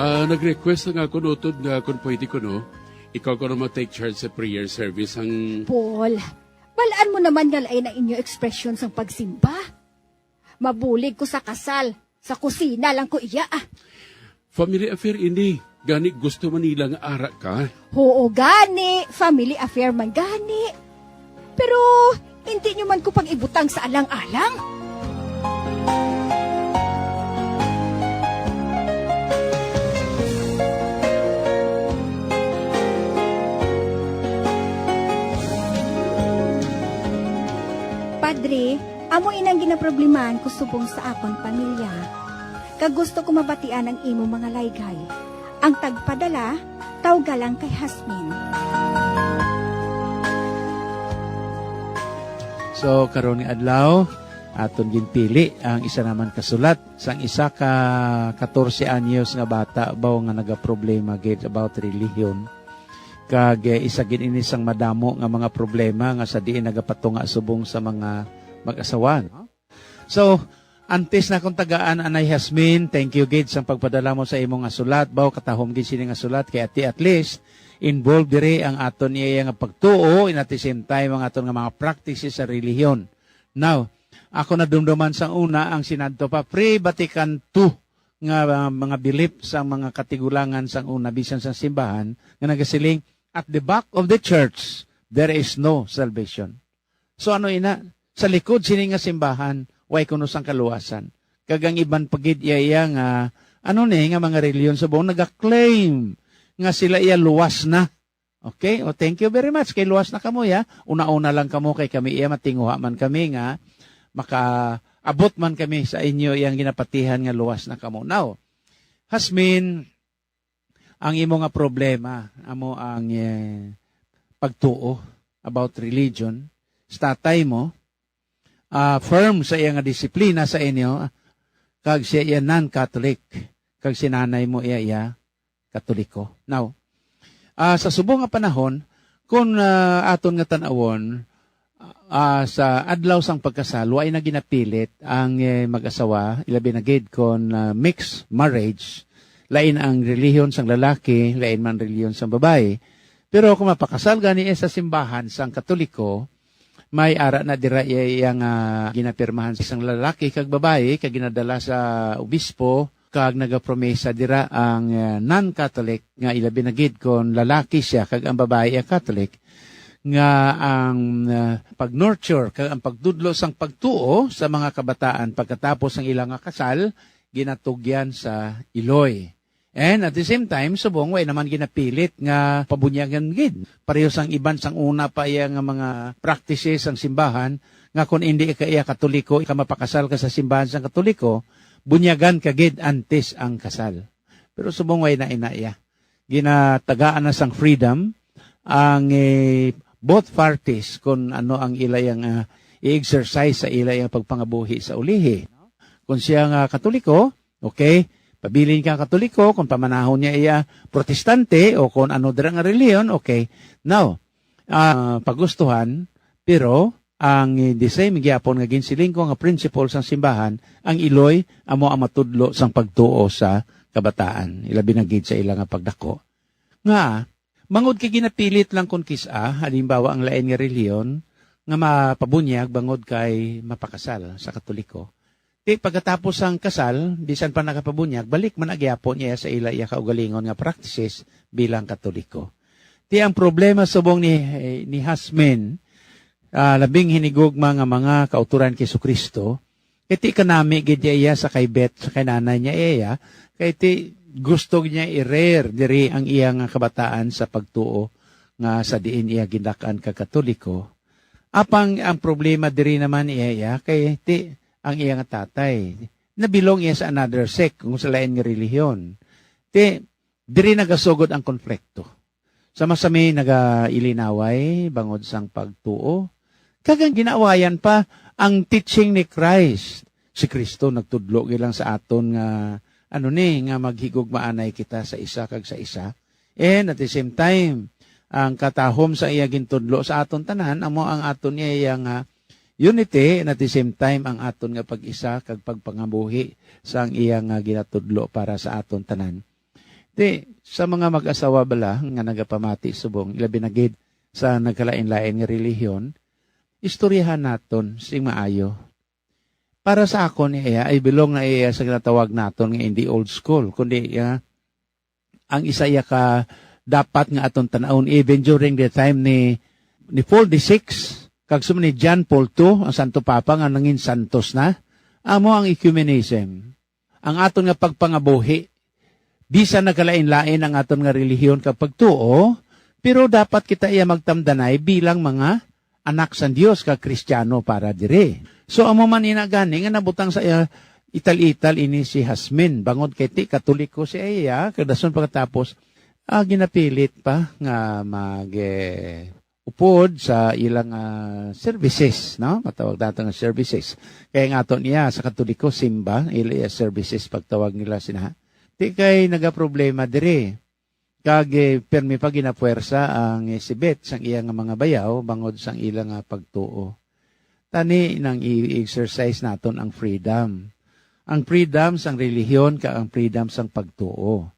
Ah, nag-request ang akon utod nga kung pwede ko, no? Ikaw ko na mag-take charge sa prayer service ang... Paul, balaan mo naman nga lain ang inyo ekspresyon sang pagsimba. Mabulig ko sa kasal. Sa kusina lang ko iya, ah. Family affair ini. Gani gusto man nila nga ara ka. Huo gani, family affair man gani. Pero hindi nyo man ko pag-ibutang sa alang-alang. Padre, amo inang ginaproblemahan ko subong sa akon pamilya. Kag gusto ko mabatian ang imo mga laygay. Ang tagpadala, tawga lang kay Hasmin. So, karon nga adlaw, aton ginpili ang isa naman ka sulat sang isa ka katorse anyos nga bata baw nga nagaproblema gid about relihiyon. Kag eh, isa gid ini sang madamo nga mga problema nga sa diin nagapatunga subong sa mga mag-asawa, no? So, antes na akong tagaan, Anay Hasmin, thank you gid sang pagpadala mo sa imo nga sulat. Baw katahom gid sini nga sulat kay ati at least involved diri ang aton iya nga pagtuo, and at the same time ang aton nga mga practices sa relihiyon. Now, ako nadumduman sang una ang sinadto pa pre-Vatican two nga uh, mga belief sa mga katigulangan sang una bisan sa simbahan nga nagasiling, "At the back of the church there is no salvation." So ano ina? Sa likod sini nga simbahan, way kuno sang kaluwasan. Kag ang iban pa gid iya, iya nga, ano ni, nga mga reliyon subong naga-claim nga sila iya luwas na. Okay? O, thank you very much. Kay luwas na kamo, ya. Una-una lang kamo kay kami iya matinguha man kami nga makaabot man kami sa inyo iyang ginapatihan nga luwas na kamo. Now, Hasmin, ang imo nga problema amo ang eh, pagtuo about religion. Si tatay mo, ah, firm sa iya nga disiplina sa inyo, kag siya iya non-Catholic, kag si nanay mo iya iya Katoliko. Now, ah, sa subong nga panahon, kung ah, aton nga tan-awon, ah, sa adlaw sang pagkasal, wa na ginapilit ang eh, mag-asawa, ilabi na gid kon ah, mixed marriage, lain ang relihiyon sang lalaki, lain man relihiyon sang babayi. Pero kung mapakasal gani eh, sa simbahan sang Katoliko, may ara na dira iya, iya nga ginapirmahan sang lalaki kag babayi kag ginadala sa obispo kag nagapromesa dira ang eh, non-Catholic nga ilabi na gid kon lalaki siya kag ang babayi ay Catholic nga ang ah, pag-nurture kag ang pagtudlo sang pagtuo sa mga kabataan pagkatapos sang ila nga kasal ginatugyan sa iloy. And at the same time, subong way naman ginapilit nga pabunyagan gid. Pareho sang iban sang una pa iya nga mga practices sang simbahan nga kung hindi ka iya Katoliko, ka mapakasal ka sa simbahan sang Katoliko, bunyagan ka gid antes ang kasal. Pero subong way na ina iya. Ginatagaan na sang freedom ang eh, both parties kung ano ang ila yang ah, i-exercise sa ila yang pagpangabuhi sa ulihi. Kung siya nga Katoliko, okay, pabilin ka Katoliko, kung pamanahon niya iya Protestante o kung ano dira nga reliyon, okay. Now, ah, pagustuhan, pero ang eh, the same gyapon nga ginsiling ko nga principle sang simbahan, ang iloy amo ang matudlo sang pagtuo sa kabataan, ilabi na gid sa ila nga pagdako. Nga, bangod kay ginapilit lang kon kis-a, halimbawa ang lain nga relihiyon, nga mapabunyag bangod kay mapakasal sa Katoliko, Ti pagkatapos sang kasal, bisan pa nakapabunyag, balik man na gihapon niya sa ila iya kaugalingon nga practices bilang Katoliko. Ti ang problema subong ni, ni Jasmine, ah, labing hinigugma nga mga kauturan kay Jesu-Cristo, kay ti kanami gid niya iya sa kay Beth, sa kay nanay niya iya, kay ti gusto niya i-rear diri ang iya nga kabataan sa pagtuo nga sa diin iya gindak-an ka Katoliko. Apang ang problema diri naman iya, iya kay ti ang iya nga tatay nabilong iya sa another sect, kung sa lain nga relihiyon. Ti diri nagasugod ang konflikto. Sa masami nagailinaway bangod sang pagtuo, kag ang ginaawayan pa ang teaching ni Christ. Si Kristo nagtudlo gid lang sa aton nga, ano ni, nga maghigugmaanay kita sa isa kag sa isa. And at the same time, ang katahom sa iya gintudlo sa aton tanan amo ang aton iya nga unity, and at the same time ang aton nga pag-isa kag pagpangabuhi sang iya nga ginatudlo para sa aton tanan. Ti sa mga mag-asawa bala nga nagapamati subong, ilabi na gid sa nagkalain-lain nga relihiyon, istoryahan naton sing maayo. Para sa akon, iya, I belong na iya sa ginatawag naton nga hindi old school, kundi, ah, ang isa iya ka dapat nga aton tan-awon even during the time ni, ni Paul the Sixth, kag sum ni John Paul two, ang Santo Papa nga nangin santos na, amo ang ecumenism. Ang aton nga pagpangabuhi, bisan nagkalain-lain ang aton nga relihiyon kag pagtuo, pero dapat kita iya magtamdanay bilang mga anak sang Dios kag Kristiyano para diri. So, amo man ina gani nga nabutang sa iya ital-ital ini si Jasmine, bangod kay ti Katoliko si iya, kag dason pagkatapos, ah, ginapilit pa nga mag, eh, upod sa ilang, ah, services, no? Matawag nato nga services. Kay ang ato niya sa Katoliko, simba, ila iya services pagtawag nila sina. Ti kay nagaproblema diri. Kag, eh, pirmi pa ginapuwersa ang, eh, si Beth sang iya nga mga bayaw bangod sang ila nga pagtuo. Tani nang i-exercise naton ang freedom. Ang freedom sang relihiyon kag ang freedom sang pagtuo.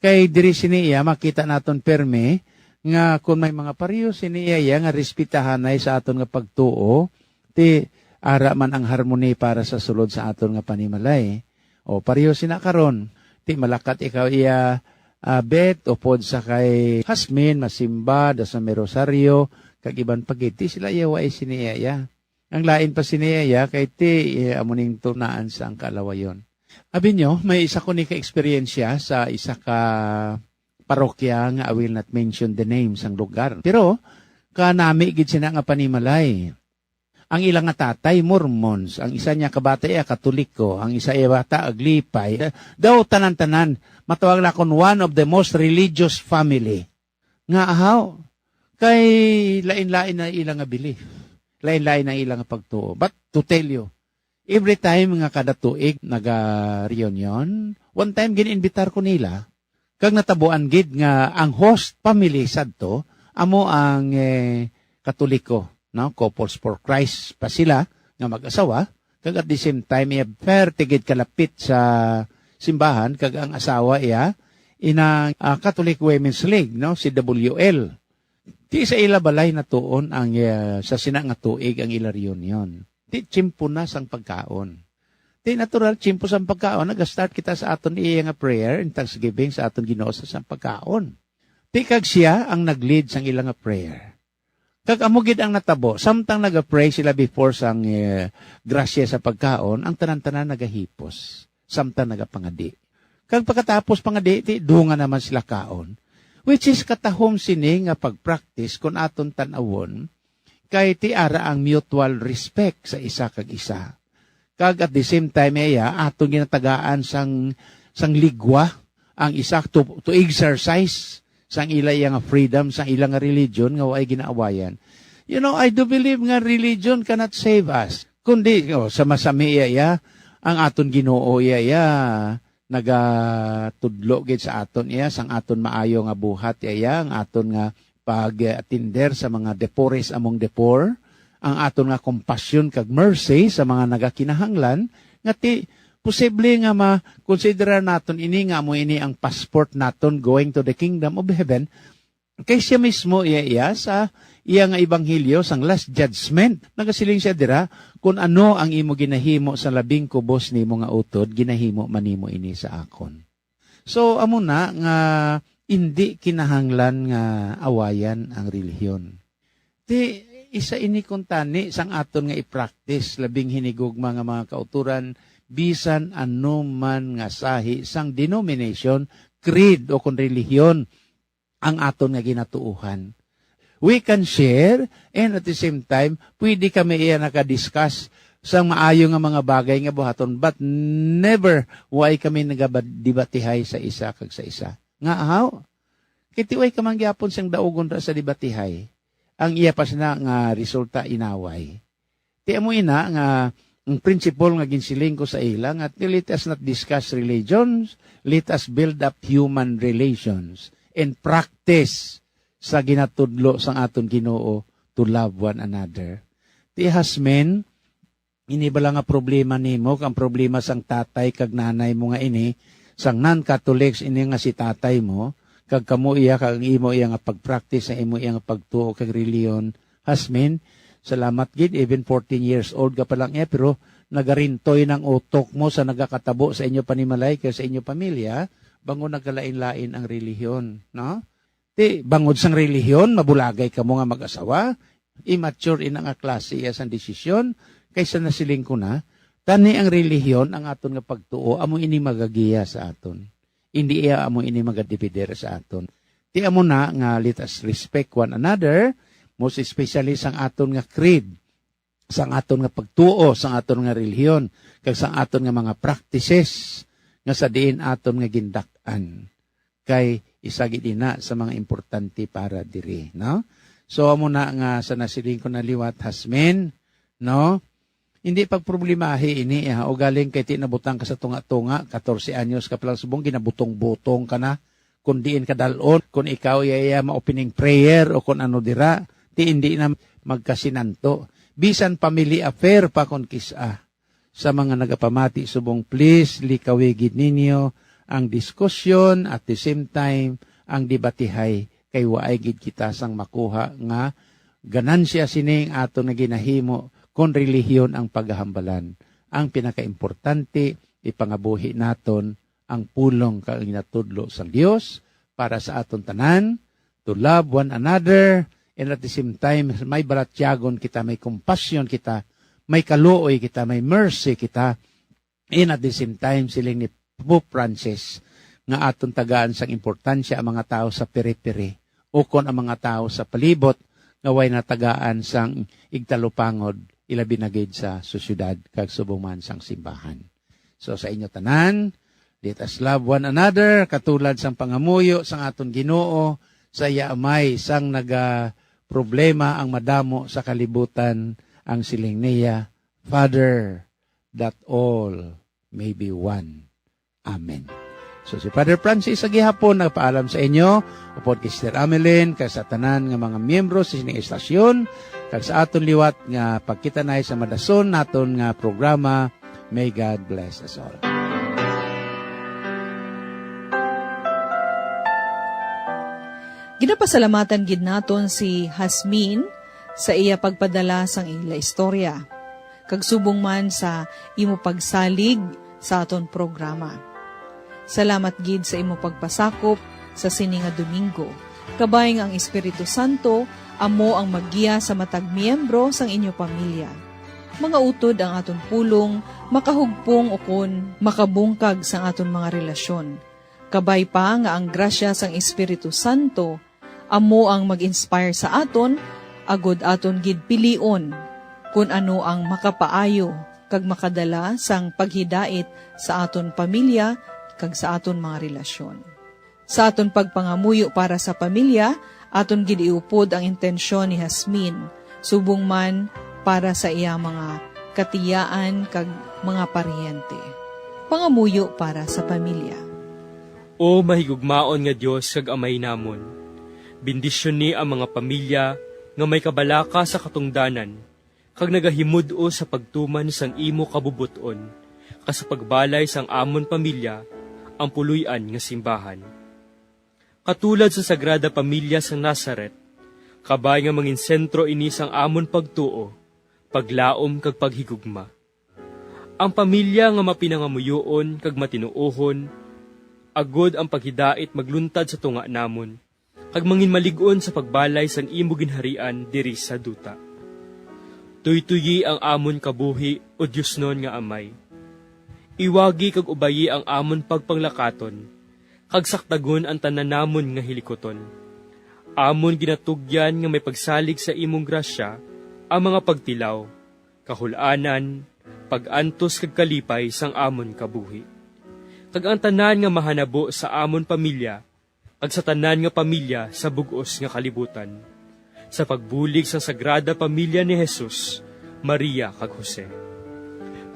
Kay diri sini iya makita naton pirmi nga kon may mga pareho sini iya, iya nga respetahanay sa aton nga pagtuo, ti ara man ang harmony para sa sulod sa aton nga panimalay. O pareho sina karon, ti malakat ikaw iya, ah, Beth, upod sa kay Jasmine, masimba, dason may rosaryo, kag iban pa gid, ti sila iya waay sini iya, iya. Ang lain pa sini iya, kay ti, eh, amo ning tunaan sa ang kaalawayon. Abi nyo, may isa ko ni ka-eksperyensya sa isa ka parokya nga I will not mention the name sang lugar. Pero kanami gid sina nga panimalay. Ang ila nga tatay, Mormons. Ang isa niya ka bata iya, Katoliko. Ang isa iya bata, Aglipay. Daw tanan-tanan, matawag na kon one of the most religious family. Nga ahaw, kay lain-lain na ila nga belief. Lain-lain na ila nga pagtuo. But to tell you, every time nga kada tuig naga-reunion, one time gin-invitar ko nila, kag natabuan gid nga ang host family sadto amo ang, eh, Katoliko, no? Couples for Christ pa sila nga mag-asawa, kag at the same time iya perti gid kalapit sa simbahan, kag ang asawa iya inang, ah, Catholic Women's League, no? C W L. Ti sa ila balay natuon ang, eh, sa sina nga tuig ang ila reunion. Ti tiyempo na sang pagkaon. Ti natural, tiyempo sang pagkaon, naga-start kita sa aton iya nga prayer and thanksgiving sa aton Ginoo sa sang pagkaon. Ti kag siya ang nag-lead sang ila nga prayer. Kag amo gid ang natabo, samtang naga-pray sila before sang, eh, grasya sa pagkaon, ang tanan-tanan nagahipos, samtang nagapangadi. Kag pagkatapos pangadi, ti dunga naman sila kaon. Which is katahom sini nga pag-practice kon aton tan-awon, kay ti ara ang mutual respect sa isa kag isa. Kag at the same time, iya, aton ginatagaan sang, sang ligwa ang isa to, to exercise sang ila iya nga freedom, sang ila nga religion nga way ginaawayan. You know, I do believe nga religion cannot save us. Kundi, oh, sa masami iya, iya, ang aton Ginoo iya, iya, nagatudlo gid sa aton iya, sang aton maayo nga buhat iya, iya, ang aton nga pag-atender sa mga the poorest among the poor, ang aton nga compassion kag mercy sa mga nagakinahanglan, nga ti posible nga makonsidera naton ini nga amo ini ang passport naton going to the kingdom of heaven, kay siya mismo iya, iya sa iya nga ebanghelyo sang Last Judgment. Nagasiling sia dira, "Kon ano ang imo ginahimo sa labing kubos nimo nga utod, ginahimo man nimo ini sa akon." So, amo na nga indi kinahanglan nga awayan ang relihiyon. Ti, isa ini kuntani sang aton nga i-practice, labing hinigugma nga mga kautoran, bisan ano man nga sahi sang denomination, creed, o kon relihiyon ang aton nga ginatuohan. We can share, and at the same time, pwede kami iya naka-discuss sang maayo nga mga bagay nga buhaton, but never way kami nagabad-, debatihay sa isa kag sa isa. Nga, ahaw? Kay ti way ka man gyapon siyang daugon ra sa debatihay. Ang iya pa sina nga resulta inaway. Ti amo ina nga ang principle nga ginsiling ko sa ila nga, "Let us not discuss religions, let us build up human relations and practice sa ginatudlo sang aton Ginoo to love one another." Ti Hasmin, ini bala nga problema nimo, kag ang problema sang tatay kag nanay mo nga ini, sang non-Catholics ini nga si tatay mo, kag kamo iya, kag ang imo iya nga pag-practice, ang imo iya nga pagtuo kag reliyon, Hasmin, salamat gid, even fourteen years old ka pa lang iya, pero nagarintoy ng utok mo sa nagakatabo sa inyo panimalay kag sa inyo pamilya, bangod nagkalain-lain ang relihiyon, no? Ti, bangod sang relihiyon, mabulagay kamo nga mag-asawa, immature ina nga klase iya sang desisyon, kaysa nasiling ko na, tani ang relihiyon, ang aton nga pagtuo, amo ini magagiya sa aton. Hindi iya amo ini magadividir sa aton. Ti amo na nga let us respect one another, most especially sang aton nga creed, sang aton nga pagtuo, sang aton nga relihiyon, kag sang aton nga mga practices nga sa diin aton nga gindak-an. Kay isa gid ina sa mga importante para diri, no? So, amo na nga sa nasiling ko na liwat, Hasmin, no? Hindi pagproblemahi ini, ha, ugaling kay ti nabutang ka sa tunga-tunga, katorse anyos ka pa lang subong, ginabutong-butong ka na, kung diin ka dal-on, kung ikaw iya, iya ma-opening prayer o kung ano dira, ti hindi na magkasinanto. Bisan family affair pa kung kis-a. Sa mga nagapamati subong, please, likawi gid ninyo ang diskusyon, at the same time, ang debatihay, kay waay gid kita sang makuha nga ganansya sining aton nga ginahimo kon relihiyon ang pagahambalan. Ang pinakaimportante, ipangabuhi naton ang pulong kag ang ginatudlo sang Dios para sa aton tanan, to love one another, and at the same time, may balatyagon kita, may compassion kita, may kaluoy kita, may mercy kita, and at the same time, siling ni Pope Francis, nga aton tagaan sang importansya ang mga tawo sa periphery, ukon ang mga tawo sa palibot nga way natagaan sang igtalupangod, ilabi na gid sa sosyedad kag subong man sang simbahan. So, sa inyo tanan, let us love one another, katulad sang pangamuyo sang aton Ginoo sa iya Amay, sang naga problema ang madamo sa kalibutan, ang siling niya, "Father, that all may be one. Amen." So, si Father Francis sa gihapon nagpaalam sa inyo, upod kay Sister Amelin, kag sa tanan nga mga miyembro sa sining estasyon, kag sa aton liwat nga pagkita-nay sa madason naton nga programa. May God bless us all. Ginapasalamatan gid naton si Hasmin sa iya pagpadala sang ila istorya, kag subong man sa imo pagsalig sa aton programa. Salamat gid sa imo pagpasakop sa sini nga Domingo, kabay nga ang Espiritu Santo amo ang maggiya sa matag miyembro sang inyo pamilya. Mga utod, ang aton pulong makahugpong ukon makabungkag sang aton mga relasyon. Kabay pa nga ang grasya sang Espiritu Santo amo ang mag-inspire sa aton, agod aton gid pilion kon ano ang makapaayo kag makadala sang paghidait sa aton pamilya kag sa aton mga relasyon. Sa aton pagpangamuyo para sa pamilya, aton gid iupod ang intensyon ni Jasmine, subong man para sa iya mga katiyaan kag mga paryente. Pangamuyo para sa pamilya. O mahigugmaon nga Dios kag Amay namon, bendisyoni ang mga pamilya nga may kabalaka sa katungdanan, kag nagahimud-os sa pagtuman sang imo kabubot-on, kag sa pagbalay sang amon pamilya ang puloy-an nga simbahan. Katulad sa Sagrada Pamilya sang Nazaret, Kabay nga mangin sentro ini sang amon pagtuo, paglaom, kag paghigugma. Ang pamilya nga mapinangamuyoon kag matinuohon, agod ang paghidait magluntad sa tunga namon, kag manginmalig-on sa pagbalay sang imo ginharian diri sa duta. Tuytoyi ang amon kabuhi, O Diosnon nga Amay. Iwagi kag ubayi ang amon pagpanglakaton, kag sakdagon ang tanan namon nga hilikuton. Amon ginatugyan nga may pagsalig sa imong grasya ang mga pagtilaw, kahul-anan, pag-antos kag kalipay sang amon kabuhi, kag ang tanan nga mahanabo sa amon pamilya kag sa tanan nga pamilya sa bug-os nga kalibutan, sa pagbulig sang Sagrada Pamilya ni Jesus, Maria, kag Jose.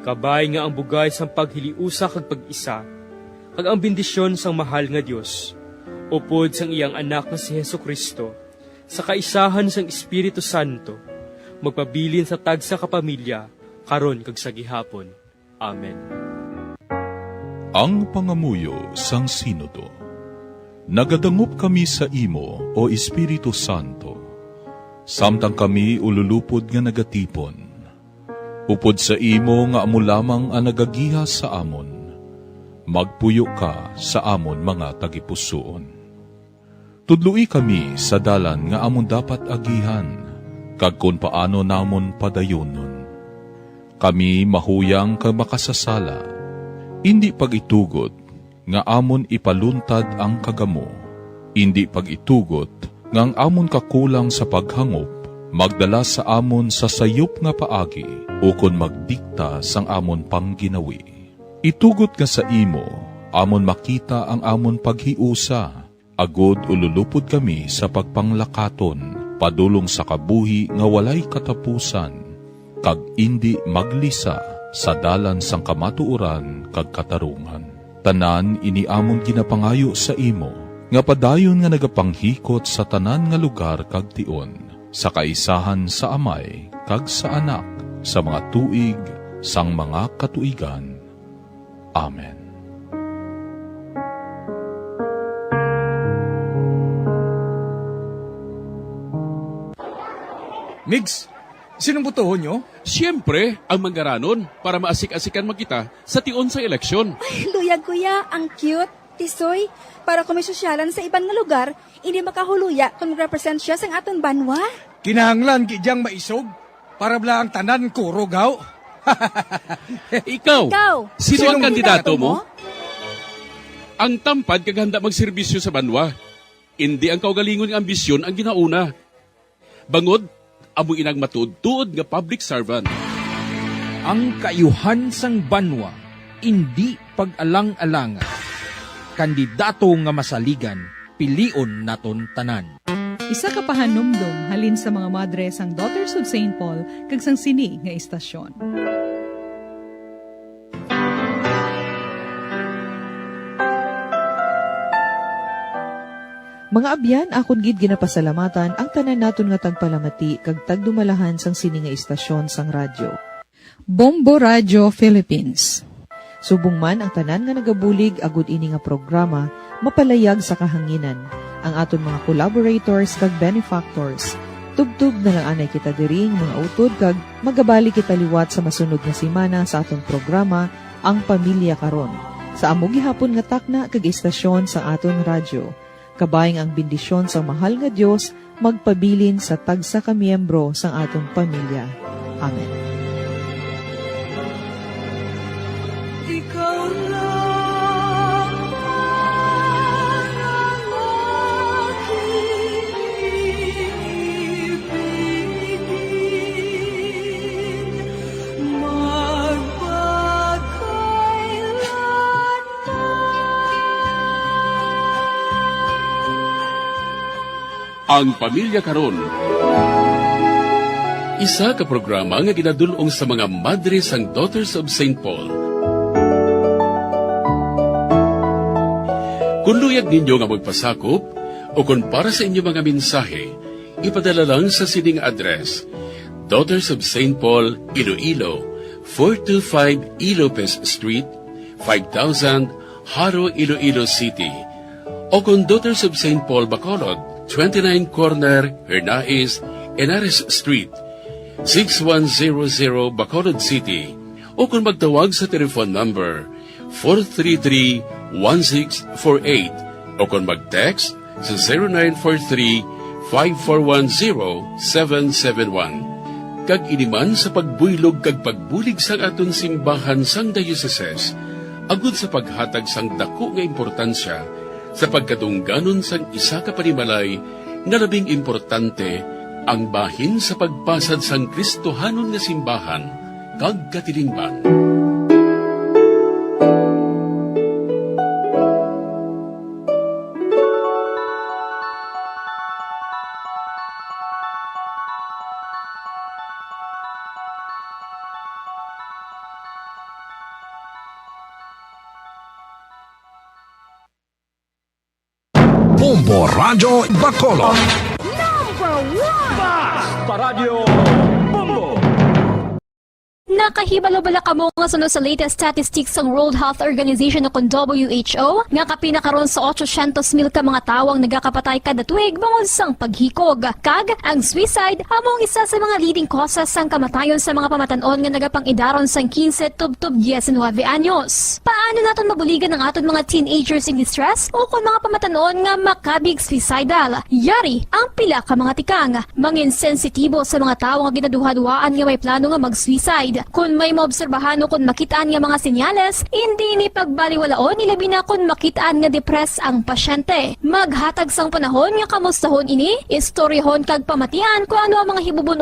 Kabay nga ang bugay sang paghiliusa kag pag-isa, kag ang bendisyon sang mahal nga Dios, upod sang iyang Anak nga si Jesu-Cristo, sa kaisahan sang Espiritu Santo, magpabilin sa tagsa ka pamilya, karon kag sa gihapon. Amen. Ang pangamuyo sang Sinodo. Nagadangop kami sa imo, O Espiritu Santo, samtang kami ululupod nga nagatipon. Upod sa imo nga amo lamang ang nagagiha sa amon, magpuyo ka sa amon mga tagipusoon. Tudloi kami sa dalan nga amon dapat agihan, kag kon paano namon padayonon. Kami mahuyang kag makasasala, indi pag-itugot nga amon ipaluntad ang kagamo, indi pag-itugot nga ang amon kakulang sa paghangop magdala sa amon sa sayop nga paagi, ukon magdikta sang amon pangginawi. Itugot nga sa imo amon makita ang amon paghiusa, agod ululupod kami sa pagpanglakaton padulong sa kabuhi nga walay katapusan, kag indi maglisa sa dalan sang kamatuoran kag katarungan. Tanan ini amon ginapangayo sa imo, nga padayon nga nagapanghikot sa tanan nga lugar kag tion, sa kaisahan sa Amay kag sa Anak, sa mga tuig sang mga katuigan. Amen. Migs, sinong botohon nyo? Siyempre, ang Mangaranon, para maasik-asikan man kita sa tion sa eleksyon. Ay, luyag, kuya. Ang cute. Tisoy, para kung may sosyalan sa iban nga lugar, hindi makahuluya kung mag-represent siya sang aton banwa. Kinahanglan gid yang maisog para bala ang tanan kurog, haw? Ikaw, Ikaw, sino ang sinong kandidato kandidato mo? mo? Ang tampad kag handa magserbisyo sa banwa. Indi ang kaugalingon nga ambisyon ang ginauna. Bangod, amo inang matuod-tuod nga public servant. Ang kaayuhan sang banwa, indi pag-alang-alanga. Kandidato nga masaligan, pilion naton tanan. Isa ka pahanumdom halin sa mga madre sang Daughters of Saint Paul kag sang sini nga istasyon. Mga abyan, akon gid ginapasalamatan ang tanan naton nga tagpalamati kag tagdumalahan sang sini nga istasyon sang radyo, Bombo Radyo Philippines. Subong man ang tanan nga nagabulig agud ini nga programa mapalayag sa kahanginan, ang aton mga collaborators kag benefactors. Tubtob na lang anay kita diri, mga utod, kag magabalik kita liwat sa masunod nga semana sa aton programa, Ang Pamilya Karon, sa amo gihapon nga takna kag istasyon sa aton radyo. Kabay nga ang bendisyon sang mahal nga Dios magpabilin sa tagsa ka miyembro sang aton pamilya. Amen. Ikaw lang ang aking ibigin, magpakailanman. Ang Pamilya Karon, isa ka programa nga ginadul-ong sa mga madre sang Daughters of Saint Paul. Kung luyag ninyo nga magpasakop o kung para sa inyo mga mensahe, ipadala lang sa sining address: Daughters of Saint Paul, Iloilo, four two five E. Lopez Street, five thousand, Jaro, Iloilo City. O kon Daughters of Saint Paul, Bacolod, twenty-nine Corner, Herna East, Henares Street, six one zero zero, Bacolod City, o kung magtawag sa telephone number four three three, one six four eight, o kung mag-text sa zero nine four three, five four one, zero seven seven one. Kag ini man sa pagbuylog kag pagbulig sang aton simbahan sang diocese, agud sa paghatag sang dako nga importansya sa pagkadungganon sang isa ka panimalay nga labing importante, ang bahin sa pagpasad sang Kristohanon nga simbahan kag katilingban. Bombo Radyo Bacolod. Number one! Basta Radyo Bombo! Nakahibalo bala kamo nga suno sa latest statistics sang World Health Organization o kon W H O nga kapin na karon sa otso syentos mil ka mga tawo ang nagakapatay kada tuig bangod sang paghikog? Kag ang suicide amo ang isa sa mga leading causes sang kamatayon sa mga pamatan-on nga nagapang-idaron sang quince tubtob diecinuebe anyos. Paano naton mabuligan ang aton mga teenagers in distress o kon mga pamatan-on nga makabig suicidal? Yari ang pila ka mga tikang. Mangin sensitibo sa mga tawo nga ginaduhaduhaan nga may plano nga mag-suicide. Kon may maobserbahan o kon makit-an nga mga senyales, indi ini pagbaliwalaon, ilabi na kon makit-an nga depressed ang pasyente. Maghatag sang panahon nga kamustahon ini, istoryahon kag pamatian kon ano ang mga hibubun